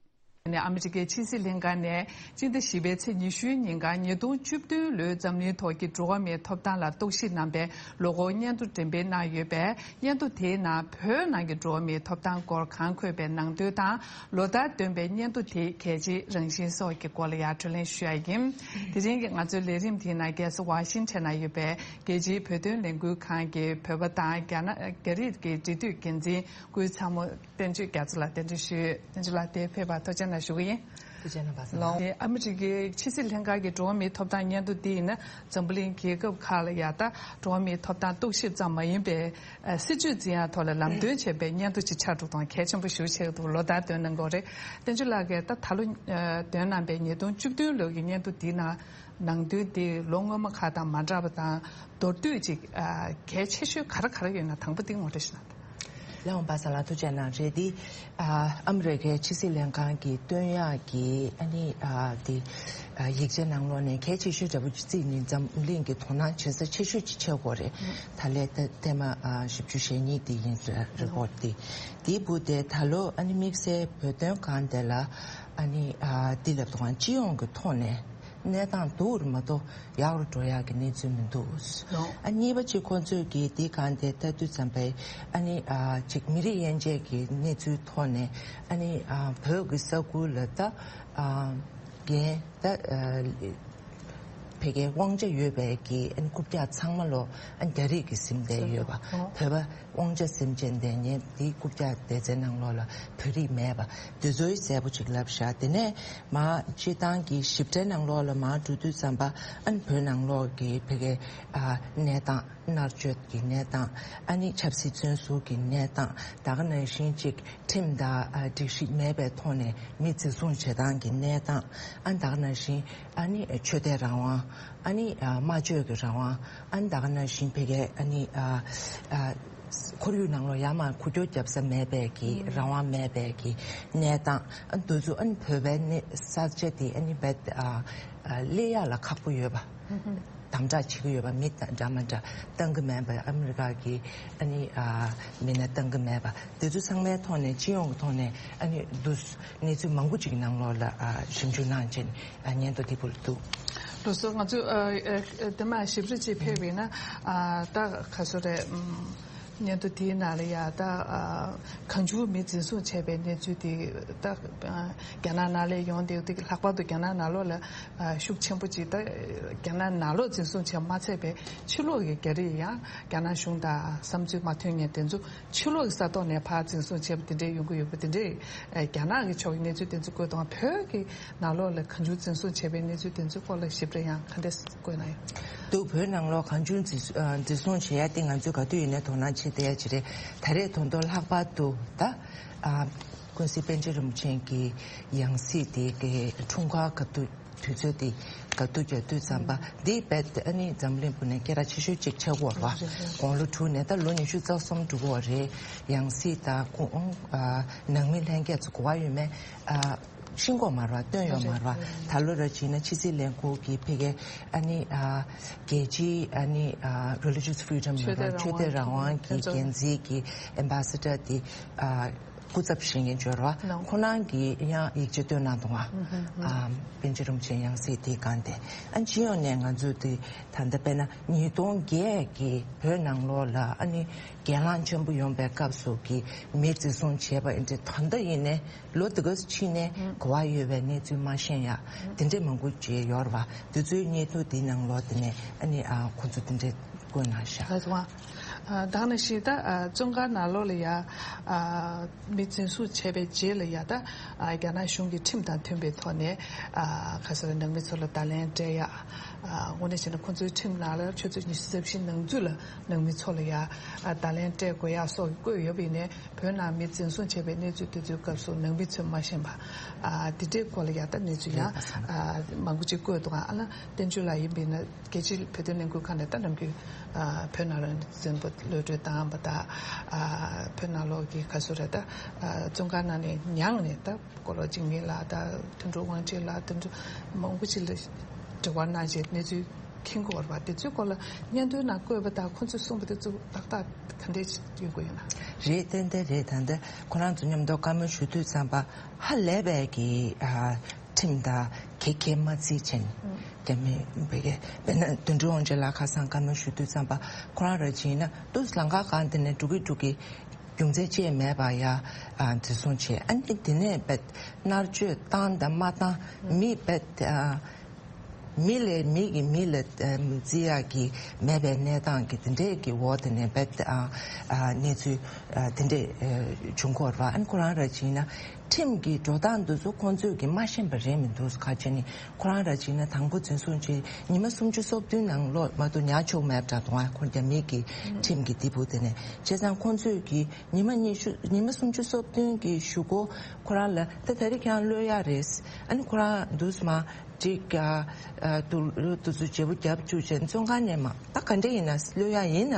ནས་ཨ་མི་རི་ཀའི་ཕྱི་སྲིད་ལྷན་ཁང་ནས་སྤྱི་ཟླ་བཞི་པའི་ཚེས་ཉི་ཤུའི་ཉིན་གང་ཉིས་སྟོང་བཅུ་བདུན་ལོའི་འཛམ་གླིང་ཐོག་གི་འགྲོ་བ་མིའི་ཐོབ་ཐང་ལ་རྟོག་ཞིབ་གནང་པའི་ལོ་འཁོར་སྙན་ཐོ་འགྲེམས་སྤེལ་གནང་ཡོད་པས། སྙན་ཐོ་དེའི་ནང་བོད་ནང་གི་འགྲོ་བ་མིའི་ཐོབ་ཐང་སྐོར་གང་འཁོད་པའི་ནང་དོན་དང་། ལོ་ལྟར་འདོན་པའི་སྙན་ཐོ་དེའི་གལ་ཆེའི་རང་བཞིན་སོགས་ཀྱི་སྐོར་ལ་ཡང་བགྲོ་གླེང་ཞུ་ཡ་ཡིན། དེ་རིང་གི་ང་ཚོའི་ལས་རིམ་དེའི་ནང་རྒྱལ་ས་ཝ་ཤིང་ཊོན་ན་ཡོད་པའི་རྒྱལ་སྤྱིའི་བོད་དོན་ལས་འགུལ་ཁང་གི་བོད་པ་དང་རྒྱ་ནག་རྒྱ་རིགས་ཀྱི་འབྲེལ་མཐུད་འགན་འཛིན་སྐུའི་ཚ་མོ་བསྟན་ཆོས་རྒྱ་མཚོ་ལགས་གདན་འདྲེན་ཞུས། བསྟན་ཆོས་ལགས་དེ་ཕེབས་པར་ཐུགས་རྗེ་གནང་ཞུ་གི་ཡིན། ཐུགས་རྗེ་གནང་བ་སངས་ལགས། ཨ་མི་རི་ཀའི་ཕྱི་སྲིད་ལྷན་ཁང་གི་འགྲོ་བ་མིའི་ཐོབ་ཐང་སྙན་ཐོ་འདི་ཡིན་ན་འཛམ་བུ་གླིང་རྒྱལ་ཁབ་ཁག་ལ་ཡ་ད་འགྲོ་བ་མིའི་ཐོབ་ཐང་རྟོག་ཞིབ་ཙམ་མ་ཡིན་པའི་སྲིད་བྱུས་འཛིན་ཡག་ཐོག་ལ་ལམ་སྟོན་བྱེད་པའི་སྙན་ཐོ་ཅིག་ཆགས་འགྲོ་དང་གལ་ཆེན་པོ་ཞེ་པོ་ཆགས་འདུག་ལོ་ལྟར་འདོན་གནང་གི་ཡོད་རེད། བསྟན་ཆོས་ལགས་ཀྱིས་ད་ད་ལོ་འདོན་གནང་པའི་ཉིས་སྟོང་བཅུ་བདུན་ལོ་གི་སྙན་ཐོ་འདིའི་ནང་ནང་དོན་དེ་ལོ་སྔོན་མ་ཁག་དང་མ་འདྲ་བ་དང་མདོར་བསྡུས་ཅིག་ཨ་གལ་ཆེ་ཤོས་ག་རེ་ག་རེ་ཡོད་ན་དང་པོ་དེ་ངོ་སྤྲོད་ཞུ་གནང་དང་། ལགས་འོང་པ་སངས་ལགས་ཐུགས་རྗེ་གནང་། རེད་དེ། ཨ་ཨ་མི་རི་ཀའི་ཕྱི་སྲིད་ལྷན་ཁང་གིས་བཏོན་ཡག་གི་ཨ་ནི་ཨ་དེ་ཨ་ཡིག་ཆའི་ནང་ལོགས་ནས་གལ་ཆེ་ཤོས་འདྲ་པོ་ཅིག་བརྩིས་ནས་འཛམ་གླིང་གི་དོ་སྣང་བྱེད་ས་ཆེ་ཤོས་ཅིག་ཆགས་ཀྱི་ཡོད་རེད། ད་ལན་ད་ཐེངས་མ་ཨ་བཞི་བཅུ་ཞེ་གཉིས་དེ་ཡིན་རེད། རི་པོར་ཊི་དེ། དེའི་སྦུག་དེ་ད་ལོ་ཨ་ནི་དམིགས་བསལ་བོད་དོན་སྒང་དེ་ལ་ཨ་ནི་ཨ་དེ་ལབ་དུས་སྤྱི་ཡོངས་ཀྱི་ཐོག་ནས་གནས་སྟངས་སྡུག་རུ་མ་གཏོགས་ཡག་རུ་འགྲོ་ཡག་གི་གནས་ཚུལ་མི་འདུག་ལགས། ཨ་གཉིས་པ་གཅིག་ཁོང་ཚོས་ཀྱིས་དེའི་སྒང་དེ་ལྟ་དུས་ཙམ་པའི་ཨ་ནི་ཨ་ཅིག་མི་རིགས་དབྱེ་འབྱེད་ཀྱི་གནས་ཚུལ་ཐོག་ནས་ཨ་ནི་ཨ་བོད་ཀྱི་ས་ཁུལ་ལ་ད་ཨ་རྒན་ད་ཨ་ཕ་གིའི་དབང་ཆ་ཡོད་པའི་གི་ཨ་ནི་རྐུབ་བཀྱག་ཚང་མ་ལོ་ཨ་རྒྱ་རིགས་ཀྱིས་ཟིན་བསྡད་ཡོད་པ། ལགས། བོད་པ་དབང་ཆ་ཟིན་བྱས་བསྡད་མཁན་དེའི་རྐུབ་བཀྱག་སྡེ་ཚན་ནང་ལོགས་ལ་བོད་རིགས་མེད་པ་དེ་ཚོའི་གསལ་པོ་ཅིག་ལབ་བཞག་དེ་ནས་མ་སྤྱིར་བཏང་གི་ཞིབ་ཕྲའི་ནང་ལོགས་ལ་མ་འགྲོ་དུས་ཙམ་པ་ཨ་ནི་བོད་ནང་ལོགས་ཀྱི་ཕ་གིའི་ཨ་གནས་སྟངས། མནར་གཅོད་ཀྱི་གནས་སྟངས། ཨ་ནི་ཆབ་སྲིད་བཙོན་ཟུར་གྱི་གནས་སྟངས། ད་ག་ནང་བཞིན་ཅིག་ཁྲིམས་དང་ཨ་སྒྲིག་གཞི་མེད་པའི་ཐོག་ནས་མི་འཛིན་བཟུང་བྱེད་སྟངས་ཀྱི་གནས་སྟངས། ཨ་ནི་ད་ག་ནང་བཞིན་ཨ་ནི་ཆོས་དད་རང་དབང་། ཨ་ནི་ཨ་སྨྲ་བརྗོད་ཀྱི་རང་དབང་། ཨ་ནི་ད་ག་ནང་བཞིན་ཕ་གིའི་ཨ་ནི་ཨ་ཨ་ཁོར་ཡུག་ནང་ལོགས་ཡར་མར་འགུལ་སྐྱོད་རྒྱབ་ས་མེད་པའི་གི་རང་དབང་མེད་པའི་གི་གནས་སྟངས། ཨ་འདི་ཚོ་ཨ་ནི་བོད་པའི་གནས་ས་ཆ་དེ་ཨ་ནི་རྦད་ཨ་ཨ་སླེབས་ཡག་ལ་ཁག་པོ་ཡོད་པ། དམ་དྲག་བྱེད་ཀྱི་ཡོད་པ། མི་འདྲ་མི་འདྲ་བཏང་གི་མེད་པ། ཨ་མི་རི་ཀ་གི་ཨ་ནི་ཨ་མི་སྣ་བཏང་གི་མེད་པ། དེ་ཚོ་ཚང་མའི་ཐོག་ནས་སྤྱི་ཡོངས་ཀྱི་ཐོག་ནས་ཨ་ནི་འདུག་གནས་ཚུལ་མང་པོ་ཅིག་ནང་ལོགས་ལ་ཨ་ཞིབ་འཇུག་གནང་བྱས་ནས་ཨ་སྙན་ཐོ་འདི་བུ་ལ་འདུག་ལགས་སོ། ང་ཚོས་ཨ་ཨ་དེ་མ་ཞིབ་ར་ཅིག་ཕེབས་པས་ན་ཨ་ད་ག་སོ་རེད། ཨམ། སྙན་ཐོ་དེའི་ནང་ལ་ཡ་ད་ཨ་གང་བྱུང་མི་འཛིན་བཟུང་བྱས་པའི་གནས་ཚུལ་དེ་ད་ཨ་རྒྱ་ནག་ནང་ལ་ཡོང་བསྡད་དེ། ལྷག་པར་དུ་རྒྱ་ནག་ནང་ལོགས་ལ་ཨ་ཤུགས་ཆེན་པོ་ཅིག་ད་རྒྱ་ནག་ནང་ལོགས་འཛིན་བཟུང་བྱས་མ་ཚད་པའི་ཕྱི་ལོགས་ཀྱི་རྒྱ་རིགས་ཡང་རྒྱ་ནག་གཞུང་དང་བསམ་ཚུལ་མ་མཐུན་མཁན་དེ་ཚོ་ཕྱི་ལོགས་ཀྱི་ས་ཐོག་ནས་ཕར་འཛིན་བཟུང་བྱས་པ་དེ་འདྲས་ཡོང་གི་ཡོད་པ་དེ་འདྲས། ཨ་རྒྱ་ནག་གི་ཕྱོགས་ཀྱི་གནས་ཚུལ་དེ་ཚོ་བཀོད་དང་། བོད་ཀྱི་ནང་ལོགས་ལ་གང་བྱུང་འཛིན་བཟུང་བྱས་པའི་གནས་ཚུལ་དེ་ཚོའི་སྐོར་ལ་ཞིབ་ཕྲ་ཡང་ག་འདྲས་བཀོད་གནང་ཡོད། འདུག་བོད་ནང་ལོགས་གང་བྱུང་འཛིན་བཟུང་བྱེད་ཡ་དེ་ང་ཚོས་ག་དུས་ཡིན་ནའི་དོ་སྣང་བྱེད་བསྡད་ཡ་ཅིག་རེད། ད་རེས་ད་དུང་ལྷག་པར་དུ་ད་ཀུན་གཟིགས་པཎ་ཆེན་རིན་པོ་ཆེ་གི་ཡང་སྲིད་དེ་གི་འཁྲུངས་སྐར་ག་དུས་དུས་ཚོད་དེ་ག་དུས་རྒྱག་དུས་ཙམ་པ་འདི་རྦད་ཨ་ནི་འཛམ་གླིང་ཕུ་ནས་སྐད་གྲགས་ཆེ་ཤོས་ཅིག་ཆགས་ཡོད་རེད་བ། དགུང་ལོ་དྲུག་ནས་ད་ལོ་ཉི་ཤུ་རྩ་གསུམ་འགྲོ་གི་ཡོད་རེད། ཡང་སྲིད་དང་ཁོང་ནང་མི་ལྷན་རྒྱས་ཚོ་གོ་བ་ཡོད་མེད། ཤེས་ཀྱི་ཡོད་མ་རེད་བ། བཏོན་ཡོད་མ་རེད་བ། ད་ལོ་ར་བྱས་ན་ཕྱི་སྲིད་ལས་ཁུངས་ཀྱི་ཕ་གི་ཨ་ནི་ཨ་རྒྱལ་སྤྱིའི་ཨ་ནི་ཨ་religious freedom ལབ་ར། ཆོས་དད་རང་དབང་གི་འགན་འཛིན་གྱི་ambassador དེ་ཨ་སྐུ་ཚབ་བཞེངས་མཁན་ཅིག་ཡོད་རེད་བ། ཁོང་རང་གིས་ཡང་ཡིག་ཆ་བཏོན་གནང་འདུག་བ། ཨ་པཎ་ཆེན་རིན་པོ་ཆེ་ཡང་སྲིད་དེའི་སྒང་དེ། ཨ་སྤྱི་ཡོངས་ནས་ང་ཚོས་དེ་ད་ལྟ་དཔེར་ན་ཉིས་སྟོང་བརྒྱད་ཀྱི་བོད་ནང་ལོགས་ལ་ཨ་ནི་གྱེན་ལངས་ཆེན་པོ་ཡོང་པའི་སྐབས་སུ་གི་མི་འཛིན་བཟུང་བྱས་པ་ཡིན་དུས། ད་ལྟ་ཡིན་ནའི་ལོ་དེ་ག་ཙམ་ཕྱིན་ནའི་གོ་བ་ཡོད་པའི་གནས་ཚུལ་མ་ཤེས་ཡ་དེ་འདྲས་མང་པོ་ཅིག་ཡོད་རེད་བ། དེ་ཚོའི་སྙན་ཐོ་དེའི་ནང་ལོགས་དེ་ནས་ཨ་ནི་ཨ་ཁོང་ཚོ་དེ་འདྲས་བཀོད་གནང་ཤག་ལགས་སོ། ཨ་ད་ག་ནང་བཞིན་ད་ཨ་བཙོན་ཁང་ནང་ལོགས་ལ་ཡ་ཨ་མི་འཛིན་བཟུང་བྱས་པའི་རྗེས་ལ་ཡ་ད་ཨ་རྒྱ་ནག་གཞུང་གི་ཁྲིམས་དང་མཐུན་པའི་ཐོག་ནས་ཨ་ག་ཟེར་ནང་མི་ཚོ་ལ་བརྡ་ལན་སྤྲད་ཡ། ཨ་དངོས་གནས་བྱས་ན་ཁོང་ཚོའི་ཁྲིམས་ནང་ལ་ཆུ་ཚོད་ཉི་ཤུ་རྩ་བཞི་ནང་ཚུད་ལ་ནང་མི་ཚོ་ལ་ཡ་ཨ་བརྡ་ལན་སྤྲད་དགོས་ཡ་སོགས་བཀོད་ཡོད་པ་ཡིན་ནའི། བོད་ནང་མི་འཛིན་བཟུང་བྱས་པའི་གནས་ཚུལ་དེ་ཚོའི་སྐབས་སུ་ནང་མི་ཚོས་མ་ཤེས་པ་ཨ་དེ་འདྲའི་སྐོར་ལ་ཡ་ད་གནས་ཚུལ་ཡང་ཨ་མང་པོ་ཅིག་བཀོད་འདུག་ཨ་ལ་བསྟན་ཆོས་ལགས་ཡིན་པ་ཡིན་ན། རྒྱལ་སྤྱིའི་བོད་དོན་ལས་འགུལ་ཁང་ནས་ད་ནམ་རྒྱུན་ཨ་བོད་ནང་ལ་འཛིན་པ་གློད་གྲོལ་བཏང་བ་དང་། ཨ་བོད་ནང་ལོགས་ཀྱི་ག་ཚོད་རེད་ད། ཨ་བཙོན་ཁང་ནང་ནས་མྱངས་ནས་ད་སྐོར་ལ་འཇིགས་མེད་ལགས་དང་དོན་གྲུབ་དབང་ཆེན་ལགས། དོན་གྲུབ་མང་པོ་ཅིག་ལ་འབྲེལ་བ་གནང་བྱས་གནས་ཚུལ་མཁྱེན་གྱི་ཡོད་རེད་པ། དེ་ཚོའི་སྐོར་ལ་སྙན་ཐོའི་ནང་བཀོད་པ་དང་ཁོང་ཚོས་གསུངས་པ་དེ་ཚོ་ཏག་ཏག་ག་འདྲས་ཡོང་གི་ཡོད་ན། རེད། ཏན་ཏན་རེད། ད་ལྟ་ཁོ་རང་ཚོ་མཉམ་དུ་བཀའ་མོལ་ཞུ་དུས་ཙམ་པ་ཧ་ལས་པའི་གི་ཨ་ཁྲིམས་དང་གེགས་གེགས་མ་བརྩིས་བྱས་ནས། རྒྱ་མི་བོད་ཀྱི་དཔེར་ན་དོན་གྲུབ་དབང་ཆེན་ལགས་ཁ་སང་བཀའ་མོལ་ཞུ་དུས་ཙམ་པ་ཁོ་རང་ར་བྱས་ན་དུས་ལམ་ཁ་སྒང་དེ་ནས་འགྲོ་གི་འགྲོ་གི་རྒྱུ་མཚན་ཅིག་མེད་པ་ཡ་ཨ་འཛིན་བཟུང་བྱས། ཨ་ནི་དེ་ནས་བེད་མནར་གཅོད་བཏང་དང་མ་བཏང་མི་བེད་ཨ་མི་ལས་མི་གི་མི་ལ་ཨ་བརྩི་ཡག་གི་མེད་པའི་གནས་སྟངས་ཀྱི་དེ་འདྲས་ཀྱི་འོག་དེ་ནས་བེད་ཨ་ཨ་གནས་ཚུལ་ཨ་དེ་འདྲས་ཨ་བྱུང་གི་ཡོད་རེད་པ། ཨ་ནི་ཁོ་རང་ར་བྱས་ན་ཁྲིམས་ཀྱི་འགྲོ་སྟངས་འདི་ཚོ་ཁོང་ཚོས་ཀྱི་མ་ཤེས་པ་རེད་མི་འདུག་ཁ་ཆེ་ནི་ཁོ་རང་ར་བྱས་ན་དང་པོ་འཛིན་བཟུང་བྱས་ཉི་མ་སུམ་ཅུ་སོ་བདུན་ནང་ལོགས་མ་གཏོགས་ཉར་ཆོག་མེད་འདྲ་འདུག་ཨ་ཁོ་རྒྱ་མི་གི་ཁྲིམས་ཀྱི་འདི་བུ་དེ་ནས་བྱས་ཙང་ཁོང་ཚོས་ཀྱི་ཉི་མ་ཉི་ཤུ་ཉི་མ་སུམ་ཅུ་སོ་བདུན་གྱི་གཞུག་གུ་ཁོ་རང་ལ་ད་ད་རེས་ཁྱེད་རང་གློད་ཡག་རེད། ཨ་ནི་ཁོ་རང་འདུག་སེ་མ་ཅིག་ཨ་ཨ་དུ་དུ་ཚོད་བརྗེ་པོ་རྒྱབ་བཅུག་བྱས་བཙོན་ཁང་ནས་མ་ད་ག་འདྲ་ཡིན་ན་གློད་ཡག་ཡིན་ན་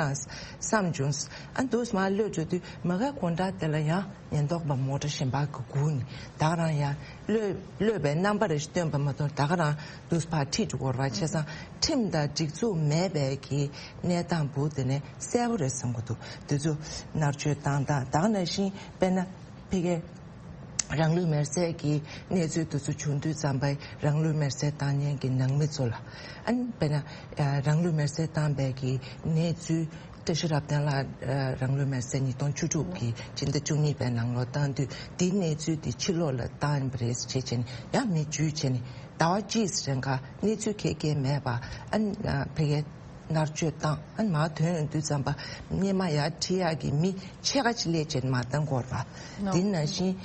བསམ་བྱུང་། ཨ་འདུག་སེ་མ་གློད་འགྲོ་དུས་མ་གའི་དགོང་དག་དེ་ལ་ཡང་ཉེན་རྟོག་པ་མོ་ཊ་གཞན་པ་གི་སྒུག་ནས་ད་ག་རང་ཡང་གློད་གློད་པའི་རྣམ་པ་རེ་ཞིག་སྟོན་པ་མ་གཏོགས་ད་ག་རང་འདུག་སེ་ཕར་ཁྲིད་འགྲོ་གི་ཡོད་རེད་པ། བྱས་ཙང་ཁྲིམས་དང་སྒྲིག་འཛུགས་མེད་པའི་གི་གནས་སྟངས་བུ་དེ་ནས་གསལ་པོ་རེད་བསམ་གྱི་འདུག་དེ་ཚོ་མནར་གཅོད་བཏང་སྟངས་ད་ག་ནང་བཞིན་དཔེར་ན། ཕ་གི་རང་ལུས་མེར་སྲེག་གི་གནས་ཚུལ་དེ་ཚོ་བྱུང་དུས་ཙམ་པ་རང་ལུས་མེར་སྲེག་བཏང་མཁན་གྱི་ནང་མི་ཚོ་ལ་ཨ་ནི་དཔེར་ན་རང་ལུས་མེར་སྲེག་བཏང་པའི་གི་གནས་ཚུལ་བཀྲ་ཤིས་རབ་བརྟན་ལགས་རང་ལུས་མེར་སྲེག་ཉིས་སྟོང་བཅུ་དྲུག་གི་སྤྱི་ཟླ་བཅུ་གཉིས་པའི་ནང་ལོགས་བཏང་དུས་དེའི་གནས་ཚུལ་དེ་ཕྱི་ལོགས་ལ་བཏང་ཡིན་པ་རེད་ཟེར་བྱས་བྱས་ནས་ཡང་མི་འཇུས་བྱས་ནས་ཟླ་བ་གཅིག་རིང་ག་གནས་ཚུལ་གང་ཡང་མེད་པ་ཨ་ནི་ཕ་གི་མནར་གཅོད་བཏང་ཨ་ནི་མར་ཐོན་ཡོང་དུས་ཙམ་པ་སྔོན་མ་ཡར་ཁྲིད་ཡག་གི་མི་ཕྱེད་ཀ་ཅིག་སླེབས་བྱས་མར་བཏང་དགོས་རེད་པ། དེ་ནང་བཞིན་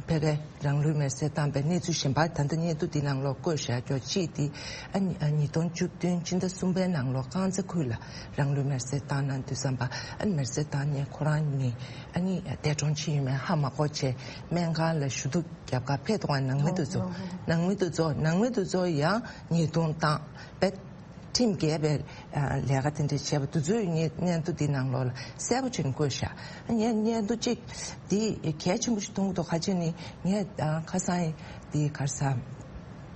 ཕ་གིར་རང་ལུས་མེར་སྲེག་བཏང་པའི་གནས་ཚུལ་གཞན་པ་ད་ལྟ་སྙན་ཐོ་འདི་ནང་ལོགས་བཀོད་བཞག་ཀྱོག་གཅིག་དེ་ཨ་ནི་ཉིས་སྟོང་བཅུ་བདུན་ཕྱི་ཟླ་གསུམ་པའི་ནང་ལོགས་རྐང་ཚ་ཁུལ་ལ་རང་ལུས་མེར་སྲེག་བཏང་གནང་དུས་ཙམ་པ་ཨ་ནི་མེར་སྲེག་བཏང་མཁན་ཁོ་རང་ནི་ཨ་ནི་འདས་གྲོངས་ཕྱིན་ཡོད་མེད་ཧ་མ་གོ་བྱས་སྨན་ཁང་ལ་ཞུ་གཏུག་རྒྱབ་གར་ཕེབས་འདུག་པ། ནང་མི་དེ་ཚོ་ནང་མི་དེ་ཚོ་ནང་མི་དེ་ཚོ་ཡང་ཉེས་རྡུང་བཏང་བས། ཁྲིམས་འགལ་བའི་ལས་ཀ་དེ་འདྲ་བྱས་པ་དེ་ཚོའི་སྙན་སྙན་ཐོ་འདི་ནང་ལོགས་ལ་གསལ་པོ་བྱས་ནས་བཀོད་བཞག་ངས་སྙན་ཐོ་གཅིག་འདི་གལ་ཆེན་པོ་ཞིག་མཐོང་གི་འདུག་ཁ་ཆེ་ནི་ངས་ཁ་སང་འདི་གར་ས་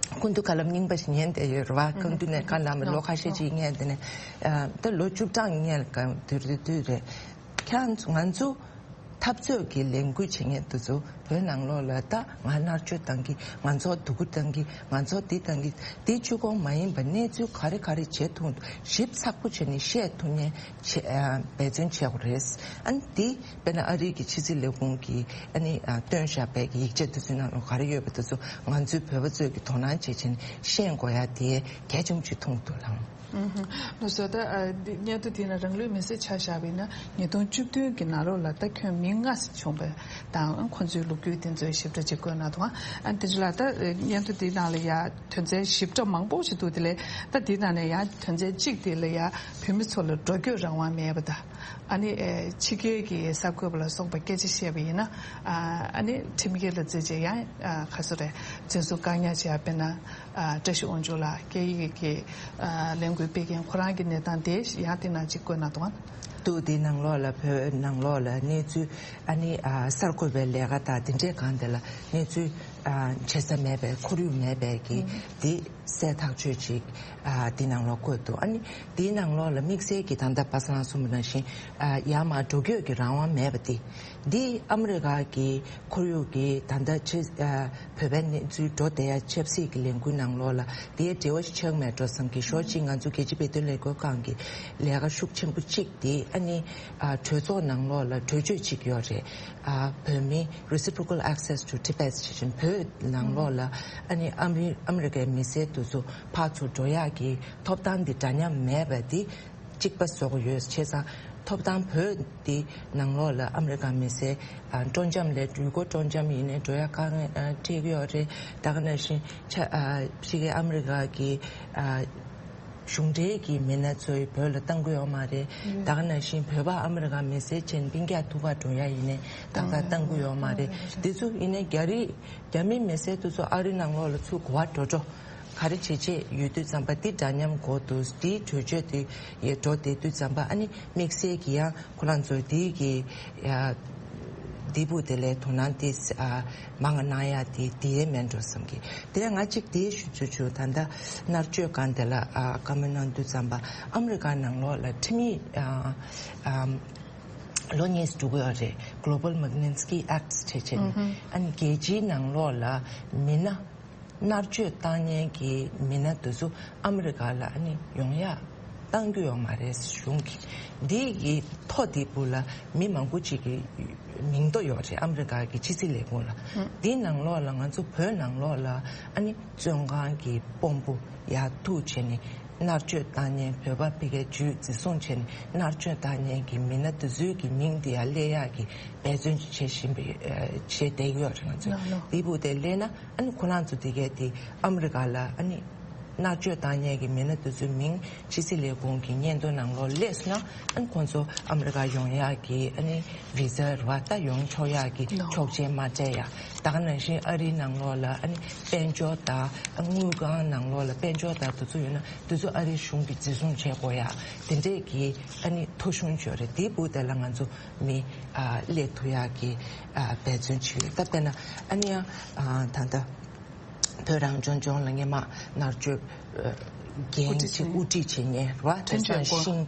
སྐུ་མདུན་བཀའ་སློབ་རྙིང་པ་ཞིག་ཉན་བསྡད་ཡོད་རེད་བ། སྐུ་མདུན་ནས་བཀའ་གནང་བའི་ལོ་ཁ་ཤས་ཅིག་ཉན་དེ་ནས་ད་ལོ་བཅུ་གྲངས་ཉན་གང་དུས་རེད་དུས་རེད། ཁྱེད་ང་ཚོ་འཐབ་རྩོད་ཀྱི་ལས་འགུལ་བྱེད་མཁན་དེ་ཚོ་བོད་ནང་ལོགས་ལ་ད་ང་མནར་གཅོད་བཏང་གི། ང་ཚོ་སྡུག་རུས་བཏང་གི། ང་ཚོ་འདི་བཏང་གི། འདི་གཅིག་པོ་མ་ཡིན་པ་གནས་ཚུལ་ག་རེ་ག་རེ་བྱེད་ཐུབ་ཞིབ་ཚགས་པོ་བྱས་ནས་བཤད་ཐུབ་མཁན་བྱེད་འབད་བརྩོན་བྱེད་དགོས་རེད། ཨ་ནི་འདི་དཔེར་ན་ཨ་རི་གི་ཕྱི་སྲིད་ལས་ཁུངས་ཀྱིས་ཨ་ནི་ཨ་བཏོན་བཞག་པའི་གི་ཡིག་ཆ་དེ་ཚོའི་ནང་ལ་ག་རེ་ཡོད་པ་དེ་ཚོ་ང་ཚོའི་བོད་པ་ཚོས་ཀྱི་དོ་སྣང་བྱེད་བྱེད་ནས་ཤེས་དགོས་ཡ་དེ་གལ་ཆེན་པོ་ཅིག་མཐོང་གི་འདུག་ལགས། ཨུམ། ལགས་སོ། ད་ཨ་འདི་སྙན་ཐོ་དེ་ན་རང་ལུས་མེར་སྲེག་ཆ་བཞག་པ་ཡིན་ན་ཉིས་སྟོང་བཅུ་བདུན་གྱི་ནང་ལོགས་ལ་ད་ཁྱོན་མི་ལྔ་བྱུང་བ་དང་ཁོང་ཚོའི་ལོ་རྒྱུས་དེ་ཚོའི་ཞིབ་ཕྲ་ཅིག་བཀོད་གནང་འདུག་ཨ་དེ་ཚོ་ལ་ད་སྙན་ཐོ་དེའི་ནང་ལ་ཡ་དོན་ཚན་ཞིབ་ཕྲ་མང་པོ་ཞིག་འདུག་དེ་ལས་ད་དེའི་ནང་ནས་ཡ་དོན་ཚན་གཅིག་དེ་ལ་ཡ་བོད་མི་ཚོ་ལ་འགྲོ་སྐྱོད་རང་དབང་མེད་པ་དང་། ཨ་ནི་ཨེ་ཕྱི་རྒྱལ་གྱི་གསར་འགོད་པ་ལ་སོགས་པ་སྐད་ཆ་བཤད་པ་ཡིན་ན། ཨ་ཨ་ནི་ཁྲིམས་འགལ་ལ་བརྩིས་བྱས་ཡང་ཨ་ག་སོ་རེད། འཛིན་བཟུང་བཀག་ཉར་བྱས་པ་དཔེར་ན་ཨ་བཀྲ་ཤིས་དབང་ཕྱུག་ལགས་སྐད་ཡིག་གི་ཨ་ལས་འགུལ་སྤེལ་མཁན་ཁོ་རང་གི་གནས་སྟངས་དེ་ཡང་དེ་ནང་གཅིག་བཀོད་གནང་འདུག་ཨ། འདུག་དེ་ནང་ལོགས་ལ་བོད་ནང་ལོགས་ལ་གནས་ཚུལ་ཨ་ནི་ཨ་གསར་འགོད་པའི་ལས་ཀ་དང་དེ་འདྲས་གང་དེ་ལ་གནས་ཚུལ་ཨ་བྱེད་ས་མེད་པའི་ཁོར་ཡུག་མེད་པའི་གི་དེ་གསལ་ཐག་ཆོད་ཅིག་ཨ་དེ་ནང་ལོགས་བཀོད་འདུག་ཨ་ནི་དེའི་ནང་ལོགས་ལ་དམིགས་བསལ་གྱི་ད་ལྟ་པ་སངས་གསུངས་པ་ནང་བཞིན་ཨ་ཡར་མར་འགྲོ་སྐྱོད་ཀྱི་རང་དབང་མེད་པ་དེ། འདི་ཨ་མི་རི་ཀ་གི་ཁོར་ཡུག་གི་ད་ལྟ་ཆེ་ཨ་བོད་པའི་གནས་ཚུལ་འགྲོ་བསྡད་ཡ་ཆབ་སྲིད་ཀྱི་ལས་འགུལ་ནང་ལོགས་ལ་དེའི་འབྲེལ་བ་ཞིག་ཆགས་མེད་འགྲོ་བསམ་གྱི། ཞོར་གཅིག་ང་ཚོ་རྒྱལ་སྤྱི་བོད་དོན་ལས་འགུལ་ཁང་གི་ལས་ཀ་ཤུགས་ཆེན་པོ་གཅིག་དེ་ཨ་ནི་ཨ་གྲོས་ཚོགས་ནང་ལོགས་ལ་གྲོས་ཆོད་གཅིག་ཡོད་རེད། ཨ་བོད་མི་Reciprocal Access to Tibet ཞེས་བཞིན་བོད་ནང་ལོགས་ལ་ཨ་ནི་ཨ་མི་ཨ་མི་རི་ཀའི་མི་སེར་དེ་ཚོ་ཕར་ཚུར་འགྲོ་ཡག་གི་ཐོབ་ཐང་འདི་འདྲ་མཉམ་མེད་པ་འདི་གཅིག་པ་བཟོ་དགོས་ཡོད། བྱས་ཙང་ཐོབ་ཐང་བོད་འདི་ནང་ལོགས་ལ་ཨ་མི་རི་ཀ་མི་སེར་ཨ་སྤྲོ་འཆམ་ལས་ཡུལ་སྐོར་སྤྲོ་འཆམ་ཡིན་ནའི་འགྲོ་ཡག་དཀའ་ངལ་ཨ་འཕྲད་ཀྱི་ཡོད་རེད། ད་ག་ནང་བཞིན་ཆ་ཨ་ཕྱི་རྒྱལ་ཨ་མི་རི་ཀ་གི་ཨ་གཞུང་འབྲེལ་གྱི་མི་སྣ་ཚོའི་བོད་ལ་གཏང་གི་ཡོད་མ་རེད། ད་ག་ནང་བཞིན་བོད་པ་ཨ་མི་རི་ཀ་མི་སེར་ཆེན་སྤུན་ཀྱག་ཐུག་ག་འགྲོ་ཡ་ཡིན་ནའི་ཏག་ཏག་གཏང་གི་ཡོད་མ་རེད། དེ་ཚོ་ཡིན་ནའི་རྒྱ་རིགས་རྒྱ་མི་མི་སེར་དེ་ཚོ་ཨ་རི་ནང་ལོགས་ལ་ཚུར་གོ་བ་འགྲོ་འགྲོ་ག་རེ་བྱེད་ཆེད་ཡོད་དུས་ཙམ་པ་འདི་འདྲ་མཉམ་གོ་འདུག་འདིའི་གྲོས་ཆོད་དེ་ཡ་འགྲོ་བསྡད་དུས་ཙམ་པ་ཨ་ནི་དམིགས་བསལ་གྱི་ཡང་ཁོ་རང་ཚོ་འདི་གི་ཡ་འདི་བུ་དེ་ལས་དོ་སྣང་དེ་ཨ་མང་གནང་ཡ་དེ་དེ་མེད་འགྲོ་བསམ་གི། དེ་ང་གཅིག་དེ་ཞུ་ཆུ་ཆུ་ད་ལྟ་མནར་གཅོད་གང་དེ་ལ་ཨ་བཀའ་མོལ་གནང་དུས་ཙམ་པ་ཨ་མི་རི་ཀ་ནང་ལོགས་ལ་ཁྲིམས་ཡིག་ཨ་ཨ་ལོ་གཉིས་སུ་འགྲོ་གི་ཡོད་རེད། Global Magnitsky Act བྱས་བྱས་ནས་ཨ་ནི་རྒྱལ་སྤྱིའི་ནང་ལོགས་ལ་མི་སྣ་མནར་གཅོད་བཏང་མཁན་གྱི་མི་སྣ་དེ་ཚོ་ཨ་མི་རི་ཀ་ལ་ཨ་ནི་ཡོང་ཡ་བཏང་རྒྱུ་ཡོད་མ་རེད་གཞུང་གིས། འདི་གི་ཐོ་འདི་བུ་ལ་མི་མང་པོ་ཅིག་གི་མིང་ཐོ་ཡོད་རེད་ཨ་མི་རི་ཀ་གི་ཕྱི་སྲིད་ལས་ཁུངས་ལ། འདི་ནང་ལོགས་ལ་ང་ཚོ་བོད་ནང་ལོགས་ལ་ཨ་ནི་བཙོན་ཁང་གི་དཔོན་པོ་ཡར་ཐུག་བྱས་ནས་མནར་གཅོད་བཏང་མཁན་བོད་པ་ཕ་གིའི་ཇུས་འཛིན་བཟུང་བྱས་ནས་མནར་གཅོད་བཏང་མཁན་གྱི་མི་སྣ་དེ་ཚོའི་གི་མིང་འདི་ཡར་སླེབས་ཡག་གི་འབད་བརྩོན་བྱེད་བཞིན་པའི་ཨ་བྱས་བསྡད་ཡོད་རེད་ང་ཚོས། ལགས་ལགས། འདི་བུ་དེ་སླེབས་ན། ཨ་ནི་ཁོ་རང་ཚོ་དེ་གས་དེ་ཨ་མི་རི་ཀ་ལ་ཨ་ནི་མནར་གཅོད་བཏང་མཁན་གྱི་མི་སྣ་དེ་ཚོའི་མིང་ཕྱི་སྲིད་ལས་ཁུངས་ཀྱི་སྙན་ཐོ་ནང་ལོགས་སླེབས་སོང་ན་ཨ་ནི་ཁོང་ཚོ་ཨ་མི་རི་ཀ་ཡོང་ཡག་གི་ཨ་ནི་བི་ཟ་རེད་བ་ད་ཡོང་ཆོག་ཡག་གི་ཆོག་མཆན་མ་སྤྲད་ཡ། ད་ག་ནང་བཞིན་ཨ་རིའི་ནང་ལོགས་ལ་ཨ་ནི་དཔལ་འབྱོར་དང་དངུལ་ཁང་ནང་ལོགས་ལ་དཔལ་འབྱོར་དང་དེ་ཚོ་ཡོད་ན་དེ་ཚོ་ཨ་རིའི་གཞུང་གིས་འཛིན་བཟུང་བྱེད་དགོས་ཡ་དེ་འདྲས་ཀྱི་ཨ་ནི་ཐོ་གཞུང་ཅིག་ཡོད་རེད། དེའི་སྦུག་དེ་ལ་ང་ཚོ་མི་ཨ་སླེབས་ཐུབ་ཡག་གི་ཨ་འབད་བརྩོན་བྱེད་ཡོད། ད་དཔེར་ན་ཨ་ནི་ཡང་ཨ་ད་ལྟ་བོད་རང་སྐྱོང་ལྗོངས་ལ་སྔོན་མ་མནར་གཅོད་ཨ་འགན་དབུ་ཁྲིད་ཅིག་བྱས་དབུ་ཁྲིད་བྱེད་མཁན་རེད་བ། ཐན་ཅོན་ཀོ།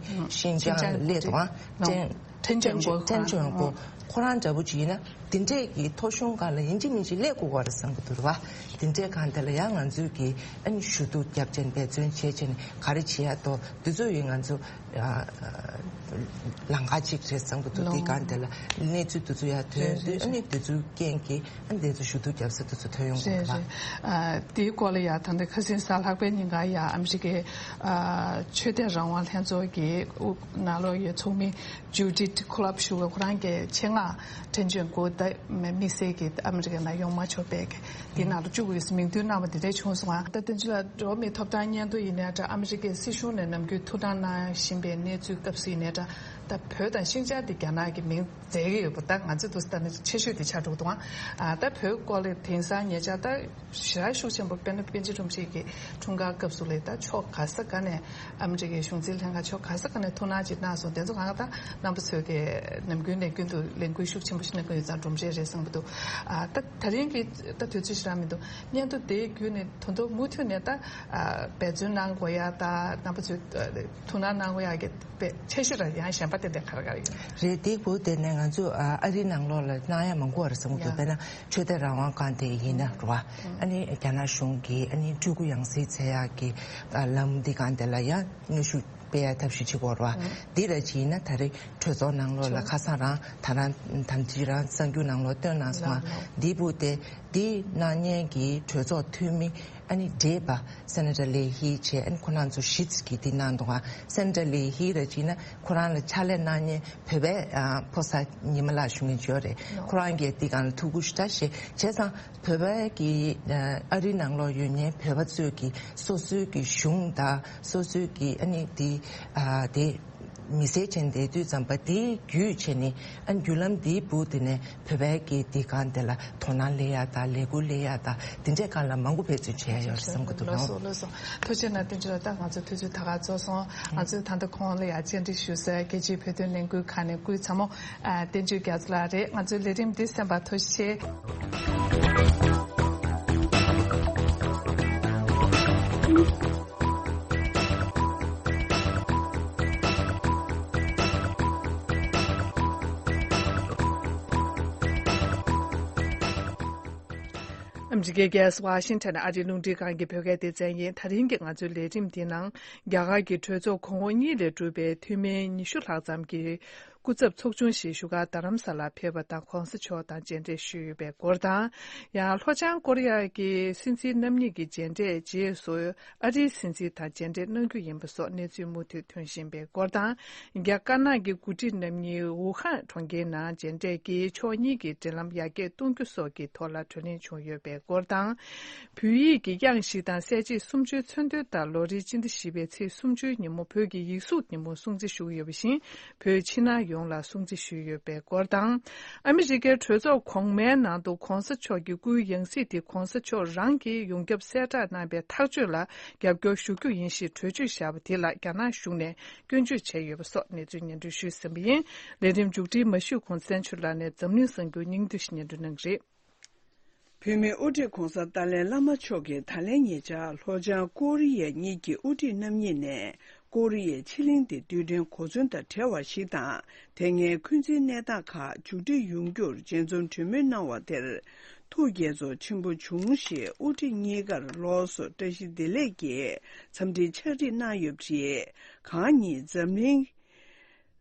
ཤིན་ཤིན་ཅང་ལ་སླེབས་འདུག་བ། ཐན་ཅོན་ཐན་ཅོན་ཀོ་ཁོ་རང་འདྲ་པོ་ཅིག་ཡིན་ན་དེ་འདྲས་ཀྱི་ཐོ་གཞུང་སྒང་ལ་ཡིན་གཅིག་མིན་གཅིག་སླེབས་དགོས་པ་རེད་བསམ་གྱི་འདུག་རེད་བ། དེ་འདྲས་སྒང་དེ་ལ་ཡང་ང་ཚོས་ཀྱི་ཨ་ནི་ཞུ་གཏུག་རྒྱབ་བྱས་འབད་བརྩོན་བྱས་བྱས་ནས་ག་རེ་བྱེད་ཡ་དོ་དེ་ཚོ་ཡིན་ང་ཚོ། ཨ་ལམ་ཁ་གཅིག་རེད་བསམ་གྱི་འདུག་དེའི་སྒང་དེ་ལ་གནས་ཚུལ་དེ་ཚོ་ཡར་ཐོན་དུས་ཨ་ནི་དེ་ཚོའི་རྐྱེན་གྱིས་ཨ་ནི་དེ་ཚོ་ཞུ་གཏུག་རྒྱབ་ས་དེ་ཚོ་ཐོན་ཡོང་གི་རེད་རེད། ཨ་དེའི་སྐོར་ལ་ཡ་ད་ལྟ་ཁ་སང་གཟའ་ལྷག་པའི་ཉིན་ཀ་ཡ་ཨ་མི་རི་ཀའི་ཨ་ཆོས་དད་རང་དབང་ལྷན་ཚོགས་ཀྱི་དབུ་ནང་ལོགས་ཡོད་ཚོགས་མི་ཇུ་ཌིཐ་ཁོ་ལབ་ཞུ་བ་ཁོ་རང་གིས་ཆེད་མངགས་ཐན་ཅོན་ཀོ་ད་དམིགས་བསལ་གྱི་ཨ་མི་རི་ཀའི་ནང་ཡོང་མ་ཆོག་པའི་དེའི་ནང་ལ་བཅུག་དགོས་མིང་འདོན་གནང་བ་དེ་འདྲ་བྱུང་སོང་ང་། ད་དེ་ཚོ་ལ་འགྲོ་བ་མིའི་ཐོབ་ཐང་སྙན་ཐོ་ཡིན་ནའི་འདྲ་ཨ་མི་རི་ཀའི་སྲིད་གཞུང་ནས་ནམ་རྒྱུན་ཐུགས་དམ་གནང་བཞིན་པའི་གནས་ཚུལ་སྐབས་སུ་ཡིན་ནའི་འདྲ་ ད་བོད་དང་ཤིན་ཅང་དེ་རྒྱ་ནག་གི་མིང་མཛད་ཀྱི་ཡོད་པ་ད་ང་ཚོས་འདུག་ལྟ་ན་ཆེ་ཤོས་དེ་ཆགས་འགྲོ་གི་འདུག་ཨ་ད་བོད་སྐོར་ལ་དེང་སང་ཉེ་ཆར་ད་ཞེ་དྲག་ཤུགས་ཆེན་པོ་དཔེར་ན་པཎ་ཆེན་བཀྲ་ཤིས་ཀྱི་འཁྲུངས་སྐར་སྐབས་སུ་ལ་ད་ཕྱོགས་ག་ས་ག་ནས་ཨ་མི་རི་ཀའི་གཞུང་འཛིན་ལྷན་ཁང་ཕྱོགས་ག་ས་ག་ནས་ཐུགས་སྣང་ཅིག་གནང་སོང་། དེ་ཚོ་གང་ག་ད་རྣམ་པ་ཚོས་ཀྱི་ནམ་རྒྱུན་ནས་རྒྱུན་དུ་ལས་འགུལ་ཤུགས་ཆེན་པོ་ཞིག་གནང་གི་ཡོད་ཙང་སྒྲོམ་གཞི་རེད་བསམ་གྱི་འདུག་ཨ་ད་ད་རིང་གི་ད་དུས་ཚོད་ཞེ་དྲག་མི་འདུག་སྙན་ཐོ་དེ་བརྒྱུད་ནས་ད་དུང་མུ་མཐུད་ནས་ད་ཨ་འབད་བརྩོན་གནང་དགོས་ཡ་ད་རྣམ་པ་ཚོས་ཐུགས་སྣང་གནང་དགོས་ཡ་གི་དཔེ་ཆེ་ཤོས་ལ་ཡང་གཞན་པ་དེ་འདྲ་ག་རེ་ག་རེ་ཡོད་རེད། དེའི་བུ་དེ་ནས་ང་ཚོ་ཨ་ཨ་རིའི་ནང་ལོགས་ལ་གནང་ཡ་མང་པོ་རེད་བསམ་གྱི་འདུག་ཡ། དཔེར་ན་ཆོས་དད་རང་དབང་ཁང་དེ་ཡིན་ན་རེད་བ། ཨ་ནི་རྒྱ་ནག་གཞུང་གིས་ཨ་ནི་སྤྲུལ་སྐུ་ཡང་སྲིད་འཚོལ་ཡག་གི་ཨ་ལམ་འདི་སྒང་དེ་ལ་ཡང་གནོན་ཤུགས་སྤེལ་ཡ་ཐབས་ཤེས་བྱེད་དགོས་རེད་བ། འདི་ར་ཅིག་ཡིན་ན་ད་རེས་གྲོས་ཚོགས་ནང་ལོགས་ལ་ཁ་སང་རང་ད་རང་དམ་ཚིག་རང་གསར་འགྱུར་ནང་ལོགས་བཏོན་གནང་སོང་ང་། འདི་བུ་དེ་འདི་གནང་མཁན་གྱི་གྲོས་ཚོགས་འཐུས་མི་ཨ་ནི་བགྲེས་པ་སེ་ནེ་ཊར་ལེ་ཧི་བྱས། ཨ་ནི་ཁོ་རང་ཚོ་བཞི་ཙམ་གྱིས་འདི་གནང་འདུག་ཨ། སེ་ནེ་ཊར་ལེ་ཧི་ར་ཅིག་ན་ཁོ་རང་ལ་ཕྱག་ལས་གནང་མཁན་བོད་པའི་ཨ་ཕོ་གསར་ཉི་མ་ལགས་ཞུ་མཁན་ཅིག་ཡོད་རེད། ཁོ་རང་གིས་འདི་སྒང་ལ་ཐུགས་ཁུར་ཞེ་དྲག་བཞེས། བྱས་ཙང་བོད་པའི་གི་ཨ་ཨ་རི་ནང་ལོགས་ཡོད་མཁན་བོད་པ་ཚོས་ཀྱི་སོ་སོའི་གི་གཞུང་དང་སོ་སོའི་གི་ཨ་ནི་འདི་ཨ་དེ། མི་སེར་བྱས་བསྡད་དུས་ཙམ་པ་དེའི་བརྒྱུད་བྱས་ནས་ཨ་བརྒྱུད་ལམ་དེའི་བུ་དེ་ནས་བོད་པའི་གི་དེ་གང་དེ་ལ་དོ་སྣང་སླེབས་ཡ་དང་ལས་འགུལ་སླེབས་ཡ་དང་དེ་འདྲའི་སྒང་ལ་མང་པོ་འབད་བརྩོན་བྱས་ཡ་ཡོད་རེད་བསམ་གྱི་འདུག་ལགས་སོ། ལགས་སོ། ཐུགས་རྗེ་གནང་། བསྟན་ཆོས་ལགས། ད་ང་ཚོ་དུས་ཚོད་ད་ག་རྫོགས་སོང་། ང་ཚོས་ད་ལྟ་ཁོང་ལ་ཡ་བཅར་འདྲི་ཞུ་སའི་རྒྱལ་སྤྱིའི་བོད་དོན་ལས་འགུལ་ཁང་ནས་སྐུའི་ཚ་མོ་ཨ་བསྟན་ཆོས་རྒྱ་མཚོ་ལགས་རེད། ང་ཚོའི་ལས་རིམ་འདི་གསན་པར་ཐུགས་རྗེ་ཆེ། ཨ་མི་རི་ཀའི་རྒྱལ་ས་ཝ་ཤིང་ཊོན་ཨ་རིའི་རླུང་འཕྲིན་ཁང་གི་བོད་སྐད་སྡེ་ཚན་ཡིན། ད་རིང་གི་ང་ཚོའི་ལས་རིམ་འདིའི་ནང་རྒྱ་གར་གྱི་གྲོས་ཚོགས་གོང་འོག་གཉིས་ལས་གྲུབ་པའི་འཐུས་མི་ཉི་ཤུ་ལྷག་ཙམ་གྱི་སྐུ་ཚབ་ཚོགས་ཆུང་ཞིག་བཞུགས་སྒར་རྡ་རམ་ས་ལར་ཕེབས་པ་དང་གོང་ས་མཆོག་དང་མཇལ་འཕྲད་ཞུས་ཡོད་པའི་སྐོར་དང་། ཡང་ལྷོ་བྱང་ཀོ་རི་ཡ་གི་སྲིད་འཛིན་རྣམ་གཉིས་ཀྱི་མཇལ་འཕྲད་རྗེས་སུ། ཨ་རིའི་སྲིད་འཛིན་དང་མཇལ་འཕྲད་གནང་རྒྱུ་ཡིན་པ་སོགས་གནས་ཚུལ་མུ་མཐུད་ཐོན་བཞིན་པའི་སྐོར་དང་། རྒྱ་དཀར་ནག་གི་འགོ་ཁྲིད་རྣམ་གཉིས་ཝུ་ཧན་གྲོང་ཁྱེར་ནང་མཇལ་འཕྲད་ཀྱིས་ཕྱོགས་གཉིས་ཀྱི་འབྲེལ་ལམ་ཡར་རྒྱས་གཏོང་རྒྱུ་སོགས་ཀྱི་ཐོག་ལ་གྲོས་གླེང་བྱུང་ཡོད་པའི་སྐོར་དང་། བོད་ཡིག་གི་དབྱངས་བཞི་དང་གསལ་བྱེད་སུམ་ཅུའི་མཚོན་དོན་ལྟར་ལོ་རེའི་སྤྱི་ཟླ་བཞི་པའི་ཚེས་སུམ་ཅུའི་ཉིན་མོ་བོད་ཀྱི་ཡིག་གཟུགས་ཉིན་མོ་སྲུང་བརྩི་ཞུ་གི་ཡོད་པ་བཞིན། བོད་ཕྱི་ནང་ཡོངས་ལ་སྲུང་བརྩི་ཞུས་ཡོད་པའི་སྐོར་དང་། ཨ་མི་རི་ཀའི་གྲོས་ཚོགས་གོང་མའི་ནང་དུ་གོང་ས་མཆོག་གི་སྐུའི་ཡང་སྲིད་དེ་གོང་ས་མཆོག་རང་གིས་ཡོངས་ཁྱབ་གསལ་བསྒྲགས་གནང་པའི་ཐག་གཅོད་ལ་རྒྱབ་སྐྱོར་ཞུ་རྒྱུ་ཡིན་ཞེས་གྲོས་ཆོད་བཞག་པ་དེ་ལ་རྒྱ་ནག་གཞུང་ནས་སྐྱོན་བརྗོད་བྱས་ཡོད་པ་སོགས་གནས་ཚུལ་སྙན་སྒྲོན་ཞུས་ཟིན་པ་ཡིན། ལས་རིམ་མཇུག་སྒྲིལ་མ་ཞུས་གོང་བཙན་ཆུ་ལགས་ནས་འཛམ་གླིང་གསར་འགྱུར་སྙིང་བསྡུས་ཤིག་སྙན་སྒྲོན་གནང་གི་རེད། བོད་མིའི་དབུ་ཁྲིད་༧གོང་ས་ཏཱ་ལའི་བླ་མ་མཆོག་གིས་ད་ལན་ཉེ་ཆར་ལྷོ་བྱང་ཀོ་རི་ཡ་གཉིས་ཀྱི་དབུ་ཁྲིད་རྣམ་གཉིས་ནས་ཀོ་རི་ཡའི་ཕྱེད་གླིང་དེ་རྡུལ་ཕྲན་གོ་མཚོན་དང་བྲལ་བ་ཞིག་དང་། དེ་སྔའི་འཁོན་འཛིན་གནས་སྟངས་ཁག་མཇུག་སྒྲིལ་ཡོང་རྒྱུར་མཇལ་འཛོམས་གྲོས་མོལ་གནང་བ་དེར་ཐུགས་དགྱེས་ཚོར་ཆེན་པོ་བྱུང་ཞེས་དབུ་ཁྲིད་གཉིས་ཀར་ལོགས་སུ་བཀྲ་ཤིས་བདེ་ལེགས་ཀྱི་འཚམས་འདྲི་ཕྱག་བྲིས་གནང་ཡོད་པ་རེད། གང་ཉིད་འཛམ་གླིང་།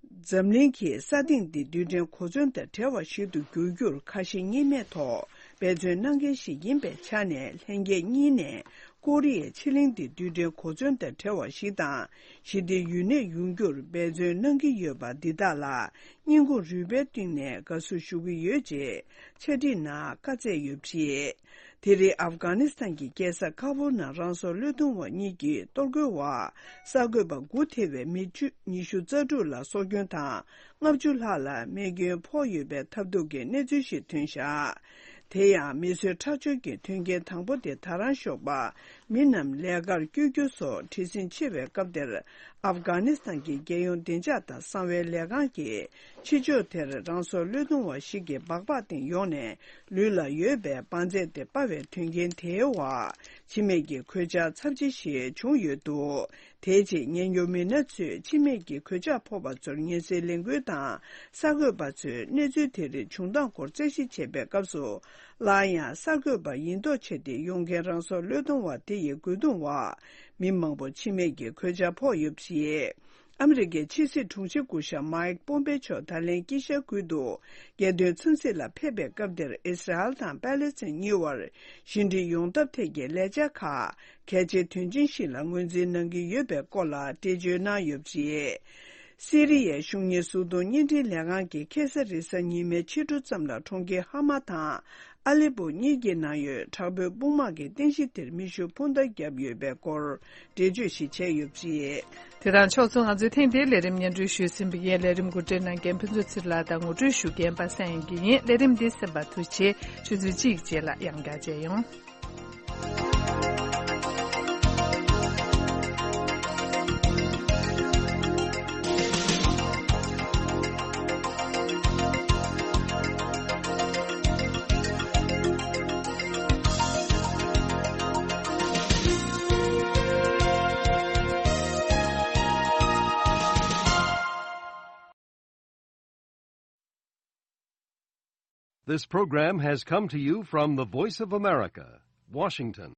འཛམ་གླིང་གི་ས་སྟེང་འདི་རྡུལ་ཕྲན་གོ་མཚོན་དང་བྲལ་བ་ཞིག་ཏུ་འགྱུར་རྒྱུར་ཁ་ཞེ་གཉིས་མེད་ཐོག་འབད་བརྩོན་གནང་མཁན་ཞིག་ཡིན་པའི་ཆ་ནས། ལྷན་རྒྱས་གཉིས་ནས་ཀོ་རི་ཡའི་ཕྱེད་གླིང་འདི་རྡུལ་ཕྲན་གོ་མཚོན་དང་བྲལ་བ་ཞིག་དང་ཞི་བདེ་ཡུན་གནས་ཡོང་རྒྱུར་འབད་བརྩོན་གནང་གི་ཡོད་པ་འདི་དག་ལ་སྙིང་ཁོང་རུས་པའི་གཏིང་ནས་དགའ་བསུ་ཞུ་གི་ཡོད་ཅེས་ཕྱག་བྲིས་ནང་བཀའ་སྩལ་ཡོད་པ་རེད། དེ་རིང་ཨབ་གྷ་ནི་སི་ཐན་གྱི་རྒྱལ་ས་ཁ་བུར་ནང་རང་སྲོག་བློས་གཏོང་བ་གཉིས་ཀྱི་གཏོར་རྒོལ་འོག་གསར་འགོད་པ་དགུ་ཐེ་བའི་མི་བཅུ་ཉི་ཤུ་རྩ་དྲུག་ལ་སྲོག་སྐྱོན་དང་ལྔ་བཅུ་ལྷག་ལ་རྨས་སྐྱོན་ཕོག་ཡོད་པའི་ཐབས་སྡུག་གི་གནས་ཚུལ་ཞིག་ཐོན་བཞག་དེ་ཡང་མི་གསོད་ཁྲག་སྦྱོར་གྱི་མཐུན་རྐྱེན་དང་པོ་དེ་ད་རང་ཞོགས་པ་མི་རྣམས་ལས་ཀར་བསྐྱོད་རྒྱུ་སོགས་བྲེལ་ཟིང་ཆེ་བའི་སྐབས་དེར། ཨབ་གྷ་ནི་སི་ཐན་གྱི་རྒྱལ་ཡོངས་བདེ་འཇགས་དང་གསང་བའི་ལས་ཁང་གིས་ཕྱི་ཕྱོགས་དེར་རང་སྲོག་བློས་གཏོང་བ་ཞིག་གི་སྦག་སྦག་སྟེང་ཡོང་ནས་ལུས་ལ་ཡོད་པའི་བང་རྩལ་དེ་སྤར་བའི་དོན་རྐྱེན་དེའི་འོག་འཆི་རྨས་ཀྱི་གོད་ཆག་ཚབས་ཆེ་ཞིག་བྱུང་ཡོད་འདུག་དེའི་རྗེས་ཉེན་སྐྱོབ་མི་སྣ་ཚོས་འཆི་རྨས་ཀྱི་གོད་ཆག་ཕོག་པ་ཚོར་ཉེན་སེལ་ལས་འགུལ་དང་གསར་འགོད་པ་ཚོས་གནས་ཚུལ་དེ་རིགས་བྱུང་སྟངས་སྐོར་རྩད་ཞིབ་བྱེད་པའི་སྐབས་སུ། སླར་ཡང་གསར་འགོད་པ་ཡིན་མདོག་བྱས་ཏེ་ཡོང་མཁན་རང་སྲོག་བློས་གཏོང་བ་དེ་ཡི་རྒོལ་རྡུང་འོག་མི་མང་པོ་འཆི་རྨས་ཀྱི་གོད་ཆག་ཕོག་ཡོད་པ་རེད། ཨ་མི་རི་ཀའི་ཕྱི་སྲིད་དྲུང་ཆེ་སྐུ་ཞབས་མཱིག་པོམ་པེ་མཆོག་ད་ལན་དཀྱིལ་ཤར་ཁུལ་དུ་རྒྱལ་དོན་འཚམས་གཟིགས་ལ་ཕེབས་པའི་སྐབས་དེར། ཨི་སི་ར་ཨེལ་དང་པེ་ལེ་སི་ཐན་གཉིས་བར་ཞི་འགྲིག་ཡོང་ཐབས་ཐད་ཀྱི་ལས་འཆར་ཁག་གལ་ཆེའི་དོན་ཆེན་ཞིག་ལ་ངོས་འཛིན་གནང་གི་ཡོད་པའི་སྐོར་ལ་འགྲེལ་བརྗོད་གནང་ཡོད་པ་རེད། སི་རི་ཡའི་གཞུང་གཉེར་གཟུགས་མཐོང་བརྙན་འཕྲིན་ལས་ཁང་གིས་ཁ་སང་རེས་གཟའ་ཉི་མའི་ཕྱི་དྲོ་ཙམ་ལ་གྲོང་ཁྱེར་ཧ་མ་དང་ཨ་ལེ་པོ་གཉིས་ཀྱི་ནང་ཡོད་དྲག་པོའི་དཔུང་དམག་གི་རྟེན་གཞི་དེར་མེ་ཤུགས་འཕུར་མདའ་བརྒྱབ་ཡོད་པའི་སྐོར་འགྲེལ་བརྗོད་ཞིག་བྱས་ཡོད་པ་རེད། དེ་དང་ཕྱོགས་མཚུངས། ང་ཚོའི་ཐེངས་འདིའི་ལས་རིམ་སྙན་སྒྲོན་ཞུས་ཟིན་པ་ཡིན། ལས་རིམ་གོ་སྒྲིག་གནང་མཁན་ཕུན་ཚོགས་ཚེ་རིང་ལགས་དང་ངོ་སྤྲོད་ཞུ་མཁན་པ་སངས་དབྱངས་སྐྱིད་ཡིན། ལས་རིམ་འདི་གསན་པར་ཐུགས་རྗེ་ཆེ། ཆུ་ཚོད་གཅིག་རྗེས་ལ་ཡང་བསྐྱར་མཇལ་ཡོང་། This program has come to you from the Voice of America, Washington.